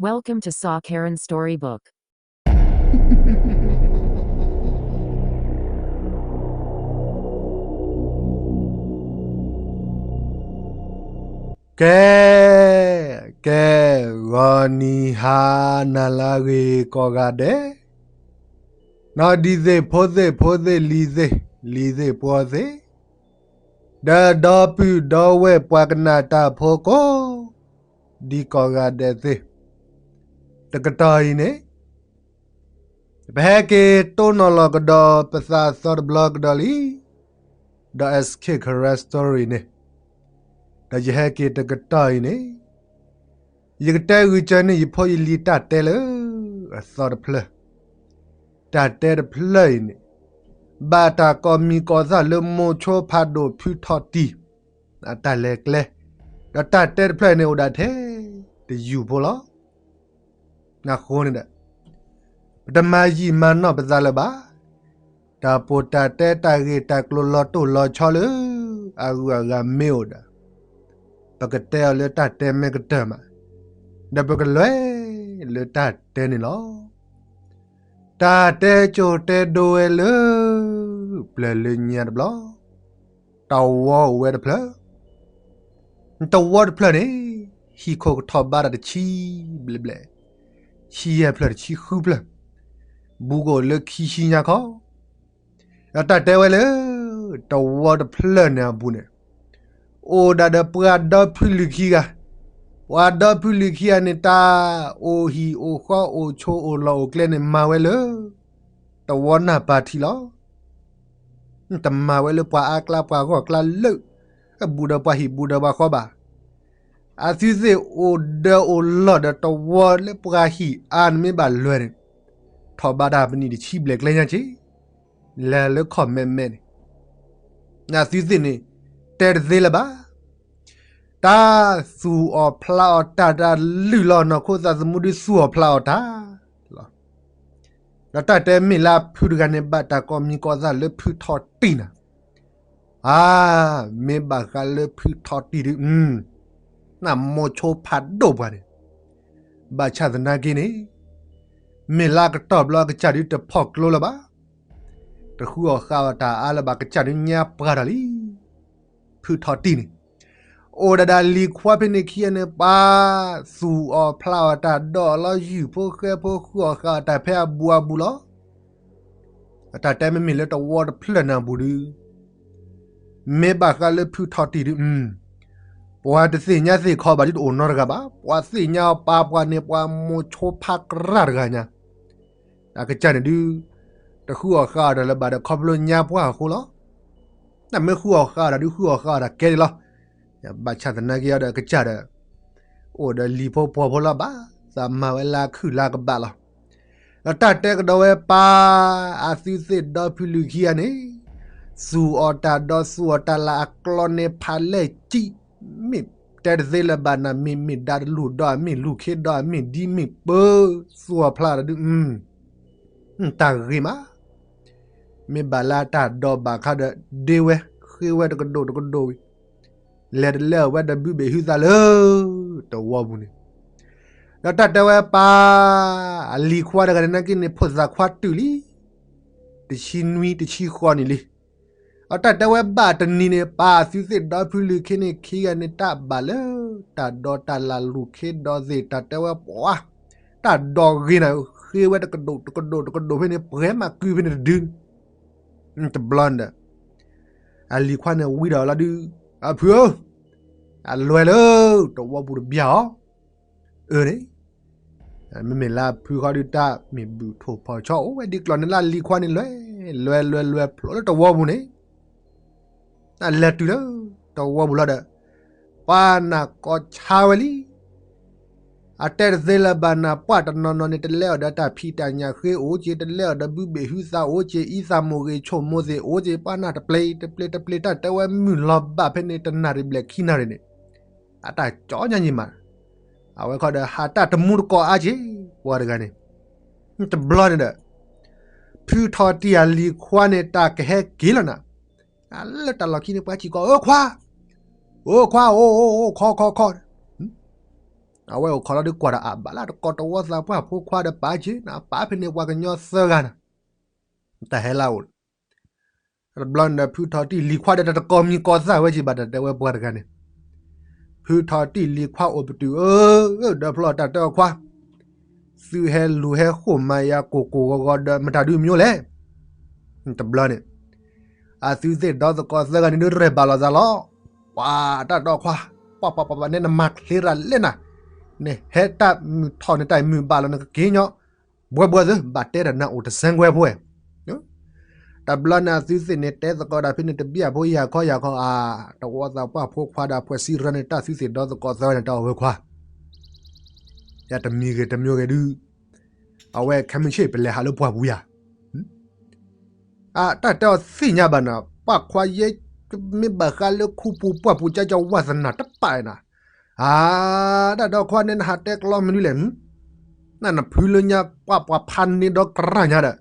Welcome to Saw Karen Storybook. ကဲ, ကဲ, ဂီၤနံၤဟါနၤလၢအဂ့ၤကိးဂၤဒဲး, နီၢ်ဒံသ့ၣ်ဖိသ့ၣ်ဖိသ့ၣ်လံၤသ့ၣ်, လံၤသ့ၣ်ပှီၤသ့ၣ်, ဒီးဒီပုၢ်ဒီဝဲၢ်ပှၤကနၣ်တၢ်ဖိကိး ဒံကိးဂၤဒဲးသ့ၣ်, တကတီၢ်အံၤန့ၣ် ပဟဲက့ၤတိၢ်နီၣ်လီၤကဒီးပသးအသီတဘျီကဒီးလံ, ဒီး S K Karen Story န့ၣ်, ဒီးယဟဲက့ၤတကတီၢ်အံၤန့ၣ် ယကတဲဂုာ်စၢၤန့ၢ်ယဖိယလံၤတၢ်တဲလၢအသီတဖျၢၣ်, တၢ်တဲတဖျၢၣ်အံၤန့ၣ် ဘၣ်တၢ်ကိးမံၤကိးသၣ်လၢမိၤဆိဖးဒိၣ်ဖုထီၣ်တံၢ် အတၢ်လဲၤကျဲ, ဒီးတၢ်တဲတဖျၢၣ်အံၤန့ၣ်အိၣ်ဒၣ်ထဲတယုၢ်ဖိလီၤ. အဃိန့ၣ်ဒီး ပတမၤယံာ်မၤနီၢ်ပသးလၢၤဘၣ်. တၢ်ပိာ်တၢ်တဲတၢ်ဂ့ၢ်တၢ်ကျိၤလီၤတိၢ်လီၤဆီလၢ အဂုၤအဂၤမ့ၢ်အိၣ်ဒီး ပကတဲအီၤလၢတၢ်တဲမ့ၢ်ကတၢၢ်မး, ဒီးပကလဲၤလၢတၢ်တဲန့ၣ်လီၤ. တၢ်တဲကၠိတဲဒိဝဲလၢ ပျၢၤလၢညါတဘျီ, တဝီအိၣ်ဝဲတဖျၢၣ်, တဝီတဖျၢၣ်န့ၣ် ဟံၣ်ခိၣ်ကထီၣ်ဘါတၢ်တဆံဘျဲၣ်ဘျဲၣ်, ဆံယဲၢ်ဖျၢၣ်တဆံဃုဖျၢၣ်, ဘူးကအိၣ်လၢခံဆံညါခီ, ဒီးတၢ်တဲဝဲလၢ တဝီတဖျၢၣ်န့ၣ်အပူၤန့ၣ် အိၣ်ဒၣ်ဒီးပှၤဒီဖုလုၢ်ခံဂၤ, ပှၤဒီဖုလုၢ်ခံဂၤန့ၣ် တၢ်အိၣ်ဟံၣ်အိၣ်ဃီအိၣ်ဆိးအိၣ်လီၢ်အိၣ်ကျဲန့ၣ် မၤဝဲလၢ တဝီနၢ်ပၢၢ်ထံလီၤ. တမၤဝဲလၢပှၤအါကျါပှၤဂီၢ်ကျါလၢ ဘူးဒီးပှၤဟံၣ်ဘူးဒီးပှၤဃီဘၣ်. အသုသ့ၣ်အိၣ်ဒၢးအိၣ်လီၢ်ဒီးတဝီလၢပှၤဟံၣ်အါန့ၣ်မ့ၢ်ဘၣ်လွဲၢ်န့ၣ်, ထီၣ်ဘါတၢ်ပနံၣ်တဆံဘျဲၣ်ကျဲညါက့ၤ လဲၤလၢခီၣ်မဲမဲန့ၣ်, အသုသ့ၣ်န့ၣ် တဲတသ့လၢၤဘၣ်. တၢ်သူၣ်အီၣ်ဖျးအီၣ်တၢ် တၢ်လုၢ်လီၤနီၢ်ခိသးသမူဒုးသူၣ်အီၣ်ဖျးအီၣ်တၢ်လီၤ. ဒီးတၢ်တဲမ့ၢ်လၢအဖုတဂၤန့ၣ် ဘၣ်တၢ်ကိးမံၤကိးသၣ်လၢဖုထီၣ်တံၢ်နၤ, အါ, မ့ၢ်ဘၣ်ဃးလၢဖုထီၣ်တံၢ်ဒုး, နမိၤဆိဖးဒိၣ်ပှၤန့ၣ်, ဘၣ်ဆၣ်သနာ်က့န့ၣ် မ့ၢ်လၢအကတီၢ်ဘျီအကစၢ်ဒုးတဖီၣ်ကျိလၢၤဘၣ်. တဃုအီၣ်ဃာ်အီၣ်တၢ်အါလၢၤဘၣ် ကစၢ်ဒုးညါပှၢ်တၢ်လံ. ဖုထီၣ်တံၢ်န့ၣ် အိၣ်ဒၣ်ဒၣ်လံၤခွါဖဲန့ၣ်ခံဂၤန့ၣ် ပှၤသူၣ်အီၣ်ဖျးအီၣ်တၢ် ဒီးလီၤယုၢ်ဖိဃဲဖိ ဃုအီၣ်ဃာ်အီၣ်တၢ်ဖဲအဘူးအဘူးလီၤ. အတၢ်တဲမ့မ့ၢ်လၢတဝီတဖျၢၣ်န့ၣ်အပူၤဒုး, မ့ၢ်ဘၣ်ဃးလၢဖုထီၣ်တံၢ်ဒုး, ပှၤတသ့ၣ်ညါသ့ၣ်ခီဘၣ်ဒုးတအိၣ်နီတဂၤဘၣ်. ပှၤသ့ၣ်ညါအီၤပာ်ပှၤန့ၣ် ပှၤမိၤဆိဖးကြၢ်တဂၤညါ အကစၢ်န့ၣ်ဒုး တဃုအီၣ်ဃာ်အီၣ်တၢ်လၢၤဘၣ်ဒီး ခီဖျိညါပှၢ်အဃိလီၤ. နမ့ၢ်ဃုအီၣ်ဃာ်အီၣ်တၢ်ဒုး ဃုအီၣ်ဃာ်အီၣ်တၢ်ကဲန့ၣ်လီၤ. ဘၣ်ဆၣ်သနာ်က့အီၤဒီး အကစၢ်ဒီး အိၣ်ဒီးလံၤဖိပှီၤဖိလီၤဘၣ်, သးမၤဝဲလၢခုၣ်လၢကဘၣ်လီၤ. ဒီးတၢ်တဲကဒီးဝဲပၢ်, အသုသ့ၣ်ဒီဖုလုၢ်ခံဂၤန့ၣ် သူၣ်အီၣ်တၢ်ဒီးသူၣ်အီၣ်တၢ်လၢအကျီန့ၣ်ဖးလဲၢ်ကံ, မ့ၢ်တဲတသ့လၢၤဘၣ်နၤ, မ့ၢ်မ့ၢ်ဒါတလူၢ်ဒီး မ့ၢ်လူၢ်ခ့ဒီးမ့ၢ်ဒ်မ့ၢ်ပၢ, သူၣ်အီၣ်ဖျးအီၣ်တၢ်ဒုး, တၢ်ဂ့ၤမး, မ့ၢ်ဘၣ်လၢတၢ်ဒိးဘၣ်ခါဒီး ဒ့ဝဲ, ဃ့ဝဲတကဒိၣ်တကဒိၣ်ဝံၤ, လဲၤတလဲအဝဲဒီးဘုဘ့ၣ်ဟုသးလၢ တဝီပူၤန့ၣ်, ဒီးတၢ်တဲဝဲပၢ်, အလံၤခွါတဂၤန့ၣ်နာ်က့န့ၣ် ဖိသၣ်ခွါတုၤလံ, တဆံနွံတဆံဃိးနံၣ်လံ. အတၢ်တဲဝဲဘၣ်တနံၤန့ၣ် ပၢ်အသုသ့ၣ်ဒီဖုလုၢ်ခ့န့ၣ်ခံဂၤန့ၣ် တၢ်ဘၣ်လၢ တၢ်ဒိးတၢ်လၢလူၢ်ခ့ဒီးသ့ၣ် တၢ်တဲဝဲပှၤ, တၢ်ဒိးဂ့ၤနၤ, ဃ့ဝဲတကဒိၣ်တကဒိၣ်တကဒိၣ်ဖဲန့ၣ် ပှဲၤမးကုဖဲန့ၣ်တဒု, တဘျီန့ၣ်ဒီး အလံၤခွါန့ၣ်ဝံဒီးလီၤဒုး, အဖုဧၢ, အလွဲၢ်လၢ တဝီပူၤတဘျီအီၤ, အၢန့ၣ်, မ့မ့ၢ်လၢအဖုဃီဒုး တၢ်မ့ၢ်ဘုၣ်ထိၣ်ဖီၣ်ဆီအိၣ်ဝဲဒ်ကျီၢ်န့ၣ်လၢအလံၤခွါန့ၣ် လွဲၢ်, လွဲၢ်လွဲၢ်လွဲၢ်ဖျိလၢတဝီပူၤန့ၣ်, အလဲၤတုၤလၢ တဝီပူၤလီၤဒီး ပၢ်နၢ်ကီဆါဝဲလံ. အတဲတသ့လၢၤဘၣ်နၤ ပှၢ်တနီၤနီၤန့ၣ် တလဲအီၤဒီးတၢ်ဖံးတၢ်ညၣ်ဃ့အိၣ်က့ၤ, တလဲအီၤဒီးဘုဘ့ၣ်ဟုသးအိၣ်က့ၤ, အံသးမိၢ်ဂ့ၤဆိမိၢ်သ့ၣ်အိၣ်က့ၤ, ပှၢ်နၢ်တပျ့ၤတပျ့ၤတပျ့ၤ တၢ်တဲဝဲမုၢ်လီၤဘၣ်ဖဲန့ၣ် တနၣ်ရံၣ်ဘျဲၣ်ခံနၣ်ရံၣ်န့ၣ်, အတၢ်ကၠီညါယံၤမး, အဝဲခီဒီးဟးတၢ်တမူတကိးအါက့ၤ, ပှၤတဂၤန့ၣ်, တဘျီန့ၣ်ဒီး ဖုထီၣ်တံၢ်အလံၤခွါန့ၣ် တၢ်ကဟဲက့ၤလီၤနၤ, လၢတၢ်လီၢ်ခံန့ၣ် ပှၤစံၣ်ကီး အၢခွါ, အၢခွါ, အိၣ်အိၣ်အိၣ် ခီခီခီ, အဝဲအိၣ်ခိးလီၤဒုးကွၢ်ဒီးအဘၣ်လၢတကိးတဝီသးပှၢ်ဖိခွါဒီးပာ်က့ၤနၤ ပာ်ဖဲန့ၣ်ပှၤကညီသၢဂၤန့ၣ် တၢ်ဟဲလၢအအိၣ် တဘျီန့ၣ်ဒီးဖုထီၣ်တံၢ်လံၤခွါဒီးတၢ်တကိးမံၤကိးသၣ်ဝဲက့ၤဘၣ်တၢ်တဲဝဲပှၤတဂၤန့ၣ်, ဖုထီၣ်တံၢ်လံၤခွါအိၣ်ပတုာ်အၢ, ဒီဖျီတၢ်တဲအီၤခွါ, သုဟဲလူၤဟဲဃိၣ်မၤယၤကိၢ်ကိၢ်ဂီၤဂီၤဒီးမတၤဒုမ့ၢ်လဲၣ်. တဘျီန့ၣ် အသုသ့ၣ်ဒီသကိးသၢဂၤန့ၣ်ဒုးရဲၣ်ဘၣ်လိာ်သးလီၤ. ပှၤတၢ်တဲအီၤခွါ, ပှၤပှၤပှၤပှၤန့ၣ်နမၤချ့ရၤလဲၣ်နၤ, နဟဲတၢ်မုၢ်ထီၣ်န့ၣ်တၢ်မုၢ်ဘၣ်လီၤနကက့ၤညီ ဘှဲဘှဲသု ဘၣ်တဲဒီးနၤအိၣ်တစဲးကွဲဖိဝဲ. တဘျီန့ၣ်အသုသ့ၣ်န့ၣ်တဲသကိးဒီးဖဲန့ၣ် တဘံၣ်အဖိယၤခီယၤခီဧါ, တဝီသးပှၢ်ဖိခွါဒီးဖှဲးစံရၢန့ၣ် တၢ်သုသ့ၣ်ဒီသကိးသၢဂၤန့ၣ် တဲအီၤဝဲခွါ, ယတမံၤဂ့ၤတမံၤဂ့ၤဒုး, အဝဲခဲမုၢ်ဆ့ၣ်ပလဲၤဟးလၢပှၢ်ပူၤယၤ အတၢ်တဲအီၤသ့ၣ်ညါဘၣ်နၤ, ပှၤခွါယဲ မ့ၢ်ဘၣ်ဃးလၢခူပူၤပှၢ်ပူၤ ကၠီကၠီဝါသနၢ်တပာ်နၤ, အ တၢ်ဒီးခွါန့ၣ်နဟးတဲကျီမနုၤလဲၣ်, နနဖုလၢညါပှၤပှၤဖးန့ၢ်ဒီးကရၢ်ညါဒီး,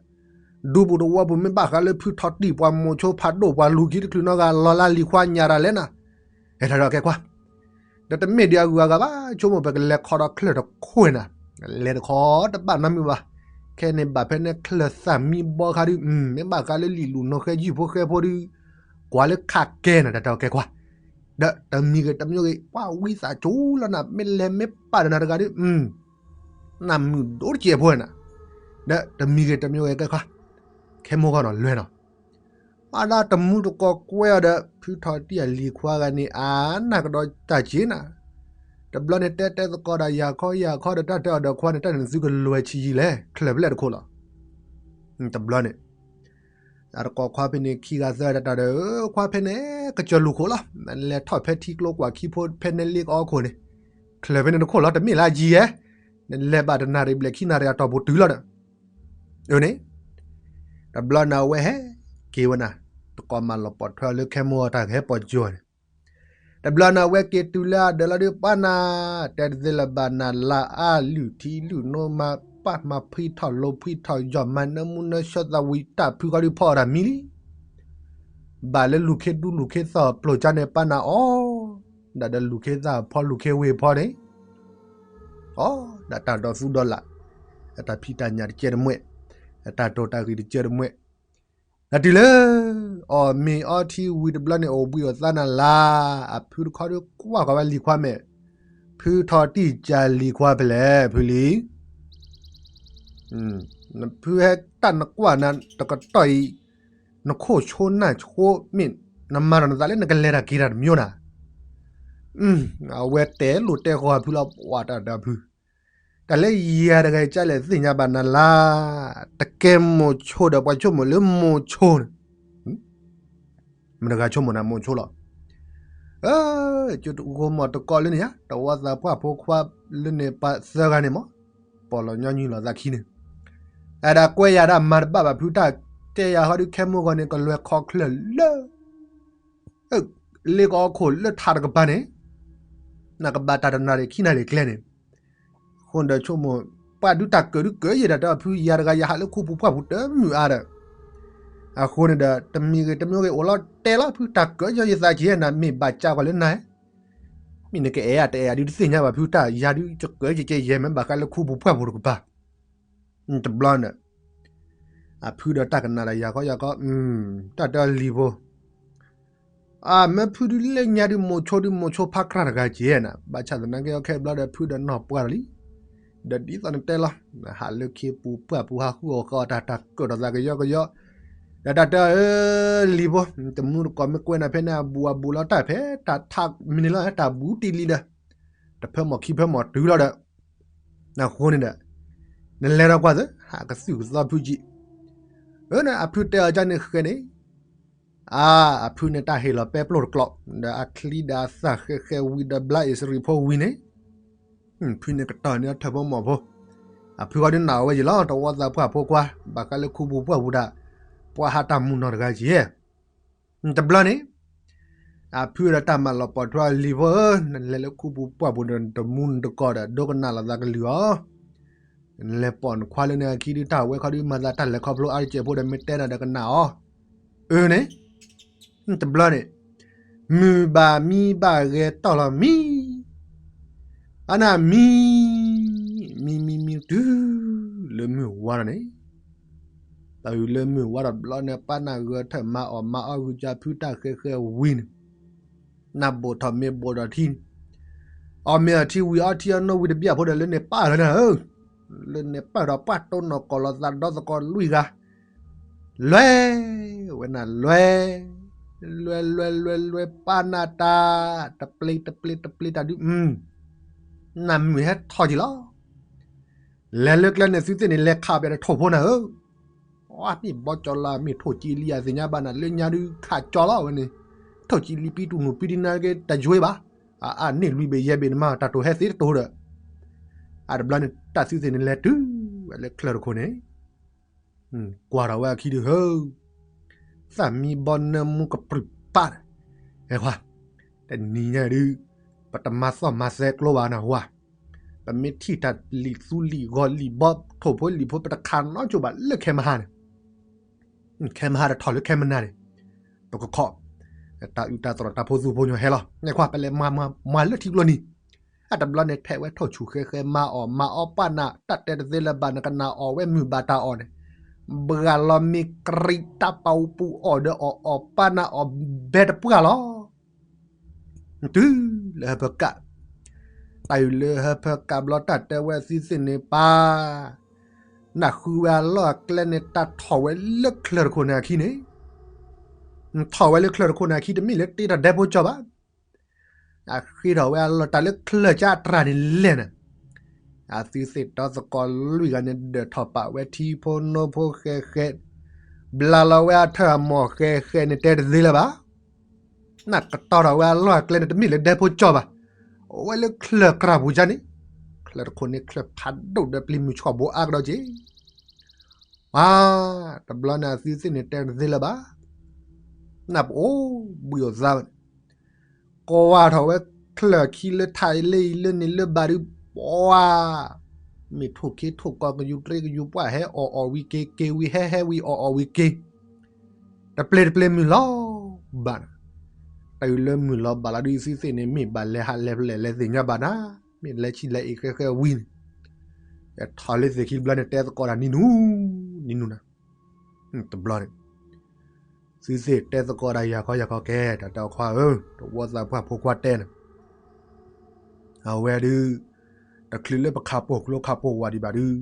ဒူပူၤတဝီပူၤမ့ၢ်ဘၣ်ဃးလၢဖုထီၣ်တံၢ်ပှၤမိၤဆိဖးဒိၣ်ပှၤလူၤခံတချုးနီတဂၤ လီၤလၢလံၤခွါညါတၢ်လဲၣ်နၤ, ဟဲထီၣ်ဒီးကဲခွါ ဒီးတမ့ၢ်ဒံးအဂုၤအဂၤဘၣ် ဆိကမိၣ်ပကလဲၤခီဒီးချၢၣ်တခိၣ်နၤ, လဲၤတခီတဘၣ်နီတမံၤဘၣ်, ခဲန့ၣ်ဘၣ်ဖဲန့ၣ်ချၢၣ်သၣ်မံဘီခါဒုး, မ့ၢ်ဘၣ်ဃးလၢလံာ်လူၤနီၢ်ဃဲယုၢ်ဖိဃဲဖိဒုး, ကွၢ်လၢခးကဲနၤ တၢ်တဲအီၤကဲခွါ, ဒီးတမံၤဂ့ၤတမံၤဂ့ၤ ပှၤဝံသးစူၤလီၤနၤ မ့ၢ်လဲၤမ့ၢ်ပာ်ဒီးနၤတဂၤဒုး နမုၢ်ဒိၣ်တစဲးဖိနၤ, ဒီးတမံၤဂ့ၤတမံၤဂ့ၤကဲခွါ, ခဲမိၢ်ဂီၢ်နီၤလွဲနီၤ ဘၣ်ဒၣ်တမူတကိးကွဲအီၤဒီး ဖုထီၣ်တံၢ်အလံၤခွါဂၤန့ၣ် အနၢ်ကဒီးတၢ်က့ၤနၤ, တဘျီန့ၣ်တဲတဲသကိးဒီးယၤခီယၤခီဒီးတၢ်တဲအီၤဒီးခွါန့ၣ် တၢ်န့ၣ်သုကလွဲၤဆံးယံာ်လဲၣ် ချၢၣ်ဖဲလဲၣ်တခိၣ်လီၤ. တဘျီန့ၣ် အတကိးခွါဖဲန့ၣ်ခံဂၤသၢဂၤတၢ်ဒီး ခွါဖဲန့ၣ် ကစၢၢ်လူၤခိၣ်လီၤ. လဲၤထီၣ်ဖဲထံကျိကွၢ်ခံဖိဖဲန့ၣ်လ့ကအီခိၣ်န့ၣ်, ချၢၣ်ဖဲန့ၣ်တခိၣ်လီၤ တမ့ၢ်လၢအယံၤယဲ, နလဲၤဘၣ်တနၣ်ရံၣ်ဘျဲၣ်ခံနၣ်ရံၣ်အတီၢ်ပူၤတုၤလီၤဒီး အန့ၣ် တဘျီန့ၣ်အဝဲဟဲက့ၤဝဲနၤ, တကိးမၤလီၤပိာ်ထွဲအီၤလၢခဲမိၢ်တၢ်ကဟဲပိာ်ကၠိန့ၣ်, တဘျီန့ၣ်အဝဲက့ၤတုၤလၢအဒၢးလီၤဒုးပှၤနၤ, တဲတသ့လၢၤဘၣ်နၤ လါအါလုၢ်ထံလုၢ်နိမၤပၢ်မၤဖှံထီၣ်လိၤဖှံထီၣ်ယီၢ် မၤနၢမူနၢဆှၢသးဝံၤ တၢ်ဖုဃီဒုးဖီအီၣ်တၢ်မံလံ ဘၣ်လၢလူၤခ့ဒူလူၤခ့သီၣ်ပျိာ်ကါန့ၣ်ပှၤနၤအီၤ, ဒၣ်ဒီးလူၤခ့သၣ်ဖီလူၤခ့ဝ့ၢ်ဖီန့ၣ်, အီ, ဒၣ်တၢ်ဒီသူဒီလၣ်, အတၢ်ဖံးတၢ်ညၣ်တကဲတမှဲ, အတၢ်တိၢ်တၢ်ဂ့ၢ်တကဲတမှဲ, ဒၣ်တုၤလၢ အီၣ်မ့ၤအီထံဝံၤတဘျီန့ၣ် အိၣ်ဘှံးအိၣ်သါနၤလၢ်, အဖုတခီဒုးကွၢ်ဃီၤဝဲလံၤခွါမဲာ်, ဖုထီၣ်တံၢ်ကၢ်လံၤခွါဖဲလဲၣ် ဖုလံၤ နဖုဟဲတၢ်နကွၢ်နၤတကတီၢ်အံၤ, နခိၣ်ဆိနၢ်ဆိမ့ၢ်, နမၤထီၣ်နသးလၢနကလဲၤတၢ်က့ၤတၢ်တမံၤနၤ, အဝဲတဲလိာ်တဲဃီၤဖုလီၤ ပှၤတၢ်ဒီးဖု, တၢ်လၢယၤတဂၤအံၤကလဲၣ်သ့ၣ်ညါဘၣ်နၤလၢ်, တကဲမိၤဆိဒီးပှၤဆိကမိၣ်လၢမိၤဆိန့ၣ် မတဂၤဆိကမိၣ်နၤမိၤဆိလီၤ. ကၠိတဂိမီၢ်တကိးလၢန့ၣ်ဧါ, တဝီသးပှၢ်ဖိခွါလၢန့ၣ်ပှၤသၢဂၤန့ၣ်မး, ပီၢ်လီၤညီနုၢ်လီၤသးခံန့ၣ်, အဒၣ်ကွဲယၤဒၣ်မၤတဘၣ်ဘၣ်ဖုတၢ်တဲယၤဃီဒုးခဲမိၢ်ဂီၢ်န့ၣ် ကလွဲၤခီချၢၣ်လၢ လ့ကအီခိၣ်လၢထးတကပၤန့ၣ်, နကဘၣ်တၢ်တနၣ်ရံၣ်ခံနၣ်ရံၣ်ကျဲန့ၣ်, အဃိန့ၣ်ဒီးဆိကမိၣ်, ပှၤဒုးတၢ်ကၢၣ်ဒုးကၢၣ်ယဲဒၣ်တဲဖုယၤတဂၤယဟးလၢခူပူၤပှၢ်ပူၤတမုာ်အါဒီး အဃိန့ၣ်ဒီး တမံၤဂ့ၤတမံၤဂ့ၤအိၣ်လီၤတဲလီၤ ဖုတၢ်ကၢၣ်ယဲယသးက့ၤနၤ မ့ၢ်ဘၣ်ကၢ်ကွၢ်လၢနၤ, မ့ၢ်နကအဲၣ်ယၤတအဲၣ်ယၤဒုးတသ့ၣ်ညါဘၣ်ဖုတၢ် ယၤဒုးကၢၣ်ကဲကဲယဲမ့ၢ်ဘၣ်ဃးလၢခူပူၤပှၢ်ပူၤတကပၤ, တဘျီန့ၣ် အဖုဒီးတၢ်ကနၣ်ဒီးယၤခီယၤခီ, တၢ်တဲအီၤလံၤဖိ အမ့ၢ်ဖုဒုးလၢညါဒုးမိၤဆိဒုးမိၤဆိဖးကြၢ်တဂၤက့ၤနၤ, ဘၣ်ဆၣ်သနာ်က့အီခဲဘျီဒီး ဖုဒီးနီၢ်ပှၢ်လီၤလံ, ဒီးဒ်သိးနတဲလီၤ, ဟးလၢခူပူၤပှၢ်ပူၤဟးဃုအီၣ်ဃီအီၣ်တၢ် တၢ်ကၢၣ်ထီၣ်သးကယီကယီ, ဒီးတၢ်တဲအီၤလံၤဖိ, တမူတကိးမ့ၢ်ကွဲးနၤဖဲန့ၣ် အဘူးအဘူးလီၤတၢ်ဖဲ တၢ်ထးမံၤန့ၣ်လီၤ တၢ်ဘူးတံၢ်လံဒီး, တဖၢမီၢ်ခံဖၢမီၢ်တုၤလီၤဒီး နဃိန့ၣ်ဒီး, နလဲၤဒီးကွၢ်သ့, ဟးကသုၣ်ကသီဖုကံ, အၢန့ၣ် အဖုတဲအီၤကန့ၣ်ဃဲန့ၣ်, အါ, အဖုန့ၣ်တၢ်ဟ့ၣ်လီၤပဲပျိၢ်တကျိာ်, ဒီးအချံဒီးအသၣ်ဃဲဃဲဝံၤဒီးဘျါအ့ၣ်စရံဖိဝံၤန့ၣ်, ဖုန့ၣ်ကတီၢ်န့ၢ်အထၢၣ်ဖိမီၢ်ဖိ, အဖုဃီဒုးနာ်အဝဲယံၤလီၤ တဝီသးပှၢ်ဖိခွါ, ဘၣ်ဃးလၢခူပူၤပှၢ်ပူၤဒၣ်, ပှၤဟးတၢ်မုၢ်နီၢ်တဂၤက့ၤ တဘျီန့ၣ်, အဖုဒီးတၢ်မၤလီၤပိာ်ထွဲအီၤလံၤဖိဧၢ, နလဲၤလၢခူပူၤပှၢ်ပူၤဒီး နတမူနတကိးဒီး ဒိကနၣ်လီၤသးကလုၢ်အီၤ, နလဲၤပိာ်နခွါလၢနခံဒုးတၢ်ဝဲခီဒုး မၤသးတၢ်လဲၤခီဖျိအါတစဲးဖိဒီး မ့ၢ်တဲနၤဒီးကနၣ်အီၤ, အၢန့ၣ်, တဘျီန့ၣ်, မုၢ်ဘၣ်မံဘၣ်ဂဲၤတီၢ်လီၤမံ အနၢ်မံ, မံမံမံတုၤလၢမုၢ်ဝါဒီးန့ၣ်, တၢ်အုၣ်လၢမုၢ်ဝါဒီးဘျီန့ၣ် ပၢ်နၢ်ဂၢၢ်ထၢၣ်မါအီၣ်မါအီၣ်ဂုာ်ကၢဖုတၢ်ဃဲဃဲဝံၤန့ၣ်, နၢ်ဘိးထီၣ်မ့ၢ်ဘိးဒီးထံန့ၣ်, အီၣ်မ့ၢ်အီထံဝံၤအီထံအီနိဝံၤတဘျီဖိဒီးလၢန့ၣ်ပၢ်လီၤနၤဧၢ, လၢန့ၣ်ပၢ်ဒီးပှၢ်တိၢ်နီၢ်ကီၢ်လီၤသးဒီသကိးလွံၢ်ဂၤ လွဲဝဲနၤလွဲ, လွဲလွဲလွဲလွဲပၢ်နၢ်တၢ်, တပျ့တပျ့တပျ့တၢ်ဒုး, နၢ်မုာ်ဟဲထီၣ်က့ၤလီၤ. လဲၤလၢကျဲန့ၣ် သုသ့ၣ်န့ၣ် လဲၤခးပၠးဒီးထိၣ်ဖိနၤဧၢ, အမ့ၢ်ဘီကၠီလီၤ မ့ၢ်ထိၣ်ကံလံအသ့ၣ်ညါဘၣ်နၤ လၢညါဒုးခးကၠီလီၤဝဲန့ၣ်, ထိၣ်ကံလံပံတူၢ်နူာ်ပံဒ်နၤက့ တယွ့ဘၣ်, အအန့ၣ်လွံၢ်ဘ့ၣ်ယဲၢ်ဘ့ၣ်နမၤတၢ်တိၤဟဲသ့တတိၤဒီး, အတဘျီန့ၣ် တၢ်သုသ့ၣ်န့ၣ်လဲၤတုၤဝဲလၢချၢၣ်တခိၣ်န့ၣ် ကွၢ်ထီၣ်ဝဲအခံဒုးဧၢ, သၣ်မံဘီနၢမူကပြုၢ်ပာ်ဒီး, ဟဲခွါ, တနံၤညါဒုး, ပတမၤသီၣ်မၤသဲကျိဘၣ်နၢ်ဟူဧါ, ပမ့ၢ်ထံၣ်တၢ်လံာ်သူလံာ်ဂီၤလံာ်ဘီထိၣ်ဖိလံာ်ဖိ ပတခးနီတစိၤဘၣ်လၢခဲမဟါန့ၣ်, ခဲမဟါတထီၣ်လၢခဲမနၤန့ၣ်, ပကခီ, တၢ်အုၣ်တၢ်သရိာ်တၢ်ဖိသူဖိညီဟဲလီၤ ဟဲခွါ ပလဲၤမၤလၢထံကျိနံၤ အတဘျီန့ၣ် ထဲးဝဲထိၣ်ဆူၣ်ဃဲဃဲ မၤအီၣ်မၤအီၣ်ပာ်နၢ် တၢ်တဲတသ့လၢၤဘၣ် နကနၣ်အီၣ်ဝဲမုၢ်ဘၣ်တၢ်အီၣ်န့ၣ်, ဘှၣ်လီၤမ့ၢ်ကရံးတၢ်ပာ်ပူၤအီၣ်ဒီးအီၣ်အီၣ်ပာ်နၢ်အီၣ်ဘဲတပှၢ်လီၤ. တုၤလၢဟၢဖၢကး, တၢ်အုၣ်လၢဟၢဖၢကးဘျီ တၢ်တဲဝဲအသုသ့ၣ်န့ၣ်ပၢ်, နၢ်ဃုဝဲအလီၢ်အကျဲန့ၣ် တၢ်ထီၣ်ဝဲလၢချၢၣ်တခိၣ်န့ၣ်အခံန့ၣ်, ထီၣ်ဝဲလၢချၢၣ်တခိၣ်န့ၣ်အခံ တမ့ၢ်လၢတ့ထီၣ်ဒဲဖိကၠီဘၣ် အဃ့ထီၣ်ဝဲအလီၢ်တၢ်လၢချၢၣ်ကၠၢ်တြၢ်န့ၣ်လဲၣ်န့ၣ်, အသုသ့ၣ်ဒီသကိးလွံၢ်ဂၤန့ၣ် ဒၢးထီၣ်ပာ်ဝဲထံဖိနိဖိဃဲဃဲ, ဘျါလီၤဝဲအထၢၣ်အမိၢ်ဃဲဃဲန့ၣ် တဲတသ့လၢၤဘၣ်. နၢ်ကတီၤထီၣ်ဝဲအလီၢ်အကျဲန့ၣ် တမ့ၢ်လၢဒဲဖိကၠီဘၣ်, အိၣ်ဝဲလၢချၢၣ်ကြၢ်ပူၤကၠၢ်န့ၣ်, ချၢၣ်တခိၣ်န့ၣ် ချၢၣ်ဖးဒိၣ်ဒီးပျံၤမုၢ်ဆှီၣ်ဘိအါကဒီးက့ၤ ပှၤ, တဘျီန့ၣ်အသုသ့ၣ်န့ၣ် တဲတသ့လၢၤဘၣ်. နၢ်ပအိၣ်ဘှံးအိၣ်သါဘၣ်န့ၣ်, ကွၢ်ထီၣ်ဝဲချၢၣ်ခံလၢထးအံၤလၢအံၤလၢန့ၣ်လၢဘၣ်ဒုး ပှၤ, မ့ၢ်ထိၣ်ခ့ထိၣ်ကီ ကယူၤတြ့ကယူၤပှၢ် ဟဲအီၣ်အီၣ်ဝံၤက့ၤ က့ၤဝံၤဟဲဟဲဝံၤအီၣ်အီၣ်ဝံၤက့ၤ တပျ့ၤတပျ့ၤမုၢ်လီၤဘၣ်နၤ, တၢ်အုၣ်လၢမုၢ်လီၤဘၣ်လီၤဒုး သုသ့ၣ်န့ၣ် မ့ၢ်ဘၣ်လဲၤဟးလဲၤဖဲလဲၣ်လဲၤသ့ၣ်ညါဘၣ်နၤ, မ့ၢ်လဲၤဆံလဲၤအ့ၣ်ဃဲဃဲဝံၤန့ၣ်, ထီၣ်လၢသ့ၣ်ခံတဘျီန့ၣ် တဲသကိးတၢ်နံၤနူၤ, နံၤနူၤနၤ, တဘျီန့ၣ် သုသ့ၣ်တဲသကိးတၢ်ယၤခီယၤခီကဲ တၢ်တဲအီၤခွါဧၢ, တဝီသးပှၢ်ဖိခွါတဲန့ၣ် အဝဲဒုး တချုးလၢပခးပိာ်ကျိခးပိာ်ဝးဒံးဘၣ်ဒုး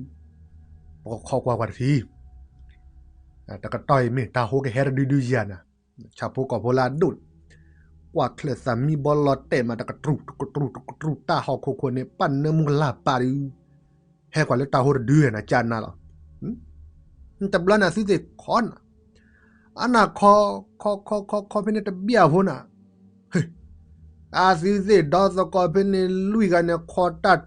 ပကခီကွၢ်ကွၢ်တထံၣ်, တကတီၢ်အံၤမ့ၢ်တၢ်ဟိကဟဲတဒုဒုယၤနၤ, ဆၣ်ဖိကီၢ်ဖိလၢအဒိၣ်န့ၣ်, ကွၢ်ချၢၣ်သးမံဘီလီၤတဲာ်မး တကတြူၢ်တကတြူၢ်တကတြူၢ် တၢ်ဟီၣ်ခိၣ်ခိၣ်န့ၣ် ပၢ်နၢမူကလၢ်ပာ်ဒုး ဟဲကွၢ်လၢတၢ်ဟိတဒုနၤ ကၢ်နၤလီၤ. တဘျီန့ၣ်သုသ့ၣ်ခီနၤ, အနၢ်ခီ, ခီခီခီခီ ဖဲန့ၣ်တဘျီဖိနၤ, အသုသ့ၣ်ဒီသကိးဖဲန့ၣ်လွံၢ်ဂၤန့ၣ် ခီတၢ်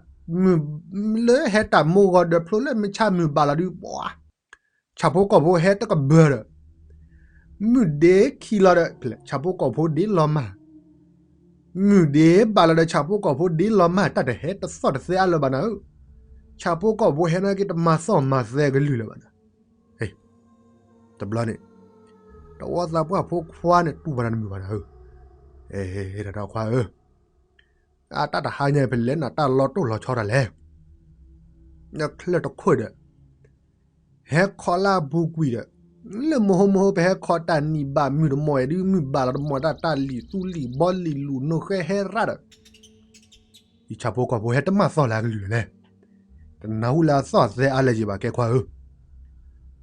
မုၢ်လၢဟဲတၢ်မိၢ်ဂီၤဒီး ဖျိလၢမုၢ်ဆါမုၢ်ဘၣ်လီၤဒုး ပှၤ, ဆၣ်ဖိကီၢ်ဖိဟဲတကဘၢၣ်ဒီး မုၢ်ဒ့ခံလီၤဒီး ဆၣ်ဖိကီၢ်ဖိဒ့လီၤမၢ်, မုၢ်ဒ့ဘၣ်လီၤဒီး ဆၣ်ဖိကီၢ်ဖိဒ့လီၤမၢ် တၢ်တဟဲတသီၣ်တသဲအါလၢၤဘၣ်နၤဧၢ, ဆၣ်ဖိကီၢ်ဖိဟဲနာ်က့ တမၤသီၣ်မၤသဲကလုၢ်လၢၤဘၣ်နၤ, တဘျီန့ၣ် တဝီသးပှၢ်ဖိခွါန့ၣ် တူၢ်ဘၣ်တၢ်တမုာ်ဘၣ်နၤဧၢ, တၢ်ခွါဧၢ, အတၢ်တဟါညါအံၤ ဖဲလဲၣ်နၤ တၢ်လီၤတိၢ်လီၤဆီတၢ်လဲၣ်, နချၢၣ်တခိၣ်ဒီး ဟဲခီလၢအပူၤကွံာ်ဒီး လၢမဟိမဟိ ပဟဲခီတၢ်နံၣ်ဘၣ်မုၢ်တမီၢ်အံၤဒုး မုၢ်ဘၣ်လီၤတမီၢ်တၢ် တၢ်လံာ်သူလံာ်ဘီလံာ်လူၤနိဃဲဟဲရၣ်ဒီး ယဆၣ်ဖိကီၢ်ဖိဟဲတမၤသီၣ်လၢအကလုၢ်လဲၣ်, တနၢ်ဟူလၢအသီၣ်သဲအါလဲၣ်ယံၤဘၣ် ကဲခွါဧၢ,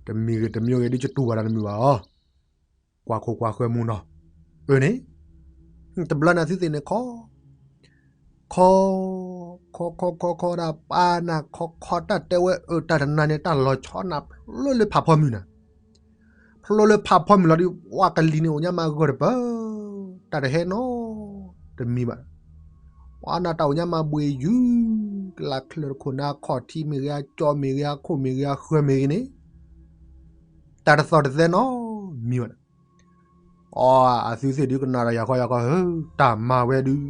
တမံၤဂ့ၤတမံၤဂ့ၤဒုး ကတူၢ်ဘၣ်တၢ်တမုာ်ဘၣ်အီၤ, ကွၢ်ခိကွၢ်ဃၢမူနီၤ, အၢန့ၣ်, တဘျီန့ၣ်သုသ့ၣ်န့ၣ်ခီ ခီ, ခီခီခီခီဒၣ်ပၢ်နၤ ခီခီတၢ်တဲဝဲအၢတၢ်တနၤန့ၣ် တၢ်လီၤဆီနၤဖျိလၢဖးဖီမုၢ်နၤ, ဖျိလၢဖးဖီမုၢ်လီၤဒုး ပှၤကလံၤန့ၣ်အိၣ်ညါမးဂၢၢ်တပၢၢ်, တၢ်တဟဲနီတမံၤဘၣ်, ပှၤနၢ်တၢ်အိၣ်ညါမးဘှ့ၣ်ယုၢ်, ကလၢ်ချၢၣ်တခိၣ်န့ၣ် အခီၣ်ထံးမ့ၢ်ဂ့ၤ အကၠီမ့ၢ်ဂ့ၤ အခိၣ်မ့ၢ်ဂ့ၤ အဃၢၤမ့ၢ်ဂ့ၤန့ၣ် တၢ်တသီၣ်တသဲနီတမံၤဘၣ်န့ၣ်, အီ, အသုသ့ၣ်ဒုးကနၣ်ဒီးယၤခီယၤခီဧၢ, တၢ်မၤဝဲဒုး,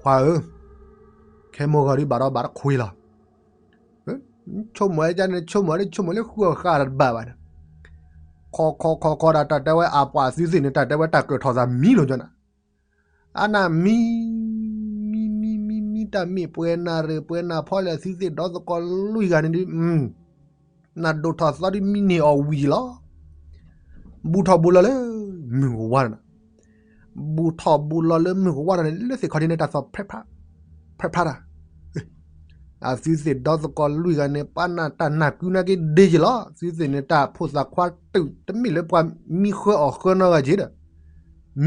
ခွါဧၢ, ခဲမိၢ်ဂီၤဒုးဘၣ်ဒီးဘၣ်တခွ့လီၤ, ဆိကမိၣ်ဝဲဒ်န့ၣ် ဆိကမိၣ်ဝဲဒၣ် ဆိကမိၣ်လၢဃုအီၣ်ဃာ်တဘၣ်ဘၣ်န့ၣ်, ခီခီခီခီဒၣ်တၢ်တဲဝဲအပှၤအသုသ့ၣ်န့ၣ် တၢ်တဲဝဲတၢ်ကၢၢ်ထီၣ်သးမံလိာ်ညီနၤ, အနၢ်မံ, မံမံမံမံ တၢ်မ့ၢ်ပှဲၤနၢ်ရ့ၣ်ပှဲၤနၢ်ဖီလဲၣ် သုသ့ၣ်ဒီသကိးလွံၢ်ဂၤန့ၣ်ဒုး နၢ်ဒိၣ်ထီၣ်သီဒုးမံန့ၢ်အီၤဝံၤလီၤ. ဘူးထီၣ်ဘူးလီၤလၢမုၢ်ကဝါဒီးနၤ, ဘူးထီၣ်ဘူးလီၤလၢမုၢ်ကဝါဒီးန့ၣ် လၢသ့ၣ်ခီဒ်န့ၣ် တၢ်သီၣ်ဖျဲးဖျါတၢ် အသုသ့ၣ်ဒီသကိးလွံၢ်ဂၤန့ၣ် ပှၤနၢ်တၢ်နၢ်ကုနာ်က့ဒ့က့ၤလီၤ. သုသ့ၣ်န့ၣ် တၢ်ဖိသၣ်ခွါတုာ်တမ့ၢ်လၢပှၤမံဃၢအီၤဃၢနီတဂၤက့ၤဒီး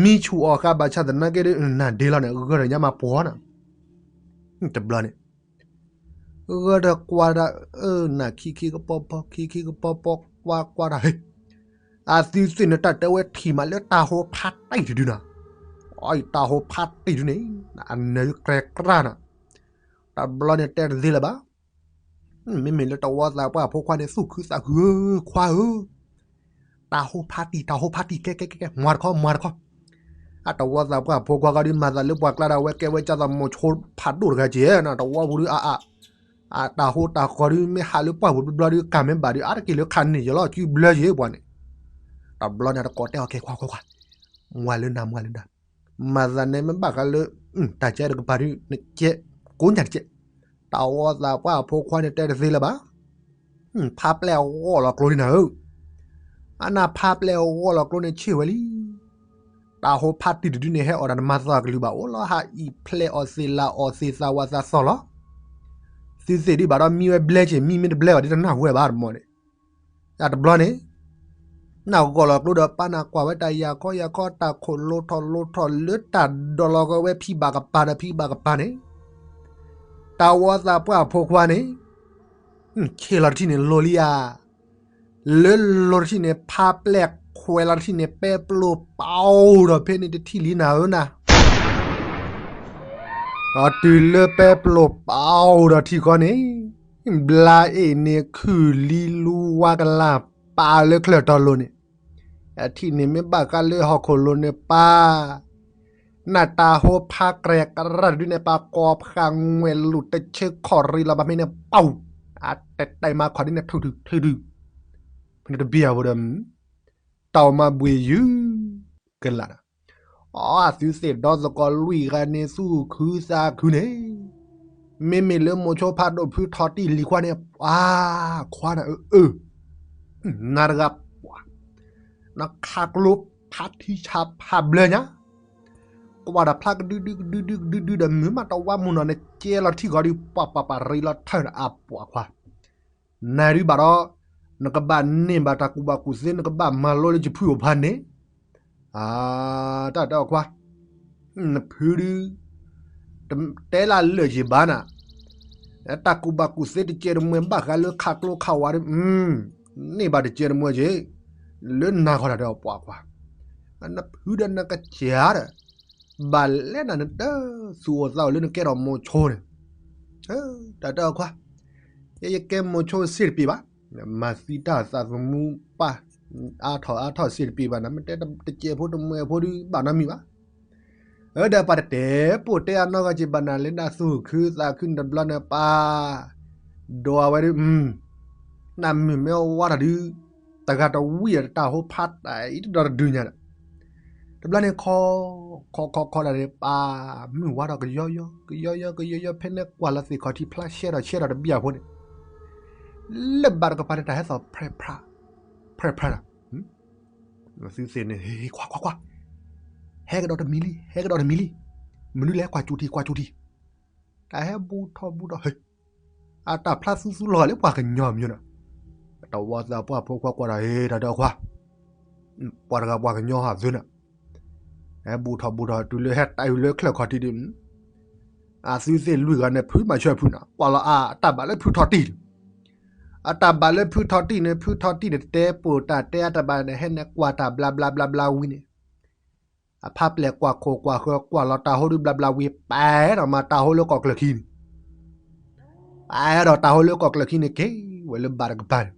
မံဆူၣ်အီၤဃာ်ဘၣ်ဆၣ်သနာ်က့ဒီး နၢ်ဒ့လီၤန့ၣ် ဂၢၢ်ဒီးညါမးပှီၤနၤ, တဘျီန့ၣ် ဂၢၢ်ဒီးကွၢ်ဒၣ် အၢ နၢ်ခံခံကပီၤပီၤ ခံခံကပီၤပီၤ ကွၢ်ကွၢ်ဒၣ် ဟ့ၣ် အသုသ့ၣ်န့ၣ် တၢ်တဲဝဲထံၣ်မးလၢတၢ်ဟိဖးတံၢ်တဒုနၤ, အီ တၢ်ဟိဖးတံၢ်တဒုန့ၣ် အနၢ်ဒုးကြဲကြၢ်နၤ, တဘျီန့ၣ်တဲတသ့လၢၤဘၣ်. မ့မ့ၢ်လၢတဝီသးပှၢ်ဖိခွါန့ၣ် သူၣ်ခုသးခုဧၢ ခွါဧၢ, တၢ်ဟိဖးတံၢ် တၢ်ဟိဖးတံၢ် ကဲကဲကဲကဲ မၤတခီ မၤတခီ, အတဝီသးပှၢ်ဖိခွါခီဒုး မၤသးလၢပှၤကျါဒၣ်ဝဲ ကဲဝဲကၢ်သးမိၤဆိဖးဒိၣ်တဂၤက့ၤနၤ တဝီပူၤဒုး အါအါ အတၢ်ဟိတၢ်ဃီဒုး မ့ၢ်ဟးလၢပှၢ်ပူၤတဘျီဒုး ကၢ်မ့ၢ်ဘၣ်ဒုး အါတက့ၢ်လၢခးန့ၢ်ယလီၤ ကုဘျၢက့ၤပှၤန့ၣ်, တဘျီန့ၣ်တကိးတဲအီၤ ကဲခွါခွါခွါ, မၤလၢနၤ မၤလၢနၤ, မၤသးန့ၣ်မ့ၢ်ဘၣ်ဃးလၢ တၢ်ကဲတကပၤဒုး နကဲ ကိးညါတကဲ, တဝီသးပှၢ်ဖိခွါန့ၣ်တဲတသ့လၢၤဘၣ်. ဖးပျဲၢ်အဂီၢ်လီၤကျိန့ၣ်နၤဧၢ, အနၢ်ဖးပျဲၢ်အဂီၢ်လီၤကျိန့ၣ်ဆ့ၣ်ဝဲလံ. တၢ်ဟိဖးတံၢ်တဒုန့ၣ် ဟဲအီၣ်ဒီးနမၤသီကလုာ်ဘၣ် အိၣ်လီၤဟးအံၤဖျဲးအီၤသ့ၣ်လၤအီၤ သ့ၣ်သးဝးသးသီၣ်လီၤ. သုသ့ၣ်ဒံးဘၣ်ဒီးမံဝဲဘျဲက့ၤ မံမ့ၢ်တဘျဲဘၣ်ဒ်တနၢ်ဟူဝဲဘၣ်တမီၢ်န့ၣ်, တဘျီန့ၣ် နၢ်ဂီၢ်လီၤကျိဒီးပၢ်နၢ်ကွၢ်ဝဲတၢ်ယၤခီယၤခီ တၢ်ခိၣ်လိထီၣ်လိထီၣ်လၢတၢ်ဒိးလီၤကဝဲဖံးဘၣ်ကပၤဒီးဖံးဘၣ်ကပၤန့ၣ်, တၢ်ဝီသးပှၢ်ဖိခွါန့ၣ် ဆ့ၣ်လီၤတထံၣ်န့ၣ် လိၤလံဧါ, လၢလိၤတထံၣ်န့ၣ် ဖးပျဲၢ်ခွဲးလီၤတထံၣ်န့ၣ် ပဲပျိၢ်ပာ်အိၣ်ဒီးဖဲန့ၣ်တထံၣ်လံနၤဧၢနၤ, ဒီးတုၤလၢပဲပျိၢ်ပာ်အိၣ်ဒီးထံဃီန့ၣ်, ဘျါအ့ၣ်န့ၣ်ခုၣ်လံလူဝါကလၢ်ပာ်လၢချၢၣ်တီလိၤန့ၣ်, အထံၣ်န့ၣ်မ့ၢ်ဘၣ်ဃးလၢဟီၣ်ခိၣ်လိၤန့ၣ်ပၢ် နတၢ်ဟိဖးကြဲကြၢ်တဒုန့ၣ် ပှၤကိးဖးငွဲၣ်လူၤတဆၢခီၣ်ရံလီၤ ဘၣ်မ့ၢ်န့ၣ် ပူၤ အတဲတဲမၤခီၣ်ဒ်န့ၣ် ထုထုထုထု ဖဲန့ၣ်တဘျီဖိဒီး တၢ်မၤဘှံးယုၢ်ကလာ်ဒီး အသုသ့ၣ်ဒီသကိးလွံၢ်ဂၤန့ၣ် သူၣ်ခုသးခုန့ၣ်, မ့မ့ၢ်လၢမိၤဆိဖးဒိၣ်ဖုထီၣ်တံၢ်လံၤခွါန့ၣ် ပှၤခွါန့ၣ်အၢ အၢ နၤတဂၤပှၤ နခးကျိဖးထံဆးဖးဘျၢညါ, ကွၢ်ဒီးဖျါကဒုဒုကဒုဒုကဒုဒုဒီး မုာ်မးတဝါမုၢ်နီၢ်န့ၣ် ကဲလီၤထံဂီၤဒုး ပှၤပှၤပှၤရံလီၤထၢၣ်ဒီးအပှၤခွါ, နၤဒုးဘၣ်ဒီး နကဘၣ်န့ၢ်ဘၣ်တၢ်ကူၣ်ဘၣ်ကူၣ်သ့ နကဘၣ်မၤလိလၢယဖုအိၣ်ဖးန့ၣ်, အတၢ်တဲအီၤခွါ, နဖုဒုး တဲလၢလၢာ်ယံၤဘၣ်နၤ, တၢ်ကူၣ်ဘၣ်ကူၣ်သ့တကဲတမှဲဘၣ်ဃးလၢခးကျိခးဝးဒုး န့ၢ်ဘၣ်တကဲတမှဲက့ၤ, လၢနၤခီတၢ်တဲအီၤပှၤခွါ, နဖုဒီးနကစၢ်ဒီး ဘၣ်လဲၣ်နၤနတသူၣ်အိၣ်သးအိၣ်လၢနကဲထီၣ်မိၤဆိန့ၣ်, တၢ်တဲအီၤခွါ, ယဲယကဲမိၤဆိစ့ၢ်တပ့ၤဘၣ်, မၤသံတၢ်သးသမူပၢ်, အါထီၣ်အါထီၣ်စ့ၢ်တပ့ၤဘၣ်နၤ, မ့ၢ်တဲတကဲဖိတမှဲဖိဒုးဘၣ်နီတမံၤဘၣ် အၢ ဒီးပှၤတတဲပိာ်တဲအနီၢ်ဂီၢ်က့ၤဘၣ်နၤ လၢနသူၣ်ခုသးခုန့ၣ်တဘျီန့ၣ်ပၢ်, ဒိးဝဲဒုး, နမုၢ်မ့ၢ်ဝါထီၣ်ဒုး, တဂၤတဝံၣ်ဒီးတၢ်ဟိဖးတၢ်အံၤတဒီတဒုညါဒီး, တဘျီန့ၣ်ခီ, ခီခီခီဒၣ်န့ၣ် ပၢ်မုၢ်ဝါထီၣ်ကယီယီ ကယီယီ ကယီယီ ဖဲန့ၣ်ကွၢ်လီၤသ့ၣ်ခီၣ်ထံးဖျါရှဲထီၣ်ရှဲထီၣ်တဘျီအဖိန့ၣ်, လၢဘၣ်တကပၤန့ၣ် တၢ်ဟဲသီၣ်ဖျဲးဖျါ, ဖျဲးဖျါဒီး သုသ့ၣ်န့ၣ် ဟ့ၣ်ခွါခွါခွါ, ဟဲကဒီးတမံၤလံ ဟဲကဒီးတမံၤလံ, မနုၤလဲၣ် ကွၢ်ကၠူထံ ကွၢ်ကၠူထံ, တၢ်ဟဲဘူးထီၣ်ဘူးထီၣ် အတၢ်ဖျါသူသူလီၤလၢပှၤကညီမီၤနီၤ, တဝီသးပှၢ်ဖိခွါကွၢ်ဒီး ဟ့ၣ်တၢ်ဒီးခွါ, ပှၤတဂၤပှၤကညီဟးသုန့ၣ်, ဟဲဘူးထီၣ်ဘူးထီၣ် တုၤလၢဟဲတၢ်အုၣ်လၢချၢၣ်ခီၣ်ထံးဒုး အသုသ့ၣ်လွံၢ်ဂၤန့ၣ် ဖုမၤဆၢဖုနၤ ကွၢ်လီၤအါ အတၢ်ဘၣ်လၢဖုထီၣ်တံၢ်, အတၢ်ဘၣ်လၢဖုထီၣ်တံၢ်န့ၣ် ဖုထီၣ်တံၢ်န့ၣ် တတဲပိာ်တၢ်တဲအတၢ်ဘၣ်န့ၣ် ဟဲန့ၣ်ကွၢ်တၢ်ဘျါဘျါဘျါဘျါဝံၤန့ၣ်, အဖါပျဲၢ်ကွၢ်ခိၣ်ကွၢ်ဃၢၤ ကွၢ်လီၤတၢ်ဟိဒုးဘျါဘျါဝံၤ ပာ်ဒီးမၤတၢ်ဟိလၢကီၢ်ကျၢၢ်ခံန့ၣ် ပာ်ဒီးတၢ်ဟိလၢကီၢ်ကျၢၢ်ခံန့ၣ် က့ၤဝဲလၢဘၣ်တကပၤန့ၣ်,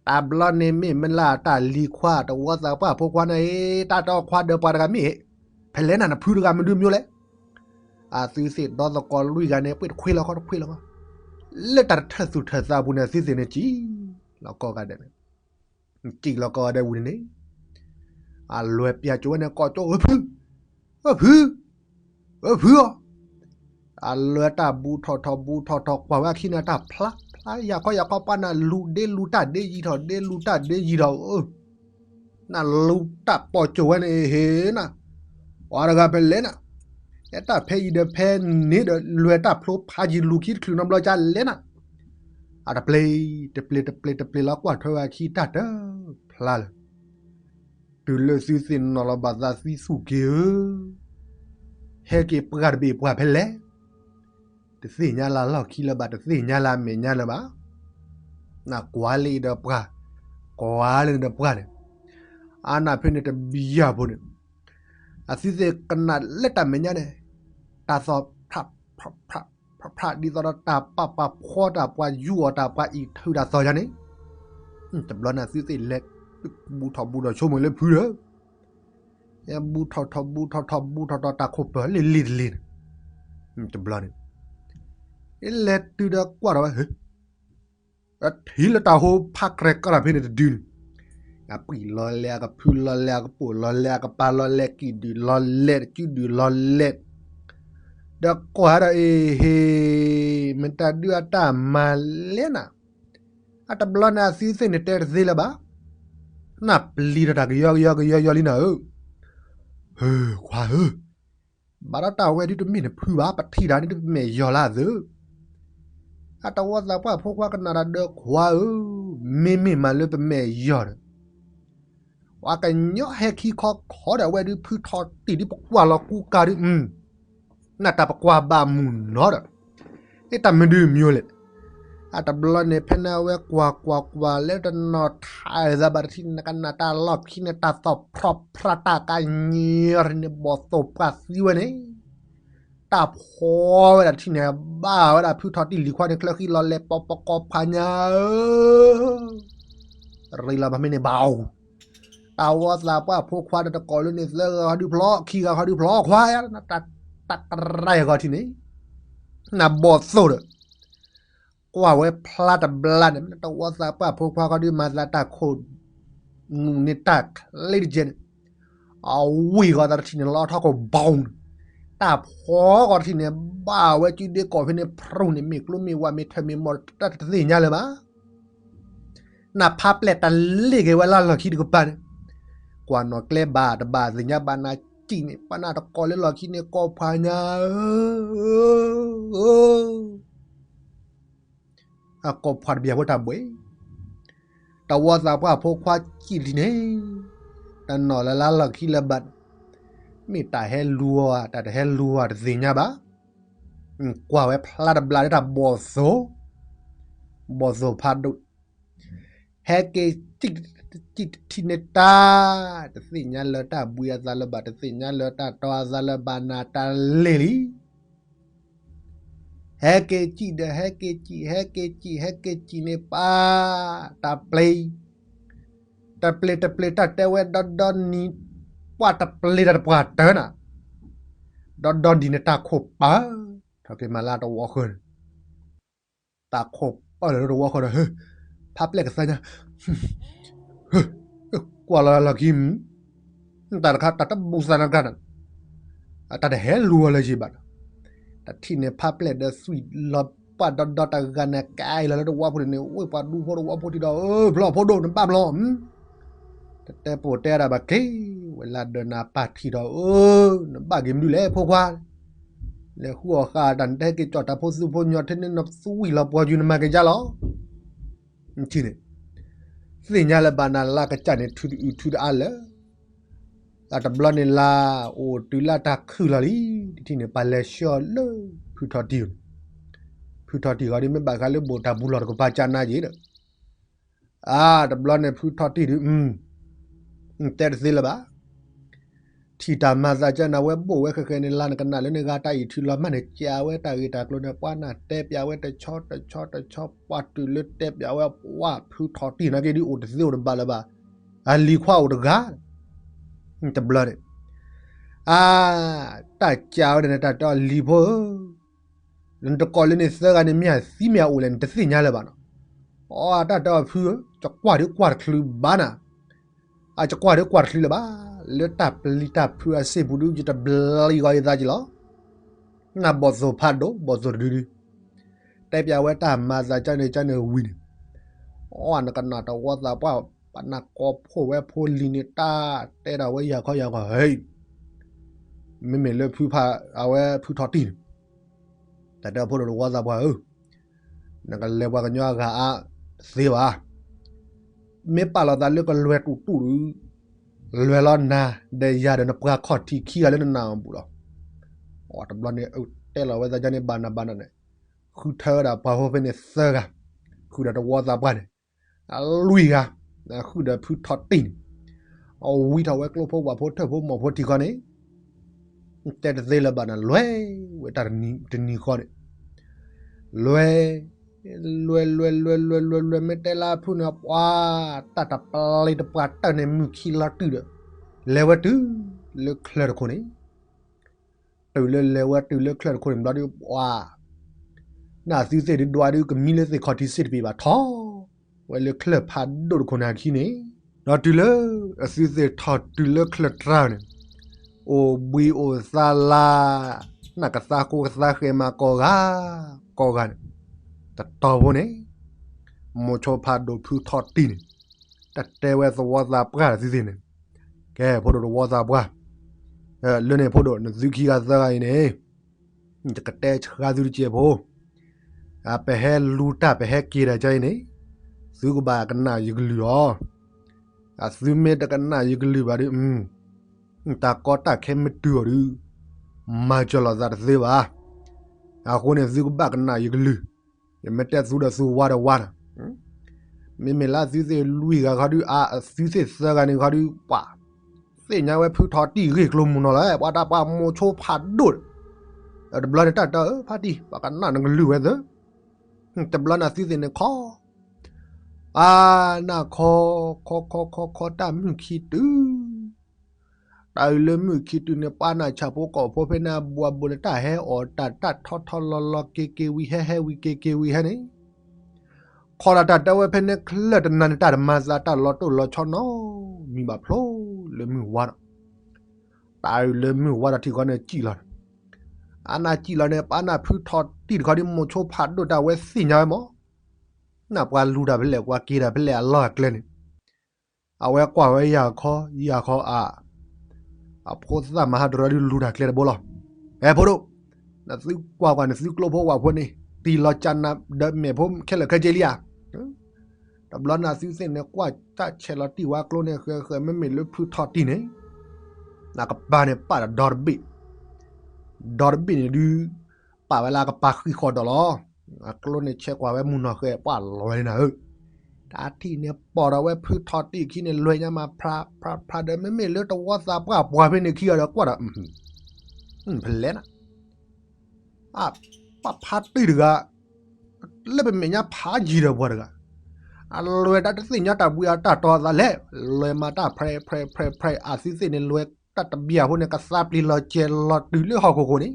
တဘျီန့ၣ်မ့ၢ်မ့ၢ်လၢတၢ်လံၤခွါ တဝီသးပှၢ်ဖိခွါန့ၣ် တၢ်တဲအီၤခွါဒီးပှၤတဂၤမ့ၢ်, ဖဲလဲၣ်နၤနဖုတဂၤမနုၤမ့ၢ်လဲၣ်, အသုသ့ၣ်ဒီသကိးလွံၢ်ဂၤန့ၣ် ပှ့ၤတခွ့လီၤခီတခွ့လီၤခီ, လၢတၢ်တထၢၣ်သူၣ်ထၢၣ်သးပူၤန့ၣ် အသုသ့ၣ်န့ၣ်ကံၣ်လီၤကီၢ်ဂၤဒဲးန့ၣ် ကံၣ်လီၤကီၢ်ဂၤဒဲးဝံၤန့ၣ်န့ၣ်, အလွဲၢ်ပၠးကၠိဝဲန့ၣ် ကိးကၠိ အၢဖု, အၢဖု, အၢဖုအီၤ, အလၢတၢ်ဘူးထီၣ်ထီၣ်ဘူးထီၣ်ထီၣ် ကွၢ်ဝဲအခံန့ၣ်တၢ်ဖျါဖျါ ယၤခီယၤခီ ပှၤနလူၤဒ့လူၤတၢ်ဒ့ယံာ်ထီၣ်ဒ့လူၤတၢ်ဒ့ယံာ်ထီၣ်ဧၢ, နလူၤတၢ်ပိာ်ကၠိဝဲန့ၣ်ဟ့ၣ်နၤ, ပှၤတဂၤဖဲလဲၣ်နၤ, အဲတၢ်ဖဲယံၤဒီးဖဲန့ၣ်ဒီး လွဲၢ်တၢ်ဖျိဖးယံာ်လူၤခံတချုးနီတဘျီကလဲၣ်နၤ, အတပျ့ၤ တပျ့ၤတပျ့ၤတပျ့ၤလီၤ ကွၢ်ထွဲဝဲအခံတၢ်တဖျါလၢ တုၤလၢသုသ့ၣ်နီၣ်လီၤဘၣ်သးသံသူၣ်က့ၤဧၢ, ဟဲက့ၤပှၤတဘ့ၣ်ပှၤဖဲလဲၣ်, တသ့ၣ်ညါလၢလီၢ်ခံလၢၤဘၣ် တသ့ၣ်ညါလၢအမဲာ်ညါလၢၤဘၣ်, နကွၢ်လၢဒီးပှၤ, ကွၢ်လၢဒီးပှၤန့ၣ်, အါနၢ်ဖဲန့ၣ်တဘျီယၤဖိန့ၣ်, အသုသ့ၣ်ကနၣ်လၢတၢ်မဲာ်ညါန့ၣ်, တၢ်သီၣ်ဖျး ဖျး ဖျး ဖျး ဒ်သိးဒီးတၢ်ပာ်ပာ်ဖှီတၢ်ပှၤယူၢ်အီၤတၢ်ပှၤအံးထုးတၢ်သီၣ်ယါန့ၣ်, တဘျီန့ၣ်သုသ့ၣ်လဲၤ, ဘူးထီၣ်ဘူးထီၣ်ဆိကမိၣ်လၢဖုဒီး, ဘူးထီၣ်ထီၣ်ဘူးထီၣ်ထီၣ်ဘူးထီၣ်ထီၣ်တၢ်ခိၣ်ပၢၤလံလံတလံန့ၣ်, တဘျီန့ၣ်, လဲၤတုၤဒီးကွၢ်ထီၣ်ဝဲ ထံၣ်လၢတၢ်ဟိဖးကြဲးကြးဖဲန့ၣ်တဒုန့ၣ်, အပှံၢ်လီၤလဲၣ် အကဖုလီၤလဲၣ် အကပိာ်လီၤလဲၣ် အကပၤလီၤလဲၣ် ကံၣ်ဒုၣ်လီၤလဲၣ် တကၠူဒုၣ်လီၤလဲၣ်, ဒီးကွၢ်ဒီးအ့ဟ့ၣ်, မ့ၢ်တၢ်ဒုးအတၢ်မၤလဲၣ်နၤ, အတဘျီန့ၣ်အသုသ့ၣ်န့ၣ်တဲတသ့လၢၤဘၣ်, နပျံၤဒီးတၢ်ကယီကယီကယီယီလံနၤဧၢ, ဟၢခွါဧၢ ဘၣ်ဒီးတၢ်ဝဲဒုတမ့ၢ်နဖုဘၣ် ပထံၣ်တၢ်န့ၣ်တပမဲာ်ယီၤလၢအသၢ, အတဝီသးပှၢ်ဖိခွါကနၣ်တၢ်ဒီးခွါဧၢ, မ့မ့ၢ်မးလၢပမဲာ်ယီၤဒီး, ပှၤကညီဟဲခံခီခီဒီးအဝဲဒုဖုထီၣ်တံၢ်ဒုပကွၢ်လီၤကူကၤဒု, နတၢ်ပကွၢ်ဘၣ်မုၢ်နီၤဒီး, အတၢ်မနုၤမံၤလဲၣ်, အတဘျီန့ၣ်ဖဲန့ၣ်အဝဲကွၢ်ကွၢ်ကွၢ်လၢတနီၤထးသးဘၣ်တထံၣ်န့ၣ် ကနၣ်တၢ်လီၢ်ခံန့ၣ် တၢ်သီၣ်ဖျီဖျါတၢ်ကါညီန့ၣ် ဘီၣ်သိၣ်ပှၢ်သံဝဲန့ၣ်, တၢ်ဖီဝဲဒၣ်တထံၣ်န့ၣ် ဘၣ်ဝဲဒၣ်ဖုထီၣ်တံၢ်လံၤခွါန့ၣ် ချၢဃံလီၤလဲၤ ပီပကီၢ်ဖးညါဧၢ ရ့လီၤဘၣ်မ့ၢ်န့ၣ်ဘၣ်အိၣ်, တၢ်ဝီသးပှၢ်ဖိခွါဒီးတကိးလၢန့ၣ် သၢဂၤဃီဒုဖျီ ခံဂၤဃီဒုဖျီခွါ, တၢ်တရၢၢ်ဂီၤထံၣ်န့ၣ်, နဘီၣ်သိၣ်ဒီး, ကွၢ်ဝဲဖျါတဘျါန့ၣ် တဝီသးပှၢ်ဖိခွါဃီဒုမၤသးတၢ်ခိၣ်, မူန့ၢ်တၢ်ချ့တကဲန့ၣ်, အဝံၢ်ဂီၤသးတထံၣ်န့ၣ် လီၤထီၣ်ခိၣ်ဘီန့ၣ်, တၢ်ဖီဂီၤတထံၣ်န့ၣ် ဘၣ်ဝဲကုဒ့ကိးဖဲန့ၣ် ဖြူၣ်န့ၣ် မ့ၢ်ကျိမ့ၢ်ဝါမ့ၢ်ထၢမ့ၢ်မီၢ် တၢ်တသ့ၣ်ညါလၢၤဘၣ် နဖးပျဲၢ်တၢ်လ့ၣ်က့ၤဝဲလၢလီၢ်ခံတကပၤန့ၣ်, ကွၢ်နီၣ်ကျဲဘၣ်တဘၣ်သ့ၣ်ညါဘၣ်နၤကံၣ်န့ၣ် ပှၤနၢ်တကိးလၢလီၢ်ခံန့ၣ် ကိးဖးညါဧၢ, အကိးဖးတဘၣ်ဖိတၢ်ဘှံး, တဝီသးပှၢ်ဖိခွါကံၣ်လံန့ၣ်, တနီၣ်လၢလၢလီၢ်ခံလၢၤဘၣ်, မ့ၢ်တၢ်ဟဲလူၤဧါ တၢ်တဟဲလူၤဧါတသ့ၣ်ညါဘၣ်, ကွၢ်ဝဲဖျါတဘျါလၢတၢ်ဘီၣ်သိၣ်, ဘီၣ်သိၣ်ဖးဒိၣ်, ဟဲက့ၤကံၣ်တထံၣ်န့ၣ်တၢ်, တသ့ၣ်ညါလၢတၢ်ဘှံးအသးလၢၤဘၣ် တသ့ၣ်ညါလၢတၢ်တီအသးလၢၤဘၣ် နၤတၢ်လ့ၣ်လံ ဟဲက့ၤကံၣ်ဒီး ဟဲက့ၤကံၣ် ဟဲက့ၤကံၣ် ဟဲက့ၤကံၣ်န့ၣ်ပၢ်, တၢ်ပျ့ၤ, တပျ့ၤတပျ့ၤတၢ်တဲဝဲဒီဒီနံၤ, ပှၤတပျ့ၤတၢ်တပှၢ်တၢၢ်နၤ, ဒီဒီနံၤန့ၣ်တၢ်ခိၣ်ပၢ်, ထီၣ်က့ၤမၤလၢတဝီဃၢၤန့ၣ် တၢ်ခိၣ်ပၢၢ်လၢတဝီဃၢၤဒီး ဟၢ, ဖးပျဲၢ်ကသါညါ, ဟၢ, ကွၢ်လီၤလီၢ်ခံ, တၢ်တခါတၢ်တဘူးသးနၤတဂၤန့ၣ်, တၢ်တဟဲလူၤအီၤလၢၤဘၣ်, တထံၣ်န့ၣ်ဖးပျဲၢ်ဒီးသွံၣ်လီၤပှၢ်ဒီဒီတဂၤန့ၣ် ကဲလီၤလၢတဝီဖိန့ၣ် ဝ့ၢ်ပှၤဒူဖိတဝီဖိထံၣ်ဒီး အၢ ဖျီၣ်ဖိဒိၣ်နဘၣ်ဖျီၣ် တတဲပိာ်တဲဒၣ်ဘၣ်က့ၤ, ဝဲလၢဒၢးနၤပၢ်ထံၣ်ဒီး အၢ နဘၣ်က့ၤမနုၤလဲၣ်ဖိခွါ, လဲၤဃုအီၣ်ဃာ်တၢ် နတဟဲက့ၤကၠီၣ်တၢ်ဖိသူဖိညီထဲန့ၣ် နသွံၣ်လီၤပှီၤယူၤ နမၤက့ၤယါလီၤ, ထံၣ်န့ၣ်, သ့ၣ်ညါလၢၤဘၣ်နၤလၢကစၢ်န့ၣ် ထုးတအုးထုးတအါလၢ အတဘျီန့ၣ်လၢ အိၣ်တုၤလၢတၢ်ခုၣ်လီၤလံ, တထံၣ်န့ၣ် ပၢ်လဲၤဆှၢလၢ ဖုထီၣ်တံၢ်န့ၣ်, ဖုထီၣ်တံၢ်ဂီၤဒ်မ့ၢ်ဘၣ်ဃးလၢဘိၣ်တၢ်ဘူးလီၢ်တကပၤကနါယံၤဒီး အါ တဘျီန့ၣ် ဖုထီၣ်တံၢ်ဒုး တဲတသ့လၢၤဘၣ်, ထံၣ်တၢ်မၤသးကနၣ်ဝဲဘိၣ်ဝဲဃဲးဃဲးန့ၣ် လၢနကနၣ်လၢနဂၤတၢ်အံၤထုးလီၤမးန့ၣ် ကးဝဲတၢ်ဂ့ၢ်တၢ်ကျိၤန့ၣ် ပှၤနၢ်တဲပၠးဝဲတဆီတဆီတဆီ ပှၤတုၤလၢတဲပၠးဝဲ ပှၤဖုထီၣ်တံၢ်နာ်က့ဒုး အိၣ်တသ့အိၣ်တဘၣ်လၢၤဘၣ်, အလံၤခွါအိၣ်တဂၤ တဘျီန့ၣ်, အါ, တၢ်ကးဝဲန့ၣ် တၢ်တဲအီၤလံၤဖိဧၢ, နတကိးလၢန့ၣ်သၢဂၤန့ၣ် မ့ၢ်အသံမ့ၢ်အအိၣ်လဲၣ် နတသ့ၣ်ညါလၢၤဘၣ်နီၤ, အီ တၢ်တဲအီၤဖုဧၢ, ယကွၢ်ဒုးကွၢ်တချုးဘၣ်နၤ, အယကွၢ်ဒုးကွၢ်တချုးလၢၤဘၣ်, လၢတၢ်ပျံၤတၢ်ဖုးအစ့ၢ်ပူၤဒုး ယတဘျံးဂီၤယသးက့ၤလီၤ နဘီၣ်သိၣ်ဖးဒိၣ် ဘီၣ်သိၣ်တဒုဒု တဲပျးဝဲတၢ်မၤသးကန့ၣ်ကန့ၣ်ဝံၤန့ၣ်, အီနကနၣ်တဝီသးပှၢ် ပနၢ်ကိးဖှိၣ်ဝဲဖိလံၤန့ၣ် တၢ်တဲဒၣ်ဝဲယၤခီယၤခီ ဟဲ, မ့မ့ၢ်လၢဖုဖး အဝဲဖုထီၣ်တံၢ်န့ၣ်, တၢ်တဲဖိဒိၣ်တဝီသးပှၢ်ဧၢ, နကလဲၤပှၤကညီအဂၤအါတသ့ဘၣ်. မ့ၢ်ပာ်လီၤသးလၢကလွဲၤတူၢ်တူၢ်ဒု လွဲၤလီၤနၤ ဒီးယၤဒီးနပှၤခီၣ်ထံးခံဂၤလၢနနၢ်အဘူးလီၤ. တဘျီန့ၣ် တဲလီၤဝဲသးန့ၣ် ဘၣ်နၤဘၣ်နၤန့ၣ်, ဃုထၢဝဲဒၣ်ပှၤဖိဖဲန့ၣ်သၢဂၤ, ဃုာ်ဒီးတဝီသးပှၢ်န့ၣ်, အလွံၢ်ဂၤ, ဃုာ်ဒီးဖုထီၣ်တံၢ်န့ၣ်, အဝံထီၣ်ဝဲကျိဖိဝၣ်ဖိထၢၣ်ဖိမီၢ်ဖိထံဃီန့ၣ်, တဲတသ့လၢၤဘၣ်နၤ လွဲၤဝဲတၢ်တနံၤဃီန့ၣ်, လွဲၤ, လွဲၤလွဲၤလွဲၤလွဲၤလွဲၤလွဲၤလွဲၤ မ့ၢ်တဲလၢဖုန့ၣ် ပှၤတၢ်တပျ့ၤတပှၤတၢၢ်န့ၣ် မုၢ်ခံလီၤတုၤဒီး လဲၤဝဲတုၤလၢချၢတခိၣ်န့ၣ်, တုၤလၢလဲၤဝဲတုၤလၢချၢတခိၣ်န့ၣ်ဘျီဒုး ပှၤ နသုသ့ၣ်ဒုးဒွးဒုးကမံလၢသ့ၣ်ခီၣ်ထံးစ့ၣ်တပ့ၤဘၣ်ထီၣ်ဝဲလၢချၢဖးဒိၣ်တခိၣ်န့ၣ်အခံန့ၣ်, ဒီးတုၤလၢအသုသ့ၣ်ထီၣ်တုၤလၢချၢတြါန့ၣ်, အိၣ်ဘှံးအိၣ်သါလါ, နကသါဃိကသါဃဲၤမးကိးဂၤ, ကိးဂၤန့ၣ်, တတီၤဖိန့ၣ်, မိၤဆိဖးဒိၣ်ဖုထီၣ်တံၢ်န့ၣ်, တတဲဝဲသဝီသးပှၢ်သုသ့ၣ်န့ၣ်, ကဲဖိဒိၣ်တဝီသးပှၢ်, လၢန့ၣ်ဖိဒိၣ်နသုခံဂၤသၢဂၤအံၤန့ၣ် ယကတဲဆှါသုတစဲးဖိ, ပဟဲလူၤတၢ်ပဟဲက့ၤတၢ်ကအံၤန့ၣ်, သုကဘၣ်ကနၣ်ယကလုၢ်လီၤ. အသုမ့ၢ်တကနၣ်ယကလုၢ်ဘၣ်ဒီး, တၢ်ကီတၢ်ခဲမ့ၢ်တုၤအီၤဒီး, မၤစၢၤလိာ်သးတသ့ဘၣ်. အဃိန့ၣ်သုကဘၣ်ကနၣ်ယကလုၢ်, ယမ့ၢ်တဲသူဒီးသူဝါဒီးဝါဒီး မ့မ့ၢ်လၢအသုသ့ၣ်လွံၢ်ဂၤခီဒုး အသုသ့ၣ်သၢဂၤန့ၣ်ခီဒုး ပှၤသ့ၣ်ညါဝဲဖုထီၣ်တံၢ်ဂ့ၢ်ကျိၤမုၢ်နီၤလီၤ, ပှၤတၢ်ပှၤမိၤဆိဖးဒိၣ်, တဘျီန့ၣ်တၢ်တၢ်ဧၢ ဖါတံၢ် ပှၤကနၣ်နကလုၢ်ဝဲသၢ, တဘျီန့ၣ်အသုသ့ၣ်န့ၣ်ခီ, အါနၢ်ခီ, ခီခီခီခီ တၢ်မုၢ်ခံတုၤ တၢ်အုးလၢမုၢ်ခံတုၤန့ၣ် ပှၤနၢ်ဆၣ်ဖိကီၢ်ဖိဖဲန့ၣ် အဘူးအဘူးန့ၣ် တၢ်ဟဲအီၣ်တၢ် တၢ်ထီထီလီၤလီၤက့ၤက့ၤဝံၤ ဟဲဟဲဝံၤက့ၤက့ၤဝံၤဟဲန့ၣ်, ခီလီၤတၢ်တဲဝဲဖဲန့ၣ် ချၢၣ်တနၤန့ၣ် တၢ်တမၤသးတၢ်လီၤတိၢ်လီၤဆီနီတမံၤဘၣ်ဖျိလၢမုၢ်ဝါဒီး, တၢ်အုးလၢမုၢ်ဝါဒီးထံၣ်ဃီန့ၣ်စံၣ်လီၤန့ၣ်, အါနၢ်စံၣ်လီၤန့ၣ် ပှၤနၢ်ဖုထီၣ်တံၢ်တခီဒ်မိၤဆိဖးဒိၣ်တၢ်ဝဲသ့ၣ်ညါဝဲမး, နၢ်ပှၤလူၤတၢ်ဖဲလဲၣ် ပှၤက့ၤတၢ်ဖဲလဲၣ်အလီၢ်အကျဲန့ၣ် အဝဲကွၢ်ဝဲယၤခီ ယၤခီအါ, အဖိသၣ်မဟါတရၢဒုးလူၤတၢ်ကျဲတဘိလီၤ. အဲၣ်ဖိဒိၣ်, နသုကွၢ်ကွၢ်န့ၣ် သုကျိဖိဝၣ်ဖိန့ၣ် တံၢ်လီၤကၢ်နၤဒီးမဲာ်ဖိခဲလၢာ်ခဲဆ့လံဧါ. တဘျီန့ၣ်သုသ့ၣ်န့ၣ် ကွၢ်တၢ်ဆဲးလီၤတံၢ်ဝဲကျိန့ၣ် ဃဲဃဲ မ့မ့ၢ်လၢဖုထီၣ်တံၢ်န့ၣ်, နကပၤန့ၣ်ပာ်ဒီးဒီတဘ့ၣ်, ဒီတဘ့ၣ်န့ၣ်ဒုး ပာ်ဝဲလၢအကပၤဃံးဃီဒီးလီၤ. အကျိန့ၣ်ဆဲးကွၢ်ဝဲမုၢ်နီၢ်ဃဲ ပှၤလွဲနၤဧၢ, တၢ်ထံၣ်န့ၣ်ပိာ်ဒီးဝဲဖုထီၣ်တံၢ်ခံန့ၣ် လွဲညါမး ဖြါဖြါဖြါဒီး မ့မ့ၢ်လၢတဝီသးပှၢ်ပှၤဖဲန့ၣ်ခံဂၤဒီးကွၢ်ဒီး ဖဲလဲၣ်နၤ, အပှၤဖါတံၢ်တဂၤ လၢပမဲာ်ညါဖးယံၤဒီးပှၤတဂၤ, အလွဲတၢ်တသ့ၣ်ညါတၢ်ဘှံးအတၢ်တီအသးလဲၣ်, လွဲမးတၢ်ဖြဲဖြဲဖြဲဖြဲ အသုသ့ၣ်န့ၣ် လွဲတၢ်တဘျီဖိန့ၣ် ကသါပျံၤလီၤစဲၤလီၤတုၤလၢဟီၣ်ခိၣ်ခိၣ်န့ၣ်,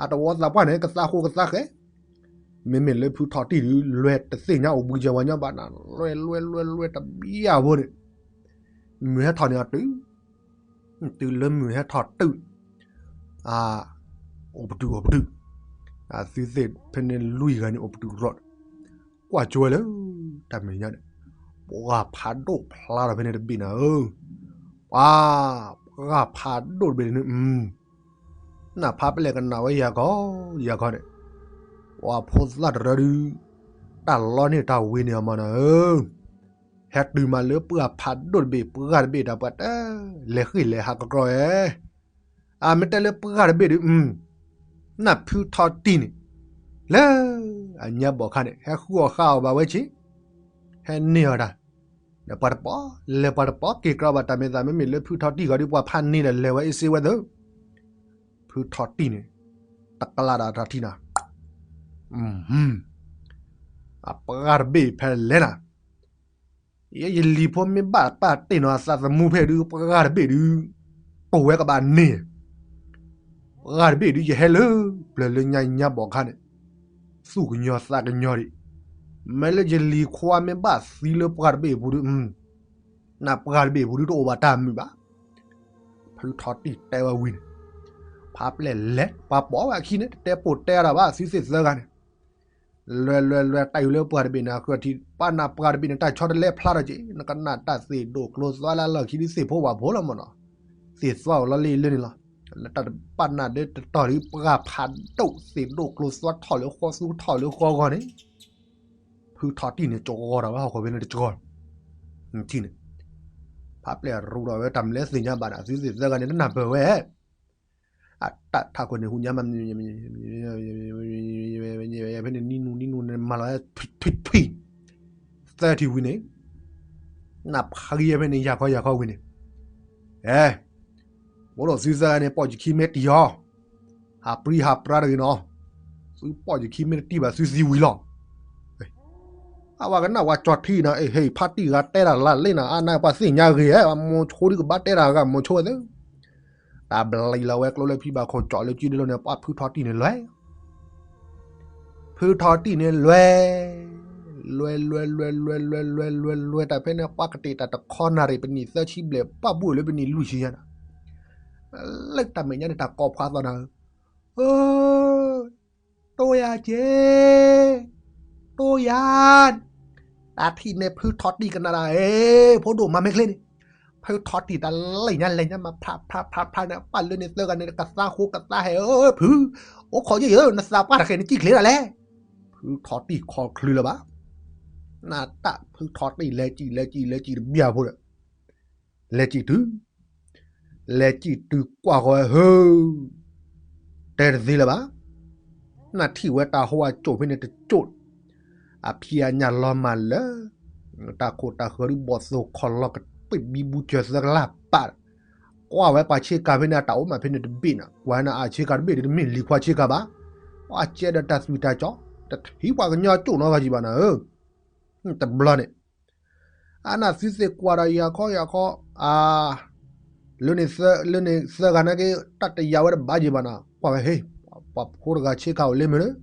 အတဝီသးပှၢ်န့ၣ် ကသါဃိကသါဃဲ, မ့မ့ၢ်လၢဖုထီၣ်တံၢ်ဒုး လွဲတသ့ၣ်ညါအိၣ်ဘှံးစဲၤဝဲညီဘၣ်နၤ, လွဲလွဲလွဲလွဲတဘျီဖိန့ၣ်, မုၢ်ဟဲထီၣ်န့ၣ်အတုၤ တုၤလၢမုၢ်ဟဲထီၣ်တုၤ, အ, အိၣ်ပတုာ်အိၣ်ပတုာ်, အသုသ့ၣ်ဖဲန့ၣ်လွံၢ်ဂၤန့ၣ် အိၣ်ပတုာ်ရီး, ကွၢ်ကၠိဝဲလၢ တၢ်မဲာ်ညါန့ၣ်, ပှၢ်ဖးဒိၣ်ဖျါထီၣ်ဖဲန့ၣ်တဘ့ၣ်နၤဧၢ, ပှၤ, ပှၢ်ဖးဒိၣ်တဘ့ၣ်န့ၣ်, နၢ်ဖးပလဲၣ်ကနၣ်ဝဲယၤခီ, ယၤခီန့ၣ်, ပှၤဖိသၣ်တရၢဒုး, တၢ်လီန့ၢ်တၢ်ဝ့ၤန့ၢ်အမၤနၤဧၢ ဟဲတုၤမးလၢပှၢ်ဖးဒိၣ်တဘ့ၣ် ပှၢ်တဘ့ၣ်ဒီးပှၤတ, လဲၤဃ့ၢ်လဲၤဟးကကြီအဲ, အမ့ၢ်တဲလၢပှၢ်တဘ့ၣ်ဒုး, နၢ်ဖုထီၣ်တံၢ်န့ၣ်, လၢ, အညါဘီၣ်ခါန့ၣ် ဟဲဃုအီၣ်ဃါအီၣ်ဘၣ်ဝဲဆ့, ဟဲန့ၢ်အီၣ်တၢ်, ဒီးပှၤတပီၢ်, လဲၤပှၤတပီၢ်က့ၤကြၢးဘၣ်တၢ်မ့ၢ်သး မ့မ့ၢ်လၢဖုထီၣ်တံၢ်ဂီၤဒုး ပှၤဖးန့ၢ်ဒီးလဲၤဝဲအ့စ့ဝဲသၢ, ဖုထီၣ်တံၢ်န့ၣ်, တကလးဒီးတၢ်ထံၣ်နၤ အပှၢ်တဘ့ၣ်ဖဲလဲၣ်နၤ, ယဲယလံၤဖိမ့ၢ်ဘၣ်ပာ်တ့ၢ်နီၤအသးသမူဖဲဒုး ပှၢ်တဘ့ၣ်ဒုး, တိၢ်ဝဲကဘၣ်န့ၢ်, ပှၢ်တဘ့ၣ်ဒုး ယဟဲလၢပျၢၤလၢညါညါဘီၣ်ခါန့ၣ်, သူၣ်ကညီၤသးကညီၤဒံး, မ့ၢ်လၢယလံၤခွါမ့ၢ်ဘၣ်သံလၢပှၢ်တဘ့ၣ်အပူၤဒုး, နပှၢ်တဘ့ၣ်အပူၤဒုးတအိၣ်ဘၣ်တၢ်မုာ်ဘၣ်, ဖုထီၣ်တံၢ်တဲဝဲဝံၤန့ၣ်, ဖးပျဲၢ်လဲၤ ပှၤပိာ်ဝဲအခံန့ၣ် တတဲပိာ်တဲတၢ်ဘၣ် သုသ့ၣ်သၢဂၤန့ၣ် လွဲလွဲလွဲ တၢ်ယူၤလၢပှၤတဘ့ၣ်န့ၣ် အဃၢၤထံ ပၢ်နၢ်ပှၤတဘ့ၣ်န့ၣ် တၢ်ဆီတလဲဖျါထီၣ်က့ၤ နကနၣ်တၢ်သ့ၣ်ဒိၣ်ကျိသွါလၢအလီၢ်ခံဒ်သ့ၣ်ဖိဝၣ်ဖိလီၤမ့ၢ်နီၤ, သ့ၣ်သွါအိၣ်လီၤလၢလၢန့ၣ်လီၤ, တၢ်တပာ်နၢ်ဒၢတတီၤဒ်ပှၤဖးဒိၣ် သ့ၣ်ဒိၣ်ကျိသွါထီၣ်လၢဃီသူထီၣ်လၢဃီဂီၢ်န့ၣ် ဖုထီၣ်တံၢ်န့ၣ် ကၠီဂီၤထီၣ်ဝဲဟီၣ်ခိၣ်ဖဲန့ၣ်တကၠီ, ထံၣ်န့ၣ်, ဖးပျဲၢ်ရူဒီးဝဲတၢ်မနုၤလဲၣ်သ့ၣ်ညါဘၣ်ဒီး သုသ့ၣ်သၢဂၤန့ၣ် တနၢ်ပၢၢ်ဝဲ အတၢ်ထးခိၣ်န့ၣ် ဟူညါမး ဖဲန့ၣ်နံၤနူၤနံၤနူၤန့ၣ် မၤလီၤထွံၣ်ထွံၣ် သၢထံၣ်ဝံၤန့ၣ် နၢ်ဖးဂံၢ်ဖဲန့ၣ် ယၤခီယၤခီဝံၤန့ၣ်, အဲ အိၣ်ဒီးသုသၢဂၤန့ၣ် ပိာ်ယခံမ့ၢ်တံၢ်အီၤ, ဟးပြံဟးပြါတဂ့ၤနီၤ, သုပိာ်ယခံမ့ၢ်တတံၢ်ဘၣ် သုသံဝံၤလီၤ. အဝဲကနၣ်ဝဲကၠီထံၣ်နီၤ, အ့ဟ့ၣ် ဖါတံၢ်ဂၤတဲတၢ်လၢလ့ၣ်နီၤ, အါန့ၢ်ပှၤသ့ၣ်ညါဂ့ၤ, မိၤဆိဒ်ကဘၣ်တဲတၢ်ဂၤမိၤဆိဝဲသ့ၣ်, တၢ်ဘျံၤလီၤဝဲကျိလၢဖံဘၣ်ခိၣ်ကၠီလၢကၠံဒ်လဲၣ်န့ၣ် ပှၤဖုထီၣ်တံၢ်န့ၣ်လွဲၢ် ဖုထီၣ်တံၢ်န့ၣ်လွဲၢ်, လွဲၢ်လွဲၢ်လွဲၢ်လွဲၢ်လွဲၢ်လွဲၢ်လွဲၢ်လွဲၢ် တၢ်ဖဲန့ၣ် ပှၤကတဲာ်တၢ်တခီနၣ်ရံၣ် ပနံၣ်သၢဆံဘျဲၣ် ပှၤဘၣ်အိၣ်လၢပနံၣ်လွံၢ်ဆံညါနီၤ, လၢတၢ်မဲာ်ညါန့ၣ် တၢ်ကိးဖးသီနၤဧၢ, တိၢ်ယၤက့ၤ, တိၢ်ယၤ, တၢ်ထံၣ်န့ၣ် ဖုထီၣ်တံၢ်ကနၣ်ဒၣ် အ့ ဖိဒိၣ်မၤမ့ၢ်ချ့န့ၣ်, ဖုထီၣ်တံၢ်တၢ်လဲၤညါလဲၤညါမၤဖျါဖျါဖျါဖျါန့ၣ် ပှၤလၢန့ၣ်သၢဂၤန့ၣ် ကသါဃိကသါဟဲ အၢ ဖု, အိၣ်ခိးယဲၢ်ယဲၢ် နသးပှၢ်တဃဲၤနစံၣ်ချ့ဒၣ်လဲၣ်, ဖုထီၣ်တံၢ်ခီချုးလၢၤဘၣ်, နတၢ်ဖုထီၣ်တံၢ်လဲၤစံၣ်လဲၤစံၣ်လဲၤစံၣ် တဘျီဖိဒီး လဲၤစံၣ်တုၤ, လဲၤစံၣ်တုၤကွၢ်ဃီၤဝဲဟၢ, တဲတသ့လၢၤဘၣ်, နထံၣ်ဝဲတၢ်ဟိအစိၣ်ဖဲန့ၣ်တစိၣ်, အဖံးအညၣ်လီၤမၢ်လၢ တၢ်ခိၣ်တၢ်ဃၢၤဒ်ဘီၣ်သိၣ်ခီၣ်လီၤကပ့ၣ်ဘံဘူစၢၤသၢကလးပာ်, ကွၢ်ဝဲပှၤဆ့ကၤဖဲန့ၣ် အတၢ်အိၣ်မးဖဲန့ၣ်တဘ့ၣ်နီၤ, ကွၢ်ဝဲန့ၣ်အဆ့ကၤတဘ့ၣ်ဒ်တမ့ၢ်လံၤခွါဆ့ကၤဘၣ်, အကဲဒီးတၢ်သွံၣ်တၢ်ကၠီ, တထံၣ်ပှၤကညီအစိၣ်နီတဂၤယံၤဘၣ်နၤဧၢ, တဘျီန့ၣ် အနၢ်သုသ့ၣ်ကွၢ်ဒီးယၤခီယၤခီ, အါ, လၢန့ၣ်သၢဂၤနာ်က့ တၢ်တယာ်ဝဲတဘၣ်ယံၤဘၣ်နီၤ, ကွၢ်ဝဲဟ့ၣ်, ပှၤဖိတဂၤဆ့ကၤအိၣ်လၢမ့ၢ်လၢ,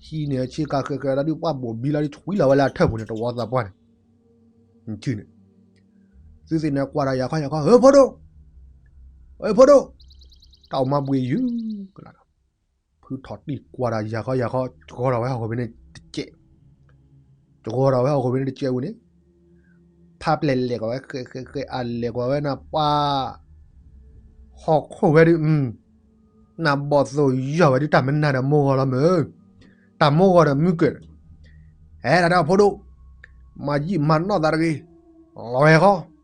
ဟံးန့ၢ်ဆ့ကၤဃဲၤဃဲၤလီၤဒ်ပှၤဘိၣ်ဘံလီၤဒ်ဆွံလီၤဝဲလၢအထၢၣ်ပူၤန့ၣ် တဝီသးပှၢ်န့ၣ်, ထံၣ်န့ၣ်, သုသ့ၣ်န့ၣ်ကွၢ်ဒီးယၤခီယၤခီ, ဧၢ ဖိဒိၣ်, ဧၢ ဖိဒိၣ်, တၢ်အိၣ်မးဘှံးယုၢ်ကလီၤ ဖုထီၣ်တံၢ်ကွၢ်ဒီးယၤခီယၤခီ ကၠီထီၣ်ဝဲဟီၣ်ခိၣ်ဖဲန့ၣ်တစဲး, ကၠီထီၣ်ဝဲဟီၣ်ခိၣ်ဖဲန့ၣ်တစဲးဝံၤန့ၣ်, ဖးပျဲၢ်လဲၤကွၢ်ဝဲဃဲးဃဲးဃဲး အလဲၤကွၢ်ဝဲနၤပှၤ, ဟီၣ်ခိၣ်ဝဲဒုး, နဘီၣ်သိၣ်ယီၢ်ဝဲဒုး တၢ်မနုၤဒီးမိၢ်ဂီၤလီၤမ့ၢ်, တၢ်မိၢ်ဂီၤဒီးမုၢ်ကၢၢ်, ဟဲဒၣ်ဒီးဖိဒိၣ်, မၤယံာ်မၤနီၢ်သးတဂ့ၤ, လီၤဝဲဃီ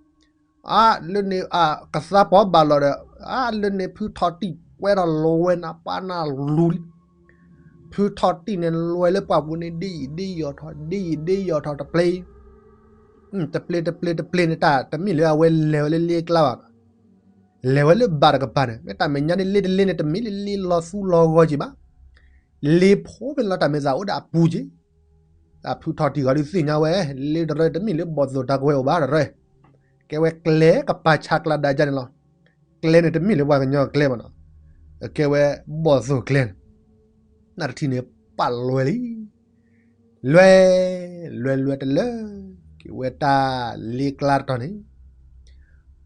အါ လၢန့ၣ်အကသါပီၤဘၣ်လီၤဒီး, အါ လၢန့ၣ်ဖုထီၣ်တံၢ်ကွဲထီၣ်လီၤဝဲနၤပှၤနၤလူၤလံ, ဖုထီၣ်တံၢ်န့ၣ်လွဲၢ်လၢပှၢ်ပူၤန့ၣ် ဒ်ယံာ်ဒ်ယီၣ်ထီၣ် ဒ်ယံာ်ဒ်ယီၣ်ထီၣ်တပျ့ၤ, တပျ့ၤတပျ့ၤတပျ့ၤန့ၣ် တၢ်တမ့ၢ်လၢအဝဲလဲၤဝဲလၢလ့ကျါဘၣ်, လဲၤဝဲလၢဘၣ်တကပၤန့ၣ် မ့ၢ်တၢ်မဲာ်ညါန့ၣ် လ့တလ့န့ၣ် တမ့ၢ်လၢလ့လီၤသူလီၤဂီၤက့ၤဘၣ်, လ့ဖိဖဲန့ၣ်လီၤတၢ်မဲာ်သးအိၣ်ဒီးအပူၤက့ၤ တၢ်ဖုထီၣ်တံၢ်ဂီၤဒုးသ့ၣ်ညါဝဲ, လ့တရၢတမ့ၢ်လၢဘီၣ်သိၣ်တၢ်ကဝဲၤအိၣ်ဘၣ်တရၢ, ကဲဝဲကျဲကပၤဆါကျါဒါယါန့ၣ်လီၤ. ကျဲန့ၣ်တမ့ၢ်လၢပှၤကညီကျဲဘၣ်နီၤ, ကဲဝဲဘီၣ်သိၣ်ကျဲန့ၣ်, နတထံၣ်န့ၣ်ပာ်လွဲၢ်လံ, လွဲၢ်, လွဲၢ်လွဲၢ်တလၢ, က့ၤဝဲတၢ်လ့ကျါတတီၤန့ၣ်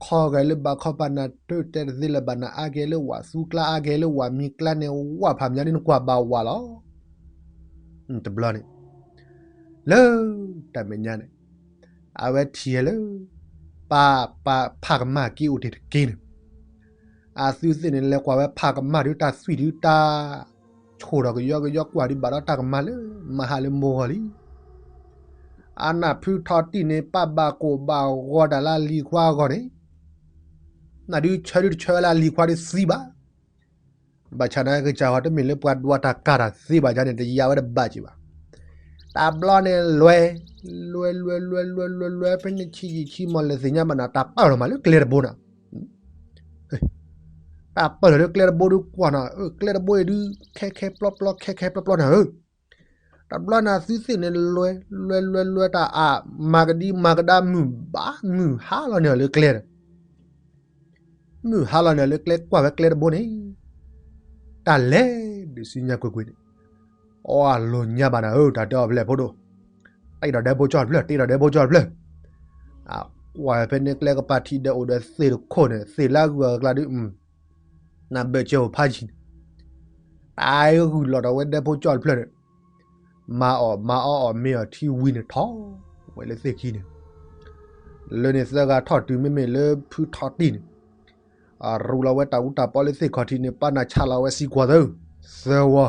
ခီဂဲၤလၢဘၣ်ခီပၤနၤတတဲတသ့လၢၤဘၣ်နၤ အါကဲလၢဝၣ်သူကျါ အါကဲလၢဝၣ်မံၤကျါန့ၣ် ဝၣ်ဖးမညါဒ်နကွၢ်ဘၣ်ဝၣ်လီၤ. တဘျီန့ၣ် လၢတၢ်မဲာ်ညါန့ၣ် အဝဲထံၣ်လၢ ပၢ်ပၢ်ဖးကမၢ်က့ၤအိၣ်တ့ၢ်တက့ၢ်န့ၣ် အသုသ့ၣ်န့ၣ် လဲၤကွၢ်ဝဲဖးကမၢ်ဒုးတၢ်သွံၣ်ဒုးတၢ် ဆိၣ်ထီၣ်ကယီကယီကွၢ်ဒံးဘၣ်ဒီးတၢ်ကမၢ်လၢမဟါလၢမိၢ်ဂီၤလံ. အနၢ်ဖုထီၣ်တံၢ်န့ၣ် ပၢ်ဘၣ်ကိၢ်ဘၣ်ဂီၤတၢ်လၢအလံၤခွါအဂီၢ်န့ၣ် နဒုးဆၢဒုးတဆၢဝဲလၢအလံၤခွါဒုးသံဘၣ်. ဘၣ်ဆၣ်နာ်က့ၤကၢ်ဟီတမ့ၢ်လၢပှၤဒွးတၢ်ကၢ်တၢ်သ့ဘၣ်ယါန့ၣ် တယါဝဲတဘၣ်က့ၤဘၣ်. တဘျီန့ၣ်လွဲၢ်, လွဲၢ်လွဲၢ်လွဲၢ်လွဲၢ်လွဲၢ်လွဲၢ် ဖဲန့ၣ်ဆံးယံာ်ဆံးမီၢ်လဲၤသ့ၣ်ညါဘၣ်နၤ တၢ်ပၢၢ်လီၤမးလၢကျဲတဘိနၤ တၢ်ပၢၢ်လီၤလၢကျဲတဘိဒုးကွၢ်နၤ ကျဲတဘိအံၤဒုး ခဲခဲပျီပျီ ခဲခဲပျီပျီနၤဧၢ. တဘျီန့ၣ်သုသ့ၣ်န့ၣ်လွဲၢ်, လွဲၢ်လွဲၢ်လွဲၢ်တၢ်အါ မၤကဒံမၤကဒါမုၢ်ဘၣ် မုၢ်ဟါလီၤန့ၣ်လၢကျဲဒီး မုၢ်ဟါလီၤန့ၣ်လၢကျဲကွၢ်ဝဲကျဲတဘိန့ၣ် တၢ်လဲၤဒုးစုညါကွ့ၢ်ကွ့ၢ်န့ၣ် အီၣ်အလိၤညါဘၣ်နၤဧၢ တၢ်တဲအီၤဖဲလဲၣ်ဖိဒိၣ်, တ့ဒီးဒဲဘိကၠီတဖျၢၣ် တ့ဒီးဒဲဘိကၠီတဖျၢၣ်, ကွၢ်ဖဲန့ၣ်ကျဲကပၤထံဒီးအိၣ်ဒီးသ့ၣ်တခိၣ်န့ၣ် သ့ၣ်လၢအဂုၤအကျါဒုး နဘၢၣ်စၢၤအိၣ်ဖးယံၤန့ၣ်, တၢ်ဂုာ်လီၤဒီးဝဲဒၢဖိကၠီတဖျၢၣ်န့ၣ်, မၤအီၣ်မၤအီအီၣ်မ့ၤအီၣ်ထံဝံၤန့ၣ်ထီၣ်ဝဲလၢသ့ၣ်ခံန့ၣ်, လၢန့ၣ်သၢဂၤထီၣ်တုၤမ့မ့ၢ်လၢဖုထီၣ်တံၢ်န့ၣ်, အရူလီၤဝဲတၢ်အူတၢ်ပီလၢသ့ၣ်ခီၣ်ထံးန့ၣ် ပာ်နၢ်ဆါလီၤဝဲစံကွၢ်သၢ, သၢဝီ,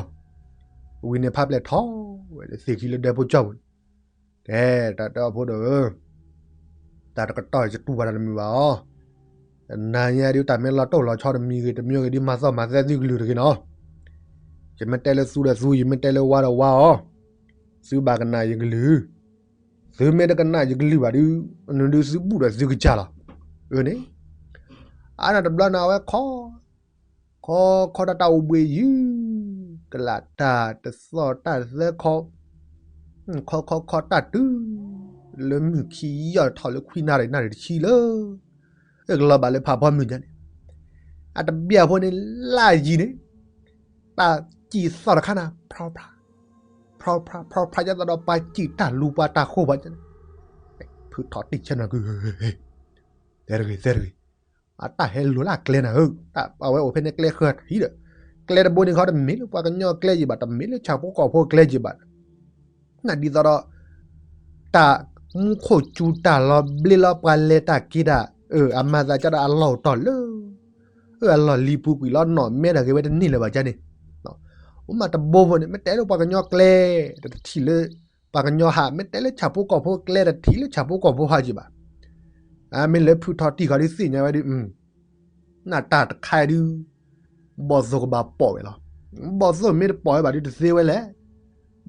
ဝံၤန့ၣ်ဖးပျဲၢ်ထီၣ်ဝဲလၢသ့ၣ်ခံလၢဒၢဖိကၠီပူၤန့ၣ်, ကဲ တၢ်တဲအီၤဖိဒီးဧၢ တၢ်တကတီၢ်ယတူၢ်ဘၣ်တၢ်တမုာ်ဘၣ်အီၤ, နၤညါဒုးတၢ်မ့ၢ်လီၤတိၢ်လီၤဆီတမံၤဂ့ၤ တမံၤဂ့ၤဒုးမၤသီၣ်မၤသဲသုကလုၢ်တဂ့ၤနီၤ, ယမ့ၢ်တဲလၢသူဒီးသူ ယမ့ၢ်တဲလၢဝါဒီးဝါအီၤ, သုဘၣ်ကနၣ်ယကလုၢ်, သုမ့ၢ်တကနၣ်ယကလုၢ်ဘၣ်ဒုး, နဒုးသုဘူၣ်ဒီးသုကစၢ်လီၤ, အၢန့ၣ်, အါနတဘျီနၤဝဲခီ ခီခီတၢ်တၢ်အိၣ်ဘှံးယုၢ်, ကလးတၢ်တသီၣ်တၢ်သၢခီ, ခီခီခီတၢ်တုၤ, လၢမုၢ်ခံယီၢ်ထီၣ်လၢခွံနၣ်ရံၣ်နၣ်ရံၣ်တဆံလၢ, အကလီၤဘၣ်လၢဖးဖီမုၢ်ညါန့ၣ်, အတဘျီဖိန့ၣ်လၢယံၤန့ၣ်, တၢ်စံၣ်သီၣ်တခါနၤ ဖျီဖျါ, ဖျီဖျါ ဖျီဖျါယသးဒီးပှၤစံၣ်တၢ်လူၤပှၤတၢ်ဃိပှၤန့ၣ်, ဖုထီၣ်တံၢ်ဆဲးနၤကု, သဲတဂ့ၤ သဲတဂ့ၤ အတၢ်ဟဲလိာ်လၢအကျဲနၤဧၢ, အဝဲအိၣ်ဖဲန့ၣ်ကျဲဃၢၤထံးဒီး, ကျဲတဘိန့ၣ်ခီတမ့ၢ်လၢပှၤကညီကျဲယံၤဘၣ်, တမ့ၢ်လၢဆၣ်ဖိကီၢ်ဖိကျဲယံၤဘၣ်, နဒ်သိးဒီး, တၢ်မူခိၣ်စူၤတၢ်လီၤဘျ့လီၤပှၤလဲၤတၢ်က့ၤတၢ်, အမၤသးကဒီးအလီၢ်အိၣ်တီၢ်လၢ, အလီၢ်လံၤပူၤကွံာ်လီၤနီၢ်မဲဒီးဂ့ၤဝဲတန့ၢ်လၢၤဘၣ်ကန့ၣ်, အိၣ်မးတဘိဖိန့ၣ် မ့ၢ်တဲလၢပှၤကညီကျဲ, တထံၣ်လၢ, ပှၤကညီဟး မ့ၢ်တဲလၢဆၣ်ဖိကီၢ်ဖိကျဲ တထံၣ်လၢဆၣ်ဖိကီၢ်ဖိဟးယံၤဘၣ်, မ့ၢ်လၢဖုထီၣ်တံၢ်ခီဒုးသ့ၣ်ညါဝဲဒုး, နၢ်တၢ်တခါဒုး, ဘီၣ်သိၣ်ကဘၣ်ပိာ်ဝဲလီၤ, ဘီၣ်သိၣ်မ့ၢ်တပိာ်ဝဲဘၣ်ဒုးတသ့ဝဲလဲၣ်,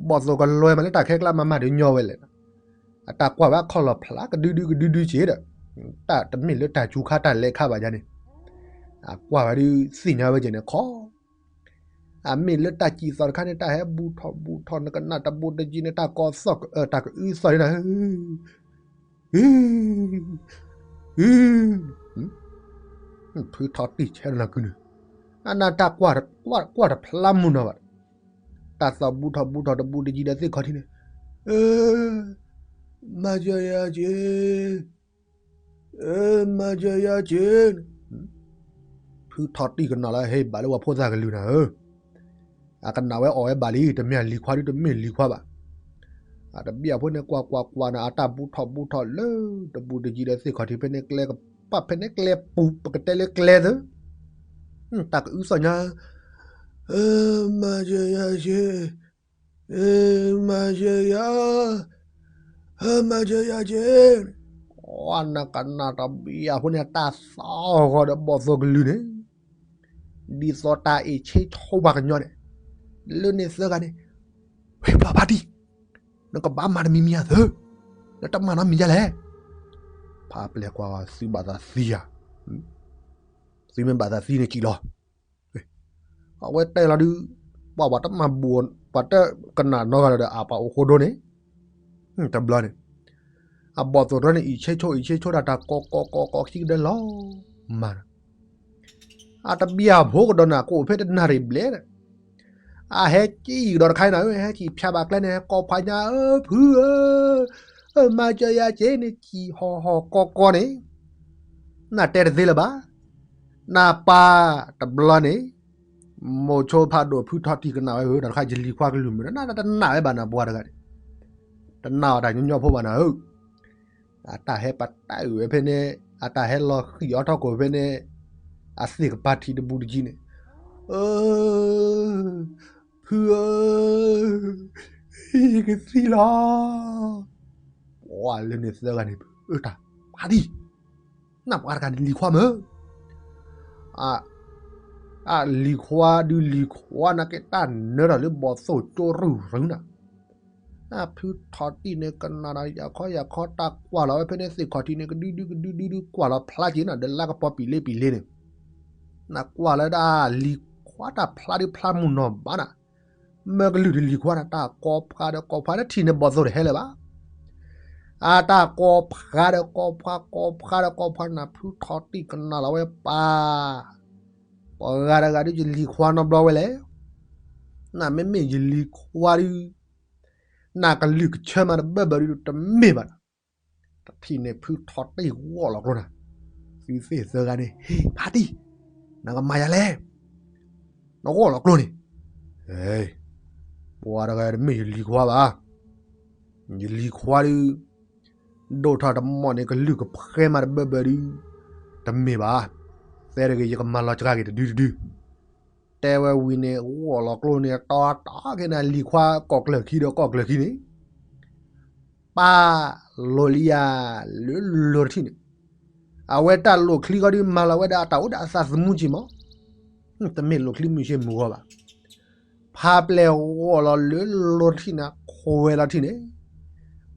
ဘီၣ်သိၣ်ကလွဲမးလၢတၢ်ခဲကျါမၤမၤဒုးညီဝဲလဲၣ်, အတၢ်ကွၢ်ဝဲအခီၣ်လီၢ်ဖျါကဒုဒုကဒုဒုက့ၤဒီး, တၢ်တမ့ၢ်လၢတၢ်စူၤခါတၢ်လဲၤခါဘၣ်ယါန့ၣ်, အကွၢ်ဝဲဒုးသ့ၣ်ညါဝဲက့ၤန့ၣ်ခီ အမ့ၢ်လၢတၢ်စံၣ်သီၣ်တခါန့ၣ် တၢ်ဟဲဘူးထီၣ်ဘူးထီၣ် နကနၣ်တဘူးတယံၤန့ၣ် တၢ်ကီသီၣ် တၢ်ကအုသီၣ်န့ၣ်, ဖုထီၣ်တံၢ်ဆဲးနၤကုန့ၣ်, အနၢ်တၢ်ကွၢ်တဖျါမုၢ်နီၤဘၣ်, တၢ်သီၣ်ဘူးထီၣ်ဘူးထီၣ်တဘူးတယံၤဒီးသ့ၣ်ခီၣ်ထံးန့ၣ်, မၤစၢၤယၤက့ၤ မၤစၢၤယၤက့ၤ, ဖုထီၣ်တံၢ်ကနၣ်လီၤ ဟဲဘၣ်လၢပှၤဖိသၣ်ကလုၢ်နၤဧၢ, အကနၣ်ဝဲအီၣ်ဝဲဘၣ်လံ တမ့ၢ်အလံၤခွါဒုးတမ့ၢ်လံၤခွါဘၣ်, အတဘျီဖိန့ၣ် ကွၢ်ကွၢ်ကွၢ်နၤ အတၢ်ဘူးထီၣ်ဘူးထီၣ်လၢတဘူးတယံၤဒီးသ့ၣ်ခီၣ်ထံးဖဲန့ၣ်ကျဲကပၤ ဖဲန့ၣ်ကျဲပူၤ ပကတဲလၢကျဲသၢ, တၢ်ကအုသီၣ်ညါ မၤစၢၤယၤက့ၤ, မၤစၢၤယၤ, မၤစၢၤယၤက့ၤ, နကနၣ်တဘျီဖိန့ၣ် တၢ်သီၣ်ဂီၤဒီးဘီၣ်သိၣ်ကလုၢ်န့ၣ်, ဒ်သိးတၢ်အ့ၣ်ဆ့ဆိပှၤကညီန့ၣ်, လၢန့ၣ်သၢဂၤန့ၣ်, ဝ့ၢ်ဖျီဖးတံၢ်, နကဘၣ်မၤတမံၤမံၤအသၢ, နတမၤနီတမံၤဒ်လဲၣ်, ဖးပျဲၢ်ကွၢ်သုဘၣ်သးသံဧါ, သုမ့ၢ်ဘၣ်သးသံန့ၣ်စံၣ်လီၤ အဝဲတဲလီၤဒုး, ပှၤပှၤတမၤဘူး, ပှၤတကနၣ်နီတဂၤလၢၤဒီး အပှၤအိၣ်ဃိဒိၣ်န့ၣ်, တဘျီန့ၣ်, အဘီၣ်သိၣ်တြီန့ၣ် အ့ၣ်ဆ့ဆိ အ့ၣ်ဆ့ဆိဒၣ်တၢ်ကိးကိးကိးကိးခံကဒၢလီၤ, မၤ, အတဘျီဖိကဒီးနၤ ကအိၣ်ဖဲတနၣ်ရံၣ်ဘျဲၣ်န့ၣ်, အဟဲကံၣ်ကဒီးတခါအံၤနၤဧၢ, ဟဲကံၣ်ဖၠးဘၣ်ကျဲန့ၣ် ဟဲကိးဖးညါဧၢ ဖုဧၢ, မၤစၢၤယၤက့ၤန့ၣ် ကံၣ်ဟီၣ်ဟီၣ်ကီကီန့ၣ်, နတဲတသ့လၢၤဘၣ်, နပၢ်တဘျီန့ၣ်, မိၤဆိဖးဒိၣ်ဖုထီၣ်တံၢ်ကနၣ်ဝဲဧၢ, ဒီးတခါယလံၤခွါကလုၢ်မုာ်ဒီး နတနာ်ဝဲဘၣ်နၤပှၤတဂၤန့ၣ်, တနာ်အီၤတၢ်ညီညီဖိဘၣ်နၤဧၢ, အတၢ်ဟဲပတၢ်အုၣ်ဝဲဖဲန့ၣ်, အတၢ်ဟဲလီၤဃံၣ်အီထီၣ်ကိၣ်ဖဲန့ၣ်, အသ့ၣ်ကပၤထံးတဘူးတယံၤန့ၣ်, ဖုဧၢ, ယကသံလီၤ, ပှၤလၢန့ၣ်သၢဂၤန့ၣ် အၢတၢ်ဖးဒံၣ်, နပှၤတဂၤန့ၣ်လံၤခွါမ့ၢ် အလံၤခွါဒုးလံၤခွါနၤက့ၤ တၢ်နၢတၢ်လၢဘီၣ်သိၣ်ကၠိရူၢ်ရူၢ်နၤ, ဖုထီၣ်တံၢ်န့ၣ် ကနၣ်ဒီးယၤခီယၤခီ တၢ်ကွၢ်လီၤဝဲဖဲန့ၣ် သ့ၣ်ခီၣ်ထံးန့ၣ် ကဒုဒုကဒုဒုဒု ကွၢ်လီၤဖျါက့ၤနၤ ဒီးလၢကပီၤပံာ်လ့ပံာ်လ့န့ၣ်, နကွၢ်လၢဒၣ်လံၤခွါတၢ်ဖျါဒုးဖျါမုၢ်နီၢ်ဘၣ်နၤ, မၢကလုၢ်ဒုးလံၤခွါနၤ တၢ်ကိးဖးဒီးကိးဖး နထံၣ်န့ၣ်ဘီၣ်သိၣ်တဟဲလၢၤဘၣ် အတၢ်ကိးဖးဒီးကိးဖး ကိးဖးဒီးကိးဖး နဖုထီၣ်တံၢ်ကနၣ်လီၤဝဲပၢ်, ပှၤဂၤတဂၤဒုးယလံၤခွါနီတဘျီဝဲလဲၣ်, နမ့မ့ၢ်ယလံၤခွါဒုး, နကလုၢ်ကဆၢမၤတဘၢဘၢဒုးတမ့ၢ်ဘၣ်, တထံၣ်န့ၣ်ဖုထီၣ်တံၢ်ဂီၢ်လီၤကျိနၤ, သုသ့ၣ်သၢဂၤန့ၣ် ဟ့ၣ်ဖးတံၢ်, နကမၤယၤလဲၣ် အဂီၢ်လီၤကျိန့ၣ်, ပှၤတဂၤတမ့ၢ်ယလံၤခွါဘၣ်. ယလံၤခွါဒုး ဒိၣ်ထီၣ်တမီၢ်န့ၣ် ကလုၢ်ကဖှဲမးတဘၢဘၢဒုး, တမ့ၢ်ဘၣ်. သဲတဂ့ၤ ယကမၤလီၤစှၤက့ၤတဒုတဒု. တဲဝဲဝံၤန့ၣ် ဂီၢ်လီၤကျိန့ၣ် တီတီက့ၤန့ၣ် လံၤခွါကီၢ်ကျၢၢ်ခံဒီးကီၢ်ကျၢၢ်ခံန့ၣ် ပာ်လိာ်လံယၤ လၢလိၤတထံၣ်န့ၣ်, အဝဲတၢ်လိာ်ချံဃီဒုး မၤလီၤဝဲဒၣ်အတၢ်အိၣ်ဒီးအသးသမူက့ၤမး, တမ့ၢ်လိာ်ချံမုၢ်ဆ့မုၢ်ဂီၤဘၣ်. ဖါပျဲၢ်ဂီၢ်လီၤလၢလိၤတထံၣ်န့ၣ် ခွဲးလီၤတထံၣ်န့ၣ်,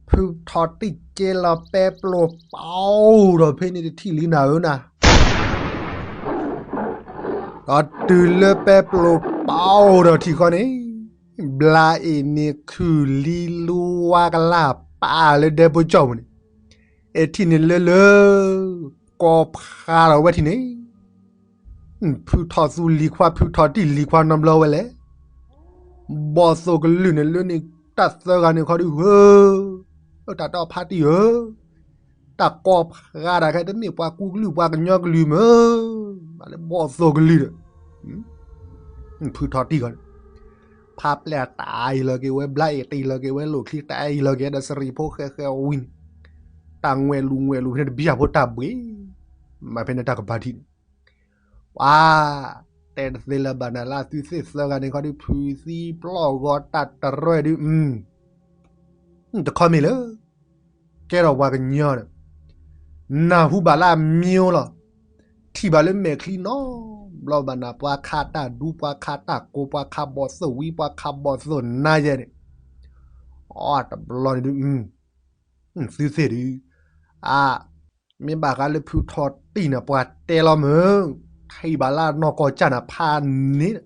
ဖုထီၣ်တံၢ်ကဲလီၤပဲပျိၢ်ပီၣ်ဒီးဖဲန့ၣ်တထံၣ်လံနၤဧၢနၤ ဒီးတုၤလၢပဲပျိၢ်ပီၣ်ဒီးထံၣ်ဃီန့ၣ်, ဘျါအ့ၣ်န့ၣ်ခုၣ်လံလူဝါကလၢ်ပာ်လၢဒဲဖိကၠီၣ်ပူၤန့ၣ်, အဲၣ်ထံၣ်န့ၣ်လၢလၢ ကီဖးဒီးဝဲထံၣ်န့ၣ်, ဖုထီၣ်သူလံၤခွါ ဖုထီၣ်တံၢ်လံၤခွါနီတဘျီဝဲလဲၣ်. ဘီၣ်သိၣ်ကလုၢ်န့ၣ်လၢန့ၣ် တၢ်သၢဂၤန့ၣ်ခီဒုးဧၢ, တၢ်တဲအီၤဖါတံၢ်ဧၢ, တၢ်ကီဖးဒၣ်ခဲတမ့ၢ်ပှၤကူကလုၢ်ပှၤကညီကလုၢ်မၢ်, မၤလၢဘီၣ်သိၣ်ကလုၢ်ဒီး ဖုထီၣ်တံၢ်ဂီၢ်န့ၣ်, ဖါပျဲၢ်တၢ်အံၤလီၤက့ၤဝဲ ဘျါအ့ၣ်တံၢ်လီၤက့ၤဝဲ လိာ်ချံတၢ်အံၤလီၤက့ၤဒီးစရံးဖိဃဲဃဲဝံၤန့ၣ်, တၢ်ငွဲၣ်လူၤငွဲၣ်လူၤဖဲန့ၣ်တဘံၣ်အဖိတၢ်ဘှ့ၣ်, မၤဖဲန့ၣ်တၢ်ကပၤထံၣ်န့ၣ် ပှၤ တဲတသ့လၢၤဘၣ်နၤလၢအသုသ့ၣ်သၢဂၤန့ၣ်ခီဒုး ဖုသံပျီၢ်ဂီၤတၢ်တရၢၢ်ဒုး, တခီမ့ၢ်လၢ ကဲထီၣ်ပှၤကညီဒီး နၢ်ဟူဘၣ်လၢအမံၤလီၤ, ထံၣ်ဘၣ်လၢမဲာ်ချံနီတဘျီဘၣ်နၤ ပှၤခးတၢ်ဒူ ပှၤခးတၢ်ကိး ပှၤခးဘီၣ်သိၣ်ဝံ ပှၤခးဘီၣ်သိၣ်နါယဲန့ၣ်, အိ တဘျီန့ၣ်ဒုး သုသ့ၣ်ဒုး, အ မ့ၢ်ဘၣ်ဃးလၢဖုထီၣ်တံၢ်န့ၣ် ပှၤတဲလီၤမုၢ်, ထံၣ်ဘၣ်လၢနီၢ်ကီၢ်ကၢ်န့ၣ်ဖးန့ၣ်,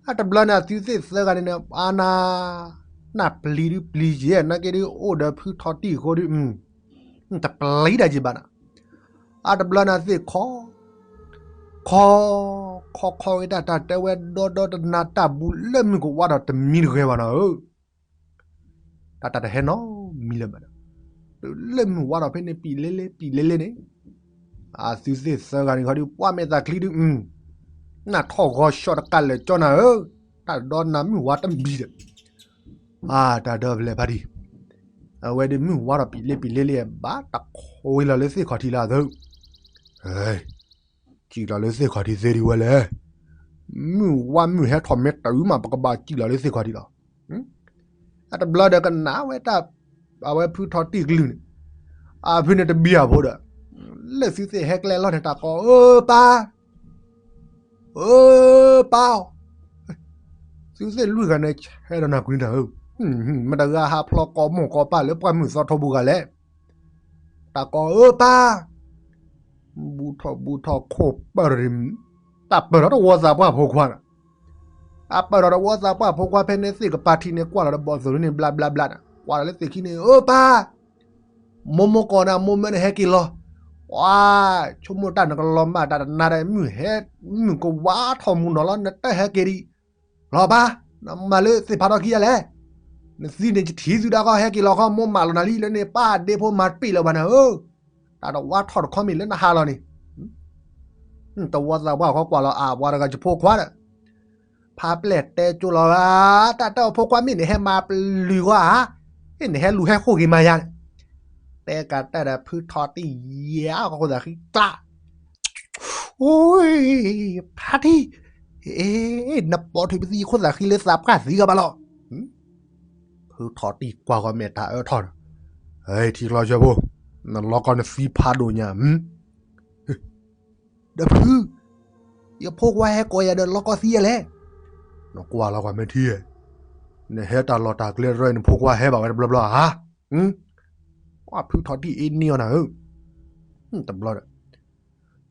အတဘျီန့ၣ် အသုသ့ၣ်သၢဂၤန့ၣ်န့ၣ် အနၢ် နၢ်ပျံၤဒုးပျံၤယဲၢ် နာ်က့ဒုးအိၣ်ဒီးဖုထီၣ်တံၢ်အဃိဒုး, တပျံၤတၢ်က့ၤဘၣ်နၤ, အတဘျီန့ၣ်သ့ၣ်ခီ, ခီ, ခီခီဝဲတၢ်တၢ်တဲဝဲဒီဒီတနၤတၢ်ဘူးလၢမုၢ်ကဝါဒီးတမံတဂဲၤဘၣ်နၤဧၢ တၢ်တၢ်တဟဲနီတမံၤလၢၤဘၣ်ဒီး, တုၤလၢမုၢ်ဝါထီၣ်ဖဲန့ၣ် ပံာ်လဲလဲ ပံာ်လဲလဲန့ၣ်, အသုသ့ၣ်သၢဂၤန့ၣ်ခီဒုး ပှၤမဲာ်သၣ်ချံဒုး, နၢ်ထီၣ်ဂီၤဆှီတကးလၢာ်ကၠီနၤဧၢ, တၢ်ဒီနၤမုၢ်ဝါတမံၤဒီး, အတၢ်ဒီဖျဲၣ်ဖါတံၢ်, အဝဲဒုးမုၢ်ဝါထီၣ်ပံာ်လဲပံာ်လဲလဲ ဘၣ်တခီဝံၤလီၤလၢသ့ၣ်ခီၣ်ထံးလၢအသု စံၣ်လီၤလၢသ့ၣ်ခီၣ်ထံးသ့ဒံးဝဲလဲၣ်. မုၢ်ဝါမုၢ်ဟဲထီၣ်မ့ၢ်တုၤမး ပကဘၣ်စံၣ်လီၤလၢသ့ၣ်ခီၣ်ထံးလီၤ. အတဘျီဒီးကနၣ်ဝဲတၢ်, အဝဲဖုထီၣ်တံၢ်ကလုၢ်န့ၣ်, အဖုန့ၣ်တဘံၣ်အဖိဒီး, လၢသုသ့ၣ်ဟဲကျဲလီၤန့ၣ် တၢ်ကိး အၢပၢ်, အၢပၢ်, သုသ့ၣ်လွံၢ်ဂၤန့ၣ် ဆဲးဒီးနၤကွံာ်တၢ်ဧၢ, မတၤဂၤဟးဖျီကိးမိၢ်ကိးပၢ်လၢပှၢ်မုၢ်သီထီဘိဂၤလဲၣ်. တၢ်ကိးအၢပၢ်, ဘူးထီၣ်ဘူးထီၣ်ခိၣ်ပၢၢ်, တၢ်ပၢၢ်ထီၣ်တဝီသးပှၢ်ဖိခွါန့ၣ်, အပၢၢ်ထီၣ်တဝီသးပှၢ်ဖိခွါဖဲန့ၣ်သ့ၣ်ကပၤထံးန့ၣ် ကွၢ်လီၤဒီးဘီၣ်သိၣ်လၢန့ၣ်ဘျါဘျါဘျါန့ၣ် ကွၢ်လီၤလၢသ့ၣ်ခံန့ၣ် အၢပၢ်, မိၢ်မိၢ်ကိးနၤ မိၢ်မၢနဟဲက့ၤလီၤ. ပှၤ, ဆိကမိၣ်တၢ်နကလီၤမၢ်တၢ်တနါဒီး မုၢ်ဟဲ, မုၢ်ကဝါထီၣ်မူနီၤလီၤ နတဟဲက့ၤဒံး လီၤပၢ်, နမၤလၢသ့ၣ်ဖးထီၣ်ခံဂၤလဲၣ်. နသံန့ၣ်ယထံၣ်သုဒၣ်ဃီ ဟဲက့ၤလီၤဃီ မိၢ်မၢလီၤနၤလံလၢန့ၣ် ပၢ်ဒ့ဖိမၤတပ့ၢ်လၢၤဘၣ်နၤဧၢ, တၢ်တဝါထီၣ်တခီမ့ၢ်လၢနဟးလီၤန့ၣ် တဝီသးပှၢ်ဃီကွၢ်လီၤအါ ပှၤတဂၤယဖိခွါဒီး, ဖါပျဲၢ်တဲကၠိလီၤဧါ, တၢ်တဲအီၤဖိခွါမ့ၢ်န့ၣ် ဟဲမၤပျုၤဃီဧါ, ဟ့ၣ်န့ၣ်ဟဲလူၤဟဲဃိၣ်ဂ့ၤမၤယါန့ၣ်, တဲကးတၢ်ဒီးဖုထီၣ်တံၢ်ယဲၢ်အဃိသးဃံကျါ, အိ, ဖါတံၢ်, နပိာ်ထွံၣ်ပသံခိၣ်သးဃံလၢသးပှၢ်သံဂၤဘၣ်လီၤ. ဖုထီၣ်တံၢ်ကွၢ်ဃီမဲာ်တၢ်အၢထီၣ်ဒီး, ထံကျီဆၢဖိ, နလီၤကီနသံဖးဒိၣ်ညါ, ဒီးဖု, ယဖိခွါဟဲကိးယၤဒီးလီၤကီသံယဲလဲၣ်. နကွၢ်လီၤကွၢ်မ့ၢ်ထံဧၢ, နဟဲတၢ်လီၢ်တၢ်ကျဲတရၢ နဖိခွါဟဲဘၣ်ဝဲတဘျီဘျီဧါ. ကွၢ်ဖုထီၣ်တံၢ်အ့န့ၢ်အီၤနၤဧၢ, တဘျီဒီး,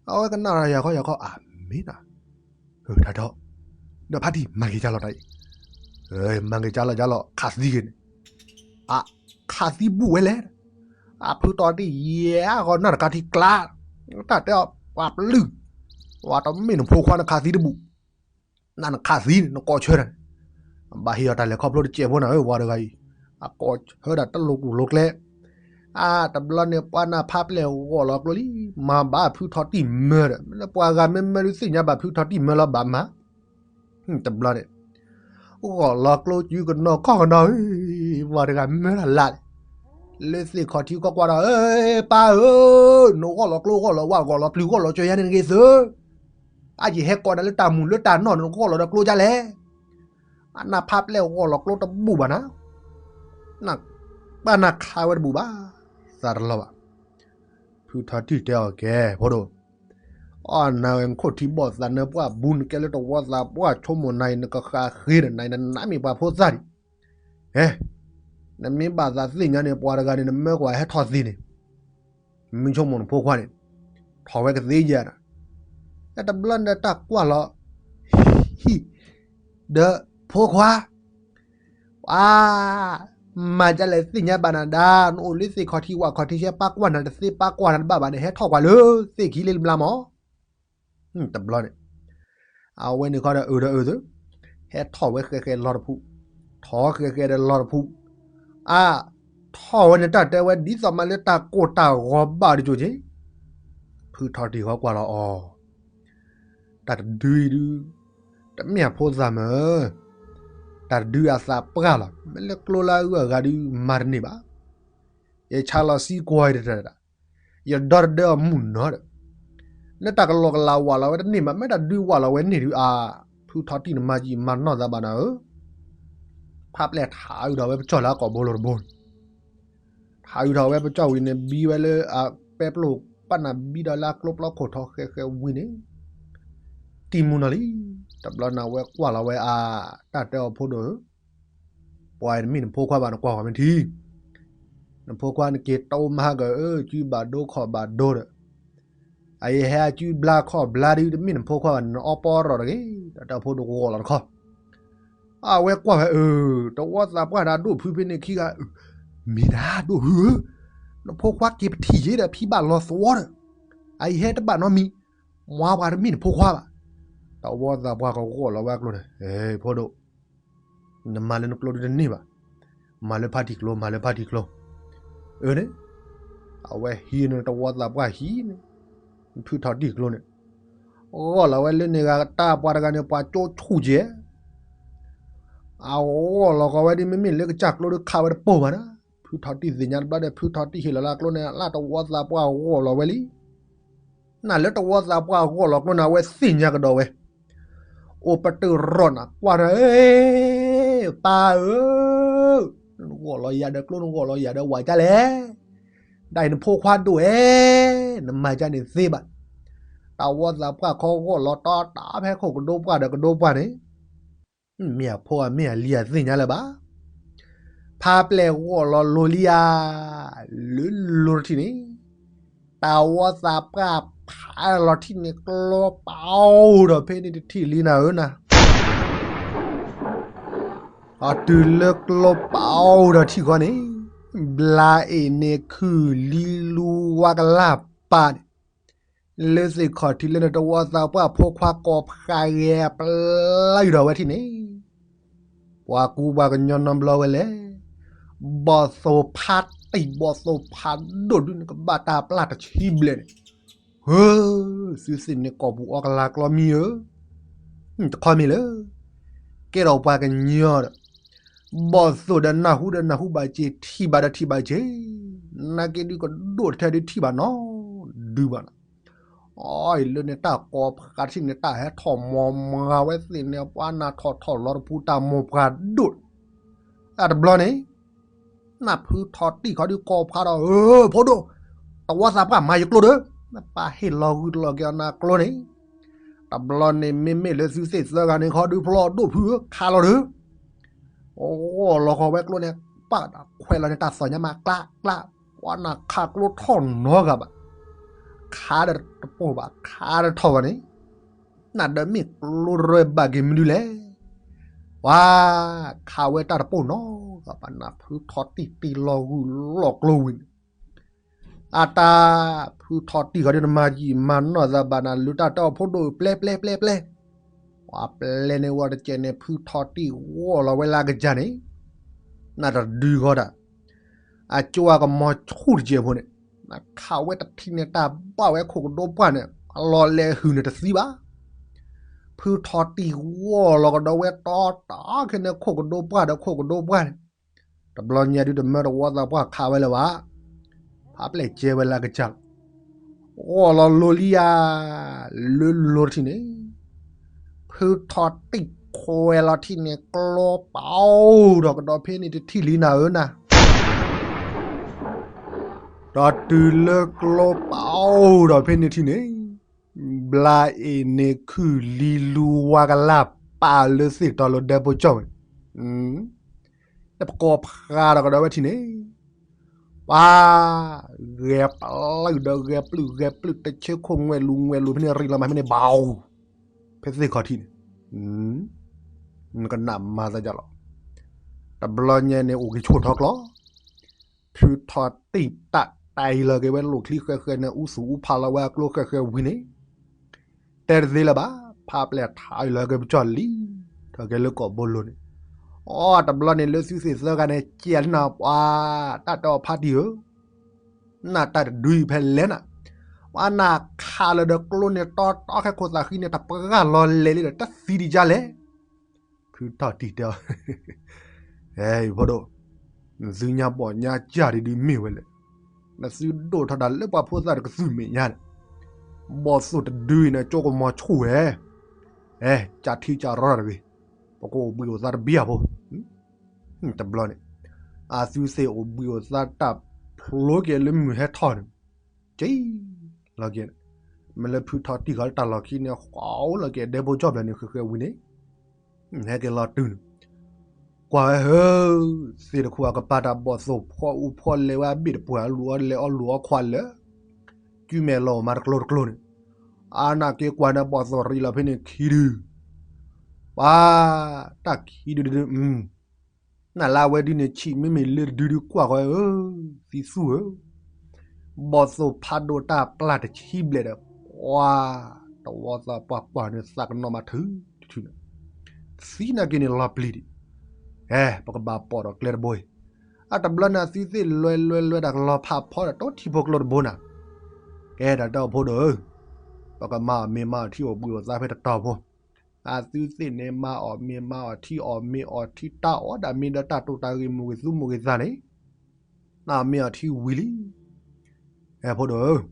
အဝဲကနၣ်ဒီးယၤခီယၤခီ အမ့ၢ်နၤ, တၢ်ဒီး, ဒီးဖါတံၢ်မၤဂ့ၤကၢ်လီၤတၢ်အံၤ, မၤဂ့ၤကၢ်လီၤကၢ်လီၤ ခးသံဂ့ၤန့ၣ်, အ, ခးသံဘူၣ်ဝဲလဲၣ် အဖုထီၣ်တံၢ်ယဲၢ်အဃီ နၢ်တကးထံကျါ, တၢ်တဲအီၤပှၤပျုၢ်, ပှၤတမ့ၢ်နဖိခွါနခးသံတဘူၣ်, နနခးသံန့ၣ် နကိးဆၢတၢ်န့ၣ်, ဘၣ်ဟ့ၣ်အီၤတၢ်လဲၤခီဖျိတစဲးဖိနၤဧၢ ပှၤတဂၤအံၤ, အကိးဆၢတၢ်တလိၤကျိၤလိၤကျဲ, အတဘျီန့ၣ် ပှၤနၢ်ဖါပျဲၢ်ဂီၢ်လီၤကျိလံ, မၤဘၣ်ဖုထီၣ်တံၢ်မၢဒီး မ့ၢ်လၢပှၤဂၤမ့ၢ်မၢဒုးသ့ၣ်ညါဘၣ်ဖုထီၣ်တံၢ်မၢလီၤဘၣ်မၤ တဘျီန့ၣ် ဂီၢ်လီၤကျိစုကနီၤခီၣ်ကနီၤဧၢ, ပှၤတဂၤမၢထီၣ်လၢ်န့ၣ် လၢသ့ၣ်ခီၣ်ထံးကွၢ်ကွၢ်ဒီး, ပၢ်ဧၢ, နဂီၢ်လီၤကျိ ဂီၢ်လီၤဝၣ် ဂီၢ်လီၤပျုၤ ဂီၢ်လီၤစၢၤယါန့ၣ်တဂ့ၤသု, အယဟဲကိးနၤလၢတၢ်မုာ်လၢတၢ်နီၢ်န့ၣ် နဂီၢ်လီၤဒီးကျိဒ်လဲၣ်. အနၢ်ဖးပျဲၢ်ဂီၢ်လီၤကျိတဘူၣ်ဘၣ်နၤ, ပၢ်နၢ်ခးဝဲတဘူၣ်ဘၣ်, သးတလီၤဘၣ်. ဖုထီတံၢ်တဲအီၤကဲ ဖိဒိၣ်, အီၣ်နၤဝဲနခိၣ်ထံဘီၣ်သးနၢပှၢ်ဘူး နကဲလၢတဝီသးပှၢ်ဆိကမိၣ်နၤအံၤ နကဃးဃ့ဒီးနၤအံၤ နနါမ့ၢ်ပှၤဖိသၣ်ဒံး, ဟဲ, နမ့ၢ်ဘၣ်သးသ့ၣ်ညါန့ၣ် ပှၤတဂၤန့ၣ် နမၢကွၢ်ဟဲထီၣ်သ့န့ၣ်, မ့ၢ်ဆိကမိၣ်နဖိခွါန့ၣ် ထီၣ်ဝဲကသ့ယဲၢ်နၤ, တဘျီန့ၣ်တၢ်ကွၢ်လီၤ ဟံၣ် ဒီးဖိခွါ ပှၤ မၤဒ်လဲၣ်သ့ၣ်ညါဘၣ်နၤဒါ, နအိၣ်လၢသ့ၣ်ခီၣ်ထံးဝၣ်ခီၣ်ထံး ဟဲပာ်ကွၢ်နၤတသ့ ပာ်ကွၢ်နၤတဘၣ်ဘၣ်န့ၣ် ဟဲထီၣ်ကွၢ်လၢသ့ၣ်ခံလၢဘျါမး. တဘျီန့ၣ် အဝဲန့ၣ်ခီဒီးအုးဒီးအုးသု, ဟဲထီၣ်ဝဲဃဲဃဲလီၤတဖု, ထီၣ်ဃဲဃဲဒီးလီၤတဖု, အါ, ထီၣ်ဝဲန့ၣ်တၢ်တဲဝဲဒ်သိးမးလၢတၢ်ကိၢ်တၢ်ဂီၤဘၣ်တကၠိက့ၤ, ဖုထီတံၢ်ဃီကွၢ်လီၤအီၤ တၢ်တဒုအံၤဒု, တမ့ၢ်အဖိသၣ်မၢ်, တၢ်တဒုအသးပှၢ်လီၤ, မ့ၢ်လၢကျိလၢအဂုၤအဂၤဒု မၤတန့ၢ်ဘၣ်. ယဆါလီၤစံကွၢ်တတၢၢ်, ယဒီတဒၢအမုၢ်နီၤဒီး, လၢတၢ်ကလီကလီဝၢ်လီၤဝဲတန့ၢ်ဘၣ်, မ့ၢ်တၢ်ဒုဝၢ်လီၤဝဲန့ၢ်ဒုအါ, ဖုထီတံၢ်နမၤယံာ်မၤနီၢ်သးဘၣ်နၤဧၢ, ဖးပျဲၢ်ထးအုးဒီးဝဲပကၠီၣ်လၢအကိာ်ဘိလိၤတဘိန့ၣ် ထးအုးထီၣ်ဝဲပကၠီၣ်ဝံၤန့ၣ် ဘံဝဲလၢအပဲပျိၢ် ပာ်နၤဘံဒီးလၢအကျိပျီခိၣ်ထီဃဲဃဲဝံၤန့ၣ် တံၢ်မူနီၤလံ. တဘျီန့ၣ်ဝဲကွၢ်လီၤဝဲအါ, တၢ်တဲအီၤဖိဒိၣ်ဧၢ, ပှၤအံၤတမ့ၢ်နဖိခွါဘၣ် နကွၢ်ဃီၤမ့ၢ်ထံ, နဖိခွါနက့ၤတိမဟါကၢၤဧၢ, စုဘၣ်ဒိခီၣ်ဘၣ်ဒိဒီး အအံၤဟဲအစုဘျါခီၣ်ဘျါဒု တမ့ၢ်နဖိခွါဘၣ် နအီပီရီၣ်တဂ့ၤ, ဒီးတၢ်ဖိဒိၣ်ကဂီၢ်လီၤတခီ, အဝဲကွၢ်ဝဲအၢ, တဝီသးပှၢ်ဒၣ်ဒိၣ်ဖုဖဲန့ၣ်ခံဂၤ, မ့ၢ်ဒၣ်ဒိၣ်ဖုဧၢ, နဖိခွါက့ၤပထံၣ်ယဲဒီးဖံဘၣ်လီၤသဝီဒီး, အအံၤဟဲတဘၣ်နီတမံၤ, မွါပှၤတမ့ၢ်နဖိခွါဘၣ်. တဝီသးပှၢ်ကဂီၢ်လီၤဝဲအကျိန့ၣ်, ဖိဒိၣ် နမၤလၢနကျိဒုတန့ၢ်ဘၣ်, မၤလၢဖါတံၢ်ကျိ မၤလၢဖါတံၢ်ကျိ, အၢန့ၣ်, အဝဲဟံးန့ၣ် တဝီသးပှၢ်ဟံးန့ၣ်, ဖုထီတံၢ်ကျိန့ၣ်, ဂီၢ်လီၤဝဲလၢန့ၣ်ဂၤတၢ်ပှၤတဂၤန့ၣ် ပှၤကၠိဆူၣ်ကဲ အဂီၢ်လီၤကီးဝဲဒ်မ့မ့ၢ်လၢကစၢ်ကျိဒုခးဝဲတပိၢ်ဘၣ်နၤ, ဖုထီတံၢ်သ့ၣ်ညါတဘျီဒီး ဖုထီတံၢ်ဟ့ၣ်လီၤလၢအကျိန့ၣ် လၢတဝီသးပှၢ်ဂီၢ်လီၤဝဲလံ. နၤလၢတဝီသးပှၢ်ဂီၢ်လီၤကျိန့ၣ် အဝဲသ့ၣ်ညါကဒီးဝဲ, အိၣ်ပတုာ်ရီၣ်နၤ ကွၢ်နၤ, ပၢ်ဧၢ, နဂီၢ်လီၤယၤဒီးကျိ နဂီၢ်လီၤယၤဒီးဝၤကၢ်လဲၣ်, ဒ်အံၤနဖိခွါဒိၣ်ဧဲ, နမၤကၢ်န့ၣ်သ့ဘၣ်. တၢ်ဝီသးပှၢ်ခီဂီၢ်လီၤတီတီဖဲခိၣ်ကဒိပှၢ်ဒီးကဒိပှၢ်န့ၣ် မ့ၢ်အဖိအမ့ၢ်အလံၤအသ့ၣ်ညါလၢၤဘၣ်. ဖါပျဲၢ်ဂီၢ်လီၤလိၤလံဧါ, လၢလိၤတထံၣ်န့ၣ်, တၢ်ဝီသးပှၢ်ဖးလီၤထံၣ်န့ၣ် ကျိပာ်အိၣ်ဒီးဖဲန့ၣ်တထံၣ်လံနၤဧၢနၤ, အတုၤလၢကျိပာ်အိၣ်ဒီးထံၣ်ဃီန့ၣ်, ဘျါအ့ၣ်န့ၣ်ခုၣ်လံလူဝါကလၢ်ပာ်န့ၣ် လၢသ့ၣ်ခီၣ်ထံးလၢနတဝီသးပှၢ်ဖိခွါကိးဖးဂဲၤပျါယူၢ်ဒီးဝဲထံၣ်န့ၣ်, ပှၤကူပှၤကညီနီတဘျီဝဲလဲၣ်, ဘီၣ်သိၣ်ဖးတံၢ်ဘီၣ်သိၣ်ဖးဒိၣ်ဒု နကဘၣ်တၢ်ပျၢ်တဆံဘျဲၣ်န့ၣ်, ဟၢ, သုသ့ၣ်န့ၣ်ကိာ်ပူၤအီကလၤကျီမံဧၢ, တခီမ့ၢ်လၢ ကဲထီၣ်ပှၤကညီဒီး ဘီၣ်သိၣ်ဒီးနၢ်ဟူဒီးနၢ်ဟူဘၣ်စ့ၢ် ထံၣ်ဘၣ်ဒီးထံၣ်ဘၣ်စ့ၢ်, နာ်က့ဒုကဒိၣ်ထဲဒုထံၣ်ဘၣ်နီတဒုဘၣ်နီၤ. အီ လၢန့ၣ်တၢ်ကိးဖးထံၣ်န့ၣ် တၢ်ဟဲထီၣ်မိၢ်မၤဝဲသ့ၣ်န့ၣ် ပှၤနၢ်ထီၣ်ထီၣ်လီၤတပူၤ တၢ်မိၢ်ပှၢ်ဒိၣ်, တၢ်တဘျီန့ၣ် နၢ်ဖုထီတံၢ်ခီဒုကိးဖးဒီး အၢ ဖိဒိၣ်, တဝီသးပှၢ်မၤယကျိဒီး, နပၢ်ဟ့ၣ်လီၤဂုာ်လီၤက့ၤအီၤနၤကျိန့ၣ်, တဘျီန့ၣ် မ့မ့ၢ်လၢသုသ့ၣ်သၢဂၤန့ၣ်ခီဒုဖျီဒိၣ်ဖုဧၢ ခးလီၤဒီး ဂီၢ်လီၤဃီၤဝဲကျိန့ၣ် ပာ်ဒီးခွဲးလီၤန့ၣ် တၢ်သီၣ်ညါမး ကျးကျး, ပှၤနၢ်ခးကျိထီၣ်နီတဂၤဘၣ်, ခးဒီးတပိၢ်ဘၣ် ခးဒီးထီၣ်ဘၣ်န့ၣ်, နဒီးမ့ၢ်ကျိရဲၣ်ဘၣ်က့ၤမနုၤလဲၣ်, ပှၤခးဝဲတၢ်တပိၢ်နီတဂၤဘၣ် နၢ်ဖုထီတံၢ်တ့လီၤဂုာ်လီၤကျိဝံၤန့ၣ် အတၢ် ဖုထီတံၢ်ဃီဒုးနမၤယံာ်မၤနီၢ်သးဘၣ်နၤ လုၢ်တၢ်တဲအီၤဖိဒိၣ်ပျဲပျဲပျဲပျဲ, ပှၤပျဲန့ၣ်ဝဲတကဲးန့ၣ် ဖုထီတံၢ်ဂီၢ်လီၤဝဲလၢအကစၢ်န့ၣ်, နတဒုဃီတၢ်, အကၠိအကမီၤဆူၣ်တကဲးဖိန့ၣ်, နခးဝဲတထံၣ်န့ၣ် တၢ်ဘၣ်ဝဲခိၣ်ကဒိပှၢ်န့ၣ် အလီၤလဲၤဟုၣ်န့ၣ်တသံဘၣ် ဖုထီၣ်တံၢ်ဂီၢ်လီၤကဒီးဝဲတီတီခဲန့ၣ် ခိၣ်ကဒိပှၢ်ဒီးခိၣ်ကဒိပှၢ်န့ၣ်, တဘျီညါဒုးတမၢတဝီသးပှၢ်ခးဝဲလၢၤဘၣ်, ဖးပျဲၢ်ကဲဝဲလၢအကစၢ်လီၤ. ဂီၢ်လီၤလိၤလံဧါ, လၢလိၤထံၣ်န့ၣ်, ဖုထီၣ်တံၢ်ခွဲးလီၤထံၣ်န့ၣ် ကျိပအိၣ်ထီၣ်ကဒီးဖဲန့ၣ်တထံၣ်လံနၤဧၢနၤ ဒီးတုၤလၢကျိပအိၣ်ထီၣ်ဖဲန့ၣ်ထံၣ်န့ၣ်, ဘျါအ့ၣ်န့ၣ်ခုၣ်လံလူဝါကလၢ်ပာ်လၢသ့ၣ်တီၤလၢဒဲဖိကၠီၣ်ဝဲ, တပကိးဖးဒီးကဒီးဝဲထံၣ်န့ၣ်, ပှၤ, ဂဲၤပျုၢ်ဒီးဂဲၤပျုၢ်ဂဲၤပျုၢ် တဆၢခိၣ်ငွဲၣ်လူၤငွဲၣ်လူၤဖဲန့ၣ် ရံၣ်လီၤမးဖဲန့ၣ် ဘၣ်, ဖဲသ့ၣ်ခီၣ်ထံးန့ၣ်, နကနၣ်မၤသးဒ်လီၤ. တဘျီညါန့ၣ်အိၣ်က့ၤဆိၣ်ထီၣ်ကျီ, ဖုထီၣ်တံၢ်တၢ်တၢ်အံၤလီၤက့ၤဝဲလိၣ်ချံဃဲဃဲန့ၣ် အူသူၣ်အူဖးလီၤဝဲအကျိဃဲဃဲဝံၤန့ၣ်, တဲတသ့လၢၤဘၣ်, ဖးပျဲၢ်ထးအံၤလီၤက့ၤပကၠီၣ်လံ, ထီၣ်က့ၤလၢကိာ်ဘိလိၤန့ၣ်, အိ တဘျီန့ၣ်လၢသုသ့ၣ်သၢဂၤန့ၣ် ကဲလၢနၤပှၤ, တၢ်တဲအီၤဖးတံၢ်ဧၢ နတၢ်တဒုအံၤဖဲလဲၣ်နၤ, ပှၤနခးလၢာ်ဒီးကျိန့ၣ် တီတီခဲခိၣ်သးဃံန့ၣ် တပှၢ်လီၤလဲၤလံဒီး တသံဒံးကလဲၣ်. ဖုထီၣ်တံၢ်တဲအီၤ, ဟဲ ယဖိဒိၣ်, နသုညါဘီၣ်ညါကၢ်ဒံးဒုးမ့ၢ်ဝဲလဲၣ်, နသုဒိၣ်ထီၣ်ဒၣ်လၢပှၤဖိသၣ်တကသုၣ်မဲာ်ညါန့ၣ်, ဘီၣ်သိၣ်တဒုအံၤန့ၣ် ကၠိကမီၤဆူၣ်ဝဲ, ဟဲ ကၢ်ထံကၢ်ရီတဂ့ၤ, ပကအိၣ်ဘှံးအိၣ်သါတဘျီဖိ တဘျီန့ၣ်, အသုသ့ၣ်အိၣ်ဘှံးအိၣ်သါတၢ်ဖျိက့ၤလၢမုၢ်ဟဲထီၣ်န့ၣ်, က့ၤလီၤက့ၤ, မ့ၢ်လၢဖုထီၣ်တံၢ်ဃီလၢတၢ်လီၢ်ခံန့ၣ် ဃီလီၤက့ၤဒဲဖိကၠီၣ်ဖျၢၣ်န့ၣ် ဃဲဃဲဝံၤန့ၣ်, ဟဲက့ၤလီၤတုၤန့ၣ်, ကွၢ်ဝဲဧၢ, သ့ၣ်တခိၣ်အကပၤတၢ်ဘီၣ်သိၣ်ဖီအူဖီလဲၤဝဲအဘ့ၣ်တပှၢ် လူၤအီၣ်လဲၤအီၣ်လူၤအီၣ်ခွါလၢ ကုမဲာ်လီၤမၤတကျိၤတကျိၤန့ၣ်, အါနၢ်က့ၤကွၢ်န့ၣ်ဘီၣ်သိၣ်ရံၣ်လီၤဖဲန့ၣ်ခံဒု, ပှၤ, တၢ်ခံဒုဒု, နၢ်လၢအဝဲဒုန့ၣ် ဆံးမ့မ့ၢ်လၢတဒုဒုကွၢ်ဃီဧၢ, သံသူဧၢ, ဘီၣ်သိၣ်ဖးဒိၣ်တၢ်ပျၢ်တဆံဘျဲၣ်ဒီး, ပှၤ, တဝီသးပှၢ်ကွၢ်န့ၣ်သးကနီၣ်မးထုးထုးန့ၣ်, သံနာ်က့န့ၣ်လီၤပျံၤဒံး, ဟဲ ပကဘၣ်ပိာ်ဒီးကျဲတဘိအံၤ, အတဘျီန့ၣ်အသုသ့ၣ်လွဲလွဲလွဲတၢ်ကလီၤဖးဖီဒီးတိထံဖိကျိတဘိနၤ, ကဲတၢ်တဲအီၤဖိဒိၣ်ဧၢ, ပကမၤအီၣ်မ့ၤမၤအီၣ်ထံအိၣ်ဘှံးအိၣ်သါဖဲတတီၤဖိ, အသုသ့ၣ်န့ၣ်မၤအီၣ်မ့ၤမၤအီၣ်ထံအီၣ်မ့ၤအီၣ်ထံတၢ်အီၣ်ဒၣ်မ့ၢ်ဒီးတၢ်တိာ်တၢ်ဂ့ၤမိၢ်ဂ့ၤသူမိၢ်ဂ့ၤသးန့ၣ်, နမ့ၢ်အီၣ်ထံဝံၤလံ, ဟဲဖိဒိၣ်ဧ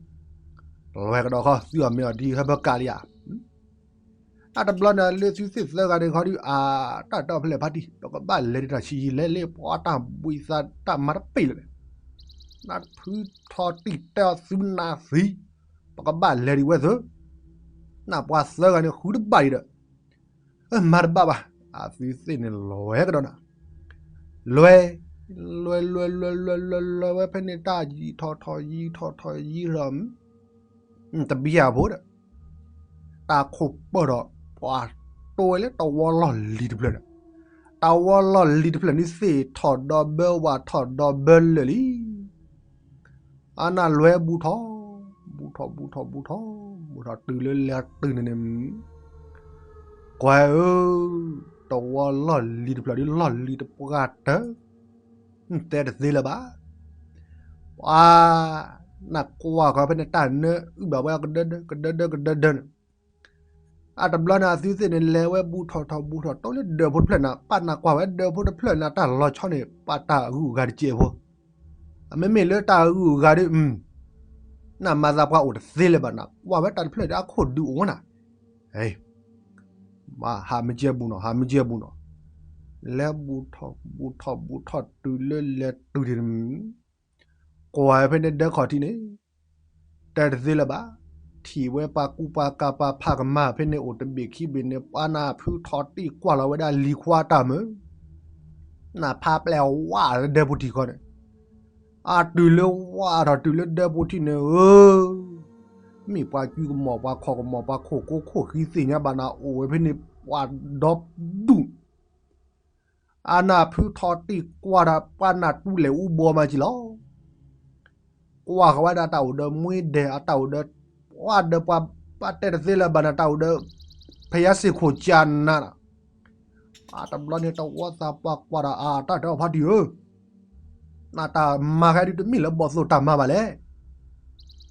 ၢ, လွဲကဒီးခီ သုအီၣ်မ့ၤအီၣ်ထံဟဲဘၢကးလံဧါ အတဘျီန့ၣ်လၢသုသ့ၣ်သၢဂၤန့ၣ်ခီဒုး အတၢ်တဲအီၤဖဲလဲၣ်ဖါတံၢ် ပကဘၣ်လဲၤဒံးတၢ်ဆံးယံာ်လဲၣ်လၢပှၤတၢ်ဘှံးသးတၢ်မၤတပ့ၢ်လၢၤန့ၣ်, နဖုထီၣ်တံၢ်တဲအီၤသုနၤသံ, ပကဘၣ်လဲၤဒံးဝဲသၢ, နပှၤသၢဂၤန့ၣ်ဃုတဘၣ်ဒံးဒီး, မၤတဘၣ်ဘၣ်, အသုသ့ၣ်န့ၣ်လွဲကဒီးနၤ, လွဲ, လွဲလွဲလွဲလွဲလွဲလွဲဝဲဖဲန့ၣ် တၢ်ယံာ်ထီၣ်ထီၣ်ယံာ်ထီၣ်ထီၣ်ယံာ်ထီၣ် တဘျီဖိဒီး, တၢ်ခိၣ်ပၢၢ်ဒီး ပှၤတိဝဲလၢတဝီလီၢ်လံၤတဖျၢၣ်ဒီး, တဝီလီၢ်လံၤတဖျၢၣ်န့ၣ်သ့ၣ်ထီၣ်ဒီဘၢဝၣ်ထီၣ်ဒီဘၢလၢာ်လံ. အနၢ်လွဲဘူးထီၣ်, ဘူးထီၣ်ဘူးထီၣ်ဘူးထီၣ်, ဘူးထီၣ်တုၤလၢလဲၤတုၤန့ၣ်န့ၣ်, ကွၢ်ဧၢ, တဝီလီၢ်လံၤတဖျၢၣ်ဒ်လီၢ်လံၤတပှၢ်တၢၢ်, တဲတသ့လၢၤဘၣ်. ပှၤ, နကွၢ်ဃီဖဲန့ၣ်တၢ်နၢအုၣ်ဘၣ်ဝဲကဒၢဒၢကဒၢဒၢကဒၢဒၢန့ၣ်, အတဘျီန့ၣ်အသုသ့ၣ်န့ၣ် လဲၤဝဲဘူးထီၣ်ထီၣ်ဘူးထီၣ် တိလၢဒၢးဖိတဖျၢၣ်န့ၣ် ပာ်နၢ်ကွၢ်ဝဲဒၢးဖိတဖျၢၣ်န့ၣ် တၢ်လီၤဆီန့ၣ် ပာ်တၢ်အဂုၤအဂၤတစဲးဖိ, အမ့မ့ၢ်လၢတၢ်အဂုၤအဂၤဒီး, နမၤသးပှၤအိၣ်တသ့လၢၤဘၣ်နၤ ကွၢ်ဝဲတၢ်တဖျၢၣ်ဒီးအခိၣ်ဒုးအိၣ်ဝဲနၤ, ဟးမ့ၢ်ကဲဘူးနီၤ ဟးမ့ၢ်ကဲဘူးနီၤ, လဲၤဘူးထီၣ်ဘူးထီၣ်ဘူးထီၣ်တုၤလၢလဲၤတုၤန့ၣ် ကွၢ်ဖဲန့ၣ်ဒၢးခီၣ်ထံးန့ၣ်, တၢ်တသ့လၢၤဘၣ်, ထံၣ်ဝဲပှၤကူပှၤကၤပှၤဖးကမၣ်ဖဲန့ၣ်အိၣ်တဘ့ၣ်ခံဘ့ၣ်န့ၣ် ပှၤနၢ်ဖုထီၣ်တံၢ်ကွၢ်လီၤဝဲဒၣ်လံၤခွါတၢ်မုာ်, နၢ်ဖးပျဲၢ်ဝါလၢဒၢးဖိထံးခီန့ၣ်, အတုၤလၢဝါထီၣ်တုၤလၢဒၢးဖိထံးန့ၣ်ဧၢ, မ့ၢ်ပှၤကုကမီၤပှၤခီၣ်ကမီၤပှၤခိၣ်ကိခိၣ်ဃံသ့ၣ်ညါဘၣ်နၤ အိၣ်ဝဲဖဲန့ၣ်ပှၤဒီဒူၣ် အနၢ်ဖုထီၣ်တံၢ်ကွၢ်ဒီးပှၤနၢ်တူလဲၣ်အူဘိမၤကံလီၤ, ကွၢ်ဃီၤဝဲဒၣ်တၢ်အိၣ်ဒီးမှ့ဒဲး အတၢ်အိၣ်ဒီး, ပှၤဒီးပှၤ, ပှၤတဲတသ့လၢၤဘၣ်နၤ တၢ်အိၣ်ဒီး, ဖယါစ့ၢ်ခိၣ်ကနၤနၤ, အတဘျီန့ၣ်တဝီသးပှၢ်ကွၢ်ဒီး အတၢ်တဲအီၤဖါတံၢ်ဧၢ, နတၢ်မၤခဲဒုးတမ့ၢ်လၢဘီၣ်သိၣ်တၢ်မၤဘၣ်လဲၣ်,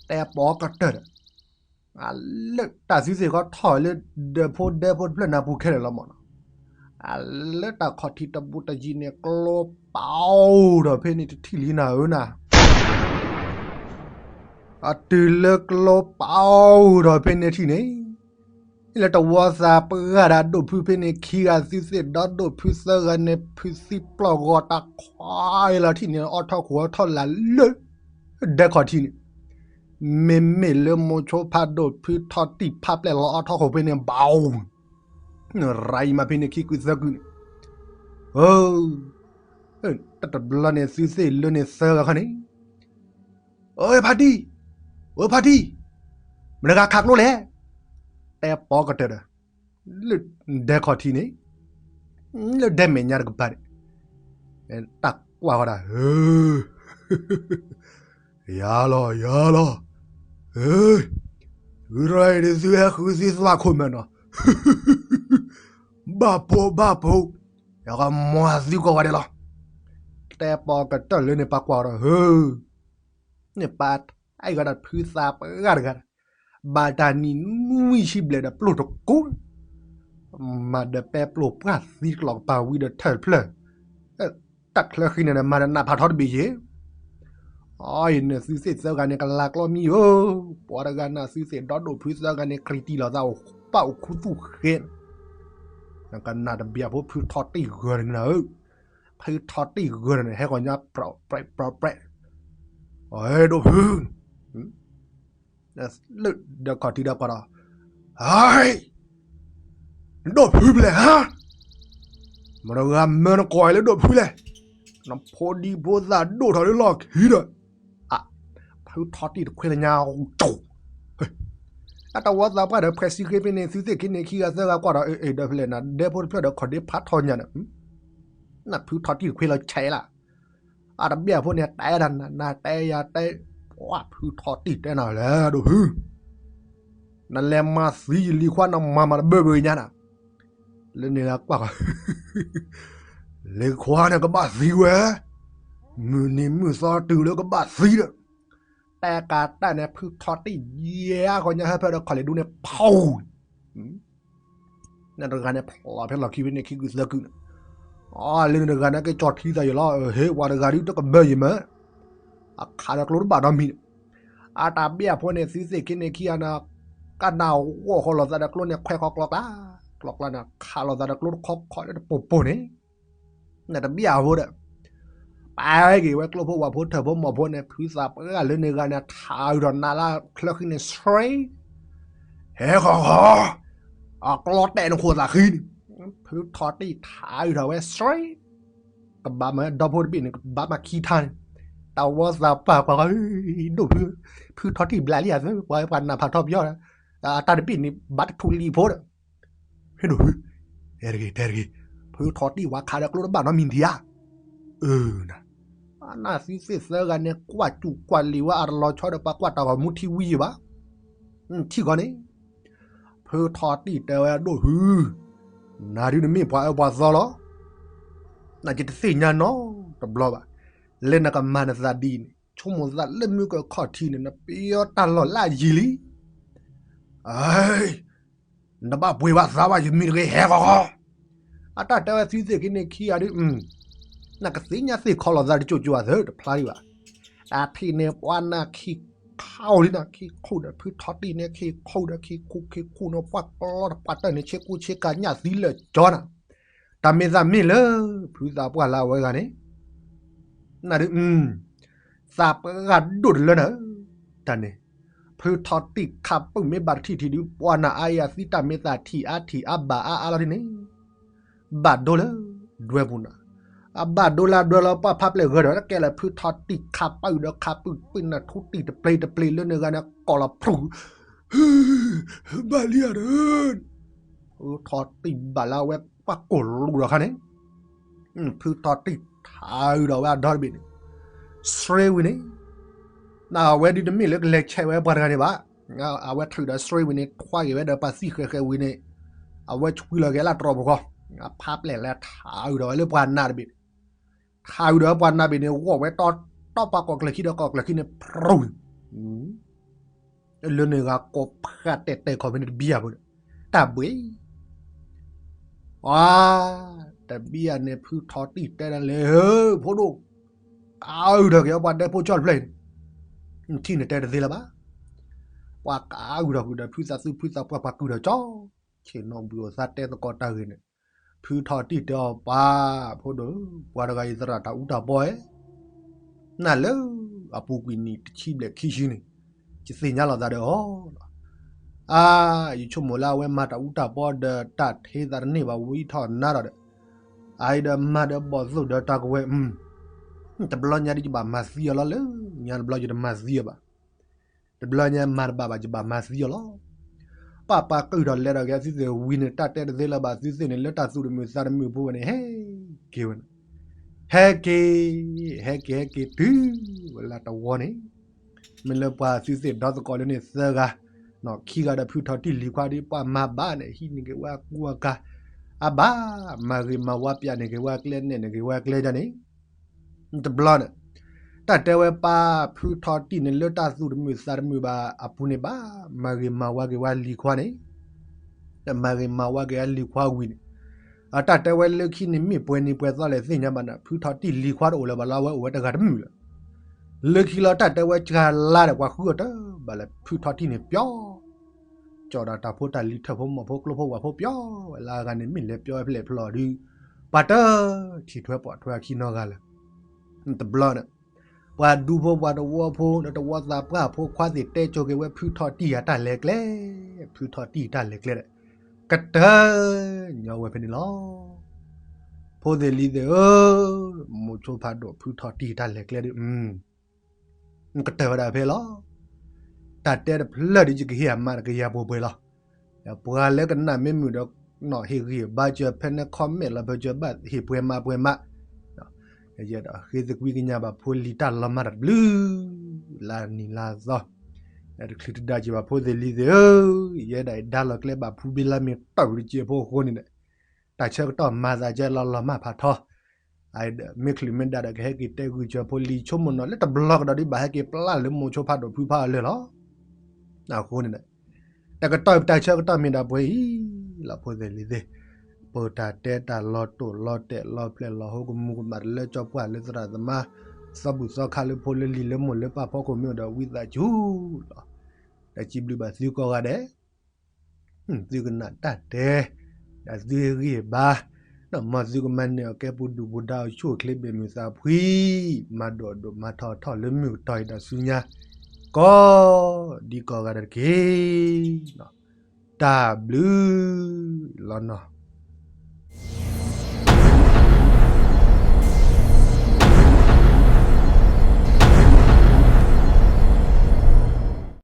တဲပိာ်ကတၢၢ်ဒီး, အလၢတၢ်သုသ့ၣ်ခီထီၣ်လၢ ဒၢးဖိဒဲဖိတဖျၢၣ်နၢ်ပူၤခဲလၢာ်လီၤမၢ်နီၤ. အလၢတၢ်ခီၣ်ထံးတဘူးတယံၤန့ၣ် ကျိပာ်အိၣ်ဒီးဖဲန့ၣ်တထံၣ်လံနၤဧၢနၤ. အတုၤလၢကျိပာ်အိၣ်ဒီးဖဲန့ၣ်ထံၣ်န့ၣ် လၢတဝီသးပှၢ်ဒီးဒိၣ်ဖုဖဲန့ၣ် ခံဂၤသုသ့ၣ်ဒီးဒိၣ်ဖုသၢဂၤန့ၣ် ဖုသံပျီၢ်ဂီၤတၢ်ခွါအံၤလီၤထံၣ်န့ၣ် အီထီၣ်ခိၣ်အီထီၣ်လာ်လၢ ဒဲခီၣ်ထံးန့ၣ် မ့မ့ၢ်လၢမိၤဆိဖးဒိၣ်ဖုထီတံၢ်ဖးပျဲၢ်လီၤအီထီၣ်ခိၣ်ဖဲန့ၣ် ဘၣ်အိၣ် ရၤအံၤမးဖဲန့ၣ်ခံကုသၢကုန့ၣ် တၢ်တဘျီန့ၣ် သုသ့ၣ်လၢန့ၣ်သၢဂၤခီန့ၣ် အၢ ဖါတံၢ်, အၢ ဖါတံၢ်, မတၤဂၤခးကျိလဲၣ်, တဲပီကတၢၢ်ဒီး လၢဒဲခီၣ်ထံးန့ၣ် လၢဒဲမဲာ်ညါတကပၤန့ၣ် တၢ်ကွၢ်ဃီဒၣ် ယၤလီၤ ယၤလီၤ, ဂုၤရၤအံၤဒ်သုဟဲဃုသုသွၣ်ခိၣ်မဲာ်နီၤ, ဘၣ်ဖိ ဘၣ်ဖိ, ယကမၤသုကိးဂၤဒဲးလီၤ, တဲပီကတၢၢ်လၢန့ၣ်ပှၤကွၢ်ဒီး ဟၢ န့ၣ်ပၢ်ထါအံၤဂၤဒီးဖုသးပှၢ်တဂၤဒီး ဘၣ်တၢ်နံၤနွံဆံဘျဲၣ်ဒီးပျိၢ်တကိး, မၤဒီးပဲပျိၢ်ပှၢ်သံတကလီၢ်ကပၤဝံၤဒီးထၢၣ်တဖျၢၣ်, တၢ်ချၢဃံန့ၣ်ဒီးမၤဒီးနးဖးထီတဘ့ၣ်ယဲၢ်, အီယန့ၣ်သုသ့ၣ်သၢဂၤန့ၣ်ကလၤကျီမံၤဧၢ, ပှၤတဂၤနၤသုသ့ၣ်ဒီဒိၣ်ဖုသၢဂၤန့ၣ် ကြံးတံၢ်လိာ်သးအိၣ်ပၣ်အိၣ်ခူသူၣ်ဃဲ, နကနၣ်တဘၣ်ဖိဖုထီတံၢ်ဂၢၢ်န့ၣ်နၤဧၢ, ဖုထီတံၢ်ဂၢၢ်န့ၣ် ဟဲဃီၤညါပြၣ်ပြၣ်ပြၣ်ပြၣ်, အဒိၣ်ဖု လၢဒၢးခီၣ်ထံးဒီးကွၢ်ဒီး, ဟဲ, နဒိၣ်ဖုဖဲလဲၣ်ဟါ, မတဂၤမၢနကိးအံၤလၢဒိၣ်ဖုလဲၣ်, နဖိဒံဖိသၣ်ဒိၣ်ထီၣ်လၢလီၢ်ခံဒီး, ဖုထီတံၢ်တခွဲလၢညါကၠိ, အတဝီသးပှၢ်ဒီးဖှဲးစံဃ့ဖဲန့ၣ် သုသ့ၣ်ခံန့ၣ်ခံဂၤသၢဂၤကွၢ်ဒီး အ့ၣ် ဒီးဖဲလဲၣ်နၤ ဒဲဖိတဖျၢၣ်ဒီးခီၣ်ဒ့ဖးထီညါန့ၣ်, နဖုထီတံၢ်တခွဲလၢဆဲးလၢ အတဘၣ်ဖိန့ၣ် တဲဒၣ်နၤ နၤတဲယၤတဲ, ပှၤဖုထီတံၢ်တဲနၤလဲၣ် ဒိၣ်ဖု, နလဲၤမၤသံယလံၤခွါ နမၤမၤတဘၢဘၢညါနၤ, လၢန့ၣ်လၢကွၢ်ဃီ, လံၤခွါန့ၣ်ကဘၣ်သံဝဲ, မုၢ်နံၤမုၢ်သီတုၤလၢကဘၣ်သံဒီး, တဲကးတၢ်န့ၣ် ဖုထီတံၢ်ယဲၢ် ဂီၤညါဟဲဖဲဒီးခီၣ်လ့ၣ်ဒူန့ၣ် ဖီ နတဂၤန့ၣ်ဖျိးဖဲလီၢ်ခံဖဲန့ၣ်ခံကုသၢကုန့ၣ်, အီ လၢနတဂၤန့ၣ်က့ၤကၠီထံသးယဲၢ်လီၤ, ဟ့ ပှၤတဂၤဒုးတကဘၢယံၤမး, အခးဒီးကျိတဘၣ်နီတမံၤန့ၣ်, အတၢ်ဘၣ်အဖိန့ၣ် သုသ့ၣ်ခံန့ၣ်ခံဂၤန့ၣ်, ကနၣ်ဂီၢ်ဃီလိာ်သးဒီးကျိန့ၣ် ခွဲးဃီကျီကျါ, ကျီကျါန့ၣ် ခးလိာ်သးဒီးကျိတခီခီလၢတပိာ်ပိာ်န့ၣ် နတဘၣ်အဖိဒီး, ပာ်က့ၤဝဲကျိဖိဝၣ်ဖိထၢၣ်ဖိမီၢ်ဖိန့ၣ် ဖုသးပှၢ်လၢန့ၣ်ဂၤန့ၣ် ထးအုးဒီးနးလၢချၢဃံန့ၣ် ဆှ့, ဟဲဃီဃီ, အကျီတဲာ်နခိၣ်သးဃံန့ၣ်, ဖုထီတံၢ်ထးအုးထီၣ်ဝဲ ဆှ့, ကဘၣ်မၤဒီဖိတဘ့ၣ်န့ၣ် ကဘၣ်မၤခံထါန့ၣ်, တၢ်ဝီသးပှၢ်ပှၤဃီ, ဒိၣ်ဖု, ဖုထီတံၢ်ဘျးလံဧါသၢ ပှၤပှၤနၢ်ဖးထီပယီၤဒီး, တၢ်တဘ့ၣ်န့ၣ် ဘၣ်တထူၣ်လံၤဖိဒီး ဖဲဒိၣ်ဖု, တဲတဂ့ၤ တဲတဂ့ၤ, ဖုထီတံၢ်ဝဲခးဒီးကျိတဘၣ်နီတမံၤဒံးဧါ, အၢ, နသုသ့ၣ်သၢဂၤန့ၣ် ကွၢ်စူၣ်ကွၢ်လံၤဝဲအတလီၤဆီဒီးပှၤကွၢ်တၢ်ဂီၤမူထံဝံယံၤဘၣ်, ထံၣ်ဃီန့ၣ်, ဖုထီတံၢ်တဲဝဲဒိၣ်ဖု, နၤဒုးနမ့ၢ်ပှၤအၢပှၤသီလီၤ, နယတသ့ၣ်ညါနီတဘျီဘၣ်, လၢနကမၤနသးဒ်အံၤန့ၣ် ဆိကမိၣ်သးလၢမုၢ်ကခီၣ်ထံးန့ၣ် နပယီၤတၢ်လီၢ်လၢအယံၤလံ နတဘၣ်ပှ့ၤဘၣ်သးဘၣ် ယမံၤတဂ့ၤ ဟဲဃီဃီ, အတၢ်တဲဝဲသုသ့ၣ်က့ၤန့ၣ်ခံဂၤဒုး, နကသ့ၣ်ညါသ့ၣ်ခီလိာ်သးတကၠိကၠိအသၢတဖျါဒံးဘၣ်, အထံၣ်န့ၣ်ပှၤနၢ်ခံခါအိၣ်လံနၤ ခံခူၣ်ဒီးဖုထီတံၢ်န့ၣ် ခံခူၣ်ဒီးခံခူၣ်န့ၣ် ပှၤကျီတပှၢ်တၢၢ်န့ၣ် ဆ့ကူဆ့ကၤညၣ်သံလၢာ်ကၠီနၤ, တၢ်မ့ၢ်သးမ့ၢ်လၢ ဖုသးပှၢ်လၢအဝဲဂၤန့ၣ်, နဒုး သးပှၢ်ဒိၣ်တလၢနၤဧၢ, တၢ်န့ၣ်, ဖုထီတံၢ်ခးပုၢ်မ့ၢ်ဘၣ်တထံၣ်ထံၣ်ဒုး ပှၤနၢ်အါအံၤအသံတၢ်မ့ၢ်သးထံၣ်အါထံၣ်အါဘၣ်အါအါလီၤဒ်န့ၣ်, ဘၣ်ဒိလၢဒွဲပူၤနၤ, အဘၣ်ဒိလၢဒွဲလီၤပှၢ်ဖးပျဲၢ်ဂၢၢ်ဒီး တကဲလၢဖုထီတံၢ်ခးပုၢ်ဒီးခးပုၢ်ပုၢ်နၢ်ထူတံၢ်တပျ့ၤတပျ့ၤလၢန့ၣ်ဂၤန့ၣ် ကိးလီၤဖျိ ဘၣ်လံဧါဒီး, ဖုထီတံၢ်ဘၣ်လၢအဝဲပှၤကိၢ်လူၤဒီးခါန့ၣ်, ဖုထီတံၢ်ထးအုးဒီးဝဲအဒီတဘ့ၣ်န့ၣ်, ဆှ့ဝံၤန့ၣ်, အဝဲဒုးတမ့ၢ်လၢကလဲၤဆဲးဝဲပှၤတဂၤန့ၣ်ဘၣ်, အဝဲထုးဒီးဆှ့ဝံၤန့ၣ် ထွါက့ၤဝဲဒီးပှၤသံၣ်ဃဲးဃဲးဝံၤန့ၣ်, အဝဲဆွံလီၤက့ၤလၢတြီၤပူၤဃီ, ဖးပျဲၢ်လၢထးအုးဒီးဝဲလၢပှၤနးတဘ့ၣ်န့ၣ်, ထးအုးဒီးပှၤနးဘ့ၣ်န့ၣ် ဂီၢ်ဝဲတီတီပှၤကိးကျၢၢ်ခံဒီးကိးကျၢၢ်ခံန့ၣ် ဖြူၤ လၢန့ၣ်ဂၤကိးဖးတဲာ်တဲာ်ခီၣ်ဖဲန့ၣ်တဘံယၤဖိဒီး တၢ်ဘှံး အါ တဘံယၤန့ၣ် ဖုထီတံၢ်တဲဒၣ်လဲၣ် ဖိဒိၣ် ကအုၣ်ထီၣ်က့ၤအီၤ ပှၤဒဲဖိကၠီတဖျၢၣ်အံၤန့ၣ် ထံၣ်န့ၣ်တဲတသ့လၢၤဘၣ်. ပှၤကအုၣ်ထီၣ်ဃုာ်ဒီးဖုသးသူဖုသးပှၢ် ပှၤကုၢ်ထီၣ်ကၠီ ဆ့ၣ်နီၤဘှံးအိၣ်သးတဲသကိးတၢ်ဂ့ၢ်န့ၣ် ဖုထီတံၢ်တဲအီၤ ပၢ် ဖိဒိၣ် ပှၤတဂၤအံၤသရၣ်တၢ်အူတၢ်ပီဧါ နၢ်လၢ အပူၤကွံာ်နံၣ်တဆံဘျဲၣ်ခံဆံန့ၣ် ယသ့ၣ်ညါလီၤသးဒီးအီၤ အါ ယဆိကမိၣ်လၢအဝဲမၤတၢ်အူတၢ်ပီဒီးတၢ်ထ့သးတန့ၢ်ဘၣ်ဝံထီၣ်နါဒီး အအံၤဒီးမၤဒီးဘီၣ်သိၣ်ဒီးတၢ်ကဝဲၤ တဘျီညါဒ်ယဘၣ်မၤသံအီၤလီၤလၢ ညါတဘျီယတမၤသံအီၤဘၣ်. တဘျီညါမၤတဘၣ်ဘၣ် ယဘၣ်မၤသံအီၤလီၤ. ပၢ်ပှၤကုၢ်ထီၣ်လဲၤထီၣ်က့ၤသုသ့ၣ်ဝံၤန့ၣ် တၢ်တဲတသ့လၢၤဘၣ် သုသ့ၣ်န့ၣ် လၢတၢ်သူၣ်တမုာ်သးတမုာ်ဖိဝဲန့ၣ် ဟဲက့ၤဝဲန့ၣ် ဟဲက့ၤ ဟဲက့ၤဟဲက့ၤတုၤဝဲလၢတဝီန့ၣ် မ့ၢ်လၢပှၤသုသ့ၣ်ဒီသကိးလၢန့ၣ်သၢဂၤ ခံဂၤဒီးဖုထီတံၢ်လံၤခွါဒီး ပှၤမၤဘၣ်န့ၣ် ဟံးန့ၢ်က့ၤဝဲအကူအကၤ အါဘၣ် မၤဂ့ၤမၤဝါပျးန့ၢ်က့ၤဝဲအကျဲ နဲၣ်န့ၢ်က့ၤဝဲအကျဲဒ်န့ၣ် တဘျီန့ၣ် တၢ်တဲဝဲပၢ်ဖုထီတံၢ်န့ၣ် လၢတၢ်သူၣ်တမုာ်သးတမုာ်ဘၣ်အပူၤန့ၣ် ဘၣ်မၤဂ့ၤမၤဝါက့ၤဝဲလံၤခွါန့ၣ် မၤဂ့ၤမၤဝါက့ၤဝဲလံၤခွါဝံၤန့ၣ် အတၢ်တဲဝဲလၢခံန့ၣ်မ့ၢ်ပှဲၤနံၤပှဲၤသီလဲၣ်သ့ၣ်ညါဘၣ်န့ၣ် ဖုထီတံၢ်လံၤခွါတအိၣ်လၢၤဘၣ်လၢအဝဲအိၣ်ဝဲတဂၤတမုာ်လၢၤ လၢခံလီၤတၢ်တဲဝဲစှၤလါဒီး ပှၤဃုအီၤတဘၣ်လၢၤ ဖုထီတံၢ်န့ၣ်ပျီ ကၠီဒီးတၢ်ဖိတၢ်လံၤထၢၣ်ဖိမီၢ်ဖိကျိဖိဝၣ်ဖိပျီဝဲလၢအဂၤန့ၣ် မ့ၢ်လဲၤပျီဝဲဖျဲၣ်ဖျီၣ်ဒီး ပှၤတထံၣ်ထွဲပိာ်ထွဲအခံနီတဂၤလၢၤ တဘျီန့ၣ် ပှၤဒူဖိပှၤတဝီဖိဒီးတဝီသးပှၢ်ဖိခွါသ့ၣ်တဲကၠိက့ၤဝဲဖုထီတံၢ်အတၢ်လဲၤကျဲ ဖုထီတံၢ်တၢ်လဲၤကျဲဒီး ကတၢၢ်ညီဝဲဖဲန့ၣ်လီၤ. ဖိသ့ၣ်လံၤသ့ၣ်ဧၢ, မိၤဆိဖးဒိၣ်ဖုထီတံၢ်တၢ်လဲၤကျဲဒီး ကတၢၢ်ဝဲဒၣ်ဖဲလီၤ. တၢ်တဲတဖျၢၣ်ဒီးယကဟ့ၣ်အမါတကယၤပှဲၤပှဲၤလီၤ. ပှၤလၢကနၣ်မ့ၢ်မုာ်ဒီး ဟ့ၣ်ဂံၢ်ဟ့ၣ်ဘါစၢၤဖဲန့ၣ် comment လီၤဖဲစၢၤဘၣ်ဟ့ၣ်ပှဲၤမၤပှဲၤမး ယအဲၣ်ဒိးဃ့သကွံကညးဘၣ်ဖိလံၤတၢ်လီၤမၢ်တၢ်တဘျုး လါနံၤလါသီ တချုးတဒါက့ၤဘၣ်ဖိသ့ၣ်လံၤသ့ၣ်ဧၢ, ယဲဒၣ်အံၤဒါလီၤကျဲဘၣ်ဖုဘ့လါမ့ၢ်တီၢ်ဝံၤတက့ၢ်ဖိအဃိန့ၣ်ဒီး တၢ်ဆၢကတီၢ်မၤသးကဲလီၤလီၤမၢ်ဖးထီ မ့ၢ်ချုးမ့ၢ်ဒါဒီးကဟဲက့ၤတဲဂုာ်စၢၤဖိလံၤ ဆိကမိၣ်နီၤလၢတဘျီကဒီးဒ်ဘၣ်ဟဲက့ၤပျၢ်လၢမိၤဆိဖးဒိၣ်ဖုဖးအီၤလၢာ်လီၤ. အဃိန့ၣ်ဒီး တကတီၢ်တၢ်ဆၢကတီၢ်မ့ၢ်ဒၣ်ပှဲၤအံၤလီၤ ဖိသ့ၣ်လံၤသ့ၣ်, ပတၢ်တဲတၢ်လီၤတိၢ်လီၤတဲာ်လီၤဖျဲၣ်လီၤဟိကမူကမးတလၢကၠီပှၢ်လၢသရၣ်သမါ သီဘူၣ်သီခါလၢဖိလၢလံၤလၢမိၢ်လၢပၢ်ဖီခိၣ်မ့ၢ်အိၣ်ဒီးဝံသးစူၤလီၤ. တၢ်စံးဘျုးဘၣ်သုကိးဂၤဒဲး သုကနၣ်တၢ်တဲ ဒီးသုဟ့ၣ်ဂံၢ်ဟ့ၣ်ဘါ ဒီးမ်သုကမၤန့ၢ်အီၤကဲပူၤဒုၣ်ပူၤဒါအဆူၣ်အိၣ်ချ့ဘ့ၣ်မုၢ်သးဖှံ မၤဒိၣ်ဒိၣ်မၤထီၣ်ထီၣ်လၢမုၢ်ကတီၢ်အံၤဒီးဆူညါ ကိးဒံကိးဂၤဒဲးတက့ၢ်. တၢ်ဘျုးလီၤနီၤ.